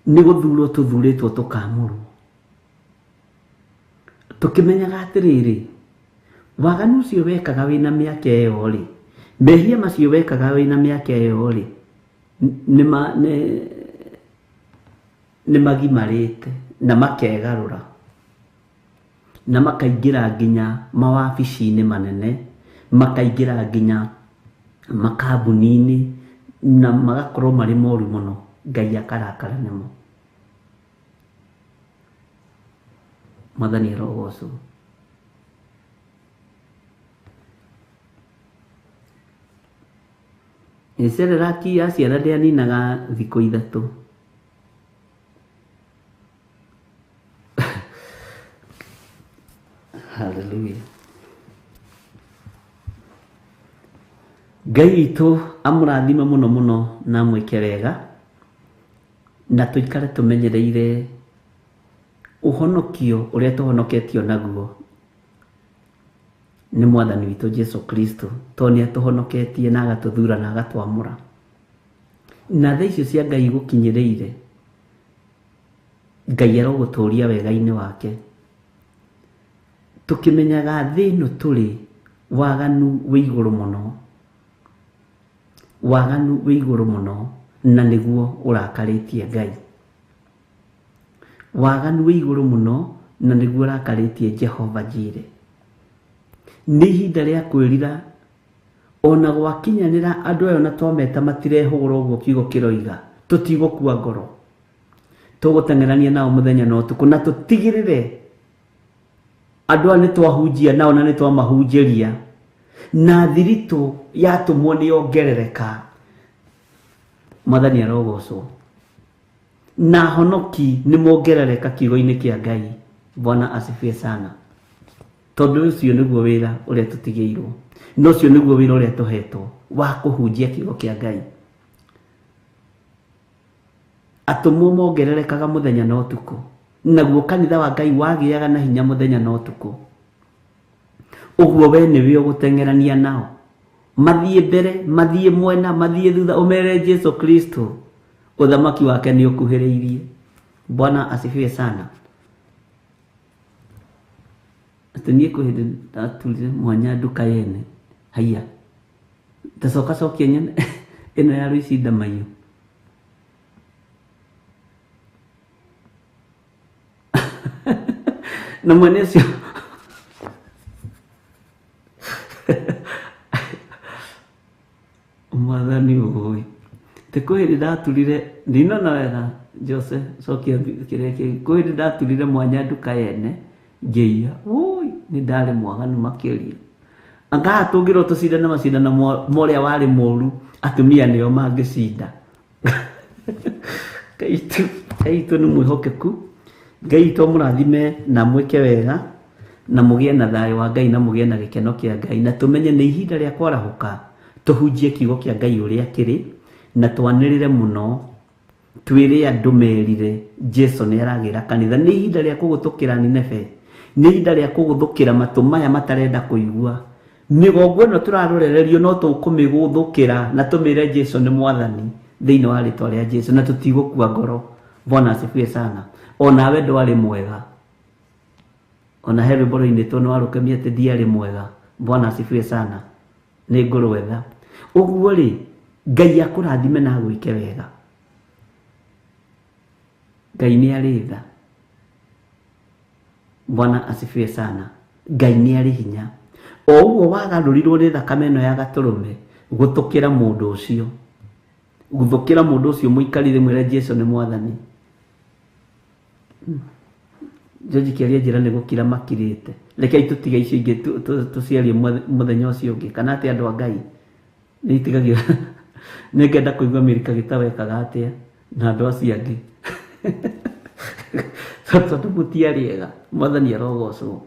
Nĩ gũthurwo tũthurĩtwo tũkamũrwo, tũkĩmenyaga atĩrĩrĩ, waganu ũcio wekaga wĩna mĩaka ĩyo rĩ, mehia macio wekaga wĩna mĩaka ĩyo rĩ, nĩ magimarĩte na makegarũra na makaingĩra nginya mawabici-inĩ manene, makaingĩra nginya makambuni-inĩ, na magakorwo marĩ moru mũno. Ngai akarakara nĩmo. Mwathani arogocwo. Cereraki ya ciana ndĩaninaga thikũ 3. Hallelujah. Ngai witũ amũrathime mũno mũno na amwĩke wega, na tũikare tũmenyereire ũhonokio ũrĩa tũhonoketio naguo nĩ Mwathani witũ Jesu Kristo, tondũ nĩ atũhonoketie na agatũthura na agatwamũra. Na tha icio cia Ngai igũkinyĩrĩire, Ngai arogũtũria wega-inĩ wake. Tũkĩmenyaga thĩ ĩno tũrĩ, waganu wĩ igũrũ mũno, waganu wĩ igũrũ mũno, na nĩguo ũrakarĩtie Ngai. Waganu wĩ igũrũ mũno, na nĩguo ũrakarĩtie Jehova Jire. Nĩ ihinda rĩa kwĩrira ona gwakinyanĩra andũ aya ona twameta matirehũgũra ũguo kiugo kĩroiga, tũtigũkua ngoro, tũgũteng'erania nao mũthenya na ũtukũ, na tũtigĩrĩre andũ aya nĩ twahunjia nao na nĩ twamahunjĩria, na thiritũ yatũmwo nĩ yongerereka. Mwathani arogocwo. Na honoki nĩ mongerereka kiugo-inĩ kĩa Ngai. Bwana asifiwe sana. Tondũ ũcio nĩguo wĩra ũrĩa tũtigĩirwo, na ũcio nĩguo wĩra ũrĩa tũhetwo wa kũhunjia kiugo kĩa Ngai. Atũmwo mongererekaga mũthenya na ũtukũ, naguo kanitha wa Ngai wagĩaga na hinya mũthenya na ũtukũ. Ũguo we nĩwe ũgũteng'erania nao, mathiĩ mbere, mathiĩ mwena, mathiĩ thutha, ũmere Jesu Kristo ũthamaki wake nĩ ũkuhĩrĩirie. Bwana asifiwe sana. Atĩ niĩ kwĩ hĩndĩ ndaturire mwanya nduka yene, haiya ndacoka cokia nyene ĩno ya Rũici Ndamaiyũ. Na mwene ũcio mwathani ũĩ tĩ kwĩ hĩndĩ ndaturire, ndinona wega Jose cokia kĩrĩa kĩngĩ, kwĩ hĩndĩ ndaturire mwanya nduka yene ngĩiya, ũi nĩ ndarĩ mwaganu makĩria. Anga tũngĩrwo tũcindane macindano ma ũrĩa warĩ mũru, atumia nĩo mangĩcinda. Ngai witũ nĩ mwĩhokeku. Ngai witũ amũrathime na mwĩke wega, na mũgĩe na thayũ wa Ngai, na mũgĩe na gĩkeno kĩa Ngai, na tũmenye nĩ ihinda rĩa kwarahũka tũhunjie kiugo kĩa Ngai ũrĩa kĩrĩ, na twanĩrĩre mũno twĩre andũ merire Jesu nĩ aragĩra kanitha. Nĩ ihinda rĩa kũgũthũkĩra Nineve, nĩ ihinda rĩa kũgũthũkĩra matũ maya matarenda kũigua. Mĩgongo ĩno tũrarorererio no tũkũmĩgũthũkĩra na tũmĩre Jesu nĩ mwathani thĩinĩ wa rĩtwa rĩa Jesu, na tũtigũkua ngoro. Bwana asifiwe sana. Onawe ndwarĩ mwega, ona he rwĩmbo rũinĩtwo nĩ warũkemia atĩ ndiarĩ mwega. Bwana asifiwe sana. Nĩ ngũrwetha. Ũguo rĩ, Ngai akũrathime na agwĩke wega. Ngai nĩ arĩ tha. Bwana asifiwe sana. Ngai nĩ arĩ hinya. O ũguo wagarũrirwo nĩ thakame ĩno ya gatũrũme, gũtũkĩra mũndũ ũcio, gũthũkĩra mũndũ ũcio mũikarire, mwĩre Jesu nĩ mwathani. George kĩaria njĩra nĩ gũkira makirĩte. Rekei tũtige icio ingĩ tũciarie mũthenya ũcio ũngĩ, kana atĩ andũ a Ngai nĩ itigagia. Nĩ ngenda kũigua Mĩrika Gĩtaũ ekaga atĩa na andũ acio angĩ, tondũ mũtiarĩ ega. Mwathani arogocwo.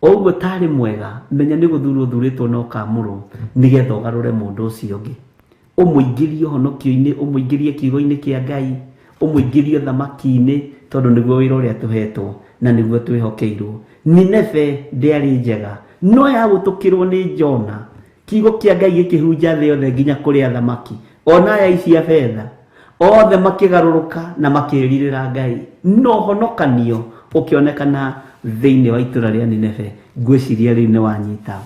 O ũguo tarĩ mwega, menya nĩ gũthurwo ũthurĩtwo na ũkamũrwo nĩgetha ũgarũre mũndũ ũcio ũngĩ, ũmũingĩrie ũhonokio-inĩ, ũmũingĩrie kiugo-inĩ kĩa Ngai, ũmũingĩrie ũthamaki-inĩ, tondũ nĩguo wĩra ũrĩa tũhetwo na nĩguo twĩhokeirwo. Nineve ndĩarĩ njega, no yagũtũkĩrwo nĩ Jona. Kiugo kĩa Ngai gĩkĩhunja thĩ yothe nginya kũrĩ athamaki ona aya ici a betha, othe makĩgarũrũka na makĩrirĩra Ngai, no honokanio ũkĩonekana thĩinĩ wa itũra rĩa Nineve. Ngwĩciria rĩu nĩ wanyita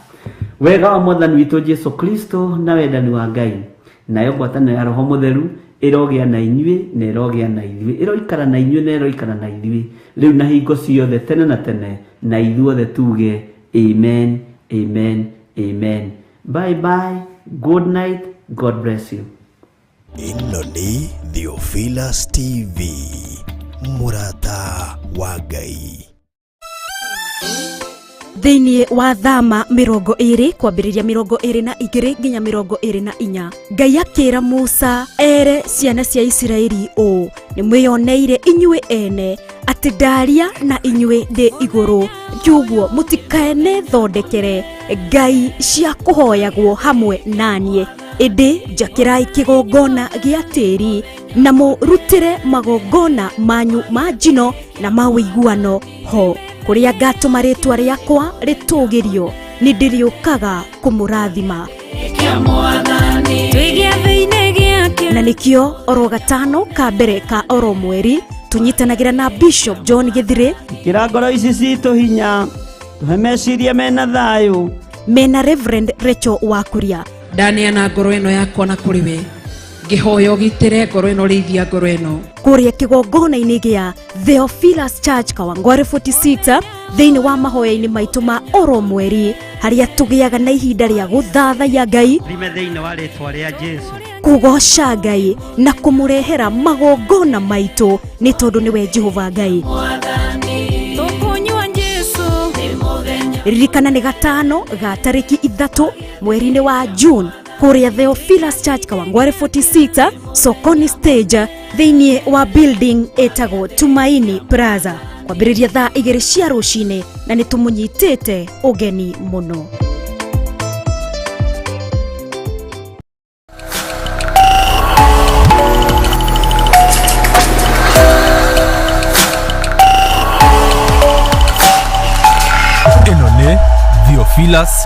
wega wa mwathani witũ Jesu Kristo na wendani wa Ngai, nayo ngwatanĩro ya Roho Mũtheru ĩrogĩa na inyuĩ na ĩrogĩa na ithuĩ, ĩroikara na inyuĩ na ĩroikara na ithuĩ rĩu na hingo ciothe tene na tene, na ithuothe tuge amen, amen, amen. Bye bye, good night, God bless you. Ĩno nĩ Theophilus TV, mũrata wa Ngai. Thĩinĩ wa thama 20 kwambĩrĩria 22 nginya 24, Ngai akĩra Musa ere ciana cia Isiraeli ũũ: nĩ mwĩyoneire inyuĩ ene atĩ ndaria na inyuĩ ndĩ igũrũ, kiuguo mũtikaene thondekere ngai cia kũhoyagwo hamwe naniĩ, ĩndĩ njakĩrai kĩgongona gĩa tĩri na mũrutĩre magongona manyu ma njino na ma ũiguano ho, kũrĩa ngatũma rĩtwa rĩakwa rĩtũgĩrio, nĩ ndĩrĩũkaga kũmũrathima. Na nĩkĩo oro gatano ka mbere ka oro mweri tũnyitanagĩra na Bishop John Gĩthirĩ. Ĩkĩra ngoro ici citũ hinya, tũhe meciria mena thayũ. Mena Reverend Rachel Wakuria. Ndaneana ngoro ĩno yakwa na kũrĩ we, ngĩhoya ũgitĩre ngoro ĩno, rĩithia ngoro ĩno. Kũrĩa kĩgongona-inĩ gĩa Theophilus Church, Kawangware 46, thĩinĩ wa mahoya-inĩ maitũ ma oro mweri. Harĩa tũgĩaga na ihinda rĩa gũthathaiya Ngai, Rime thĩinĩ wa rĩtwa rĩa Jesu. Kũgoca Ngai na kũmũrehera magongona maitũ, nĩ tondũ nĩwe Jehova Ngai. Tũkũnyua Jesu. Ririkana nĩ gatano ga tarĩki 3 mweri-inĩ wa June kũrĩa Theophilus Church, Kawangware 46, Sokoni Stage, thĩinĩ wa building ĩtagwo Tumaini Plaza, kwambĩrĩria thaa 2 cia rũcinĩ, na nĩ tũmũnyitĩte ũgeni mũno. Ĩno nĩ Theophilus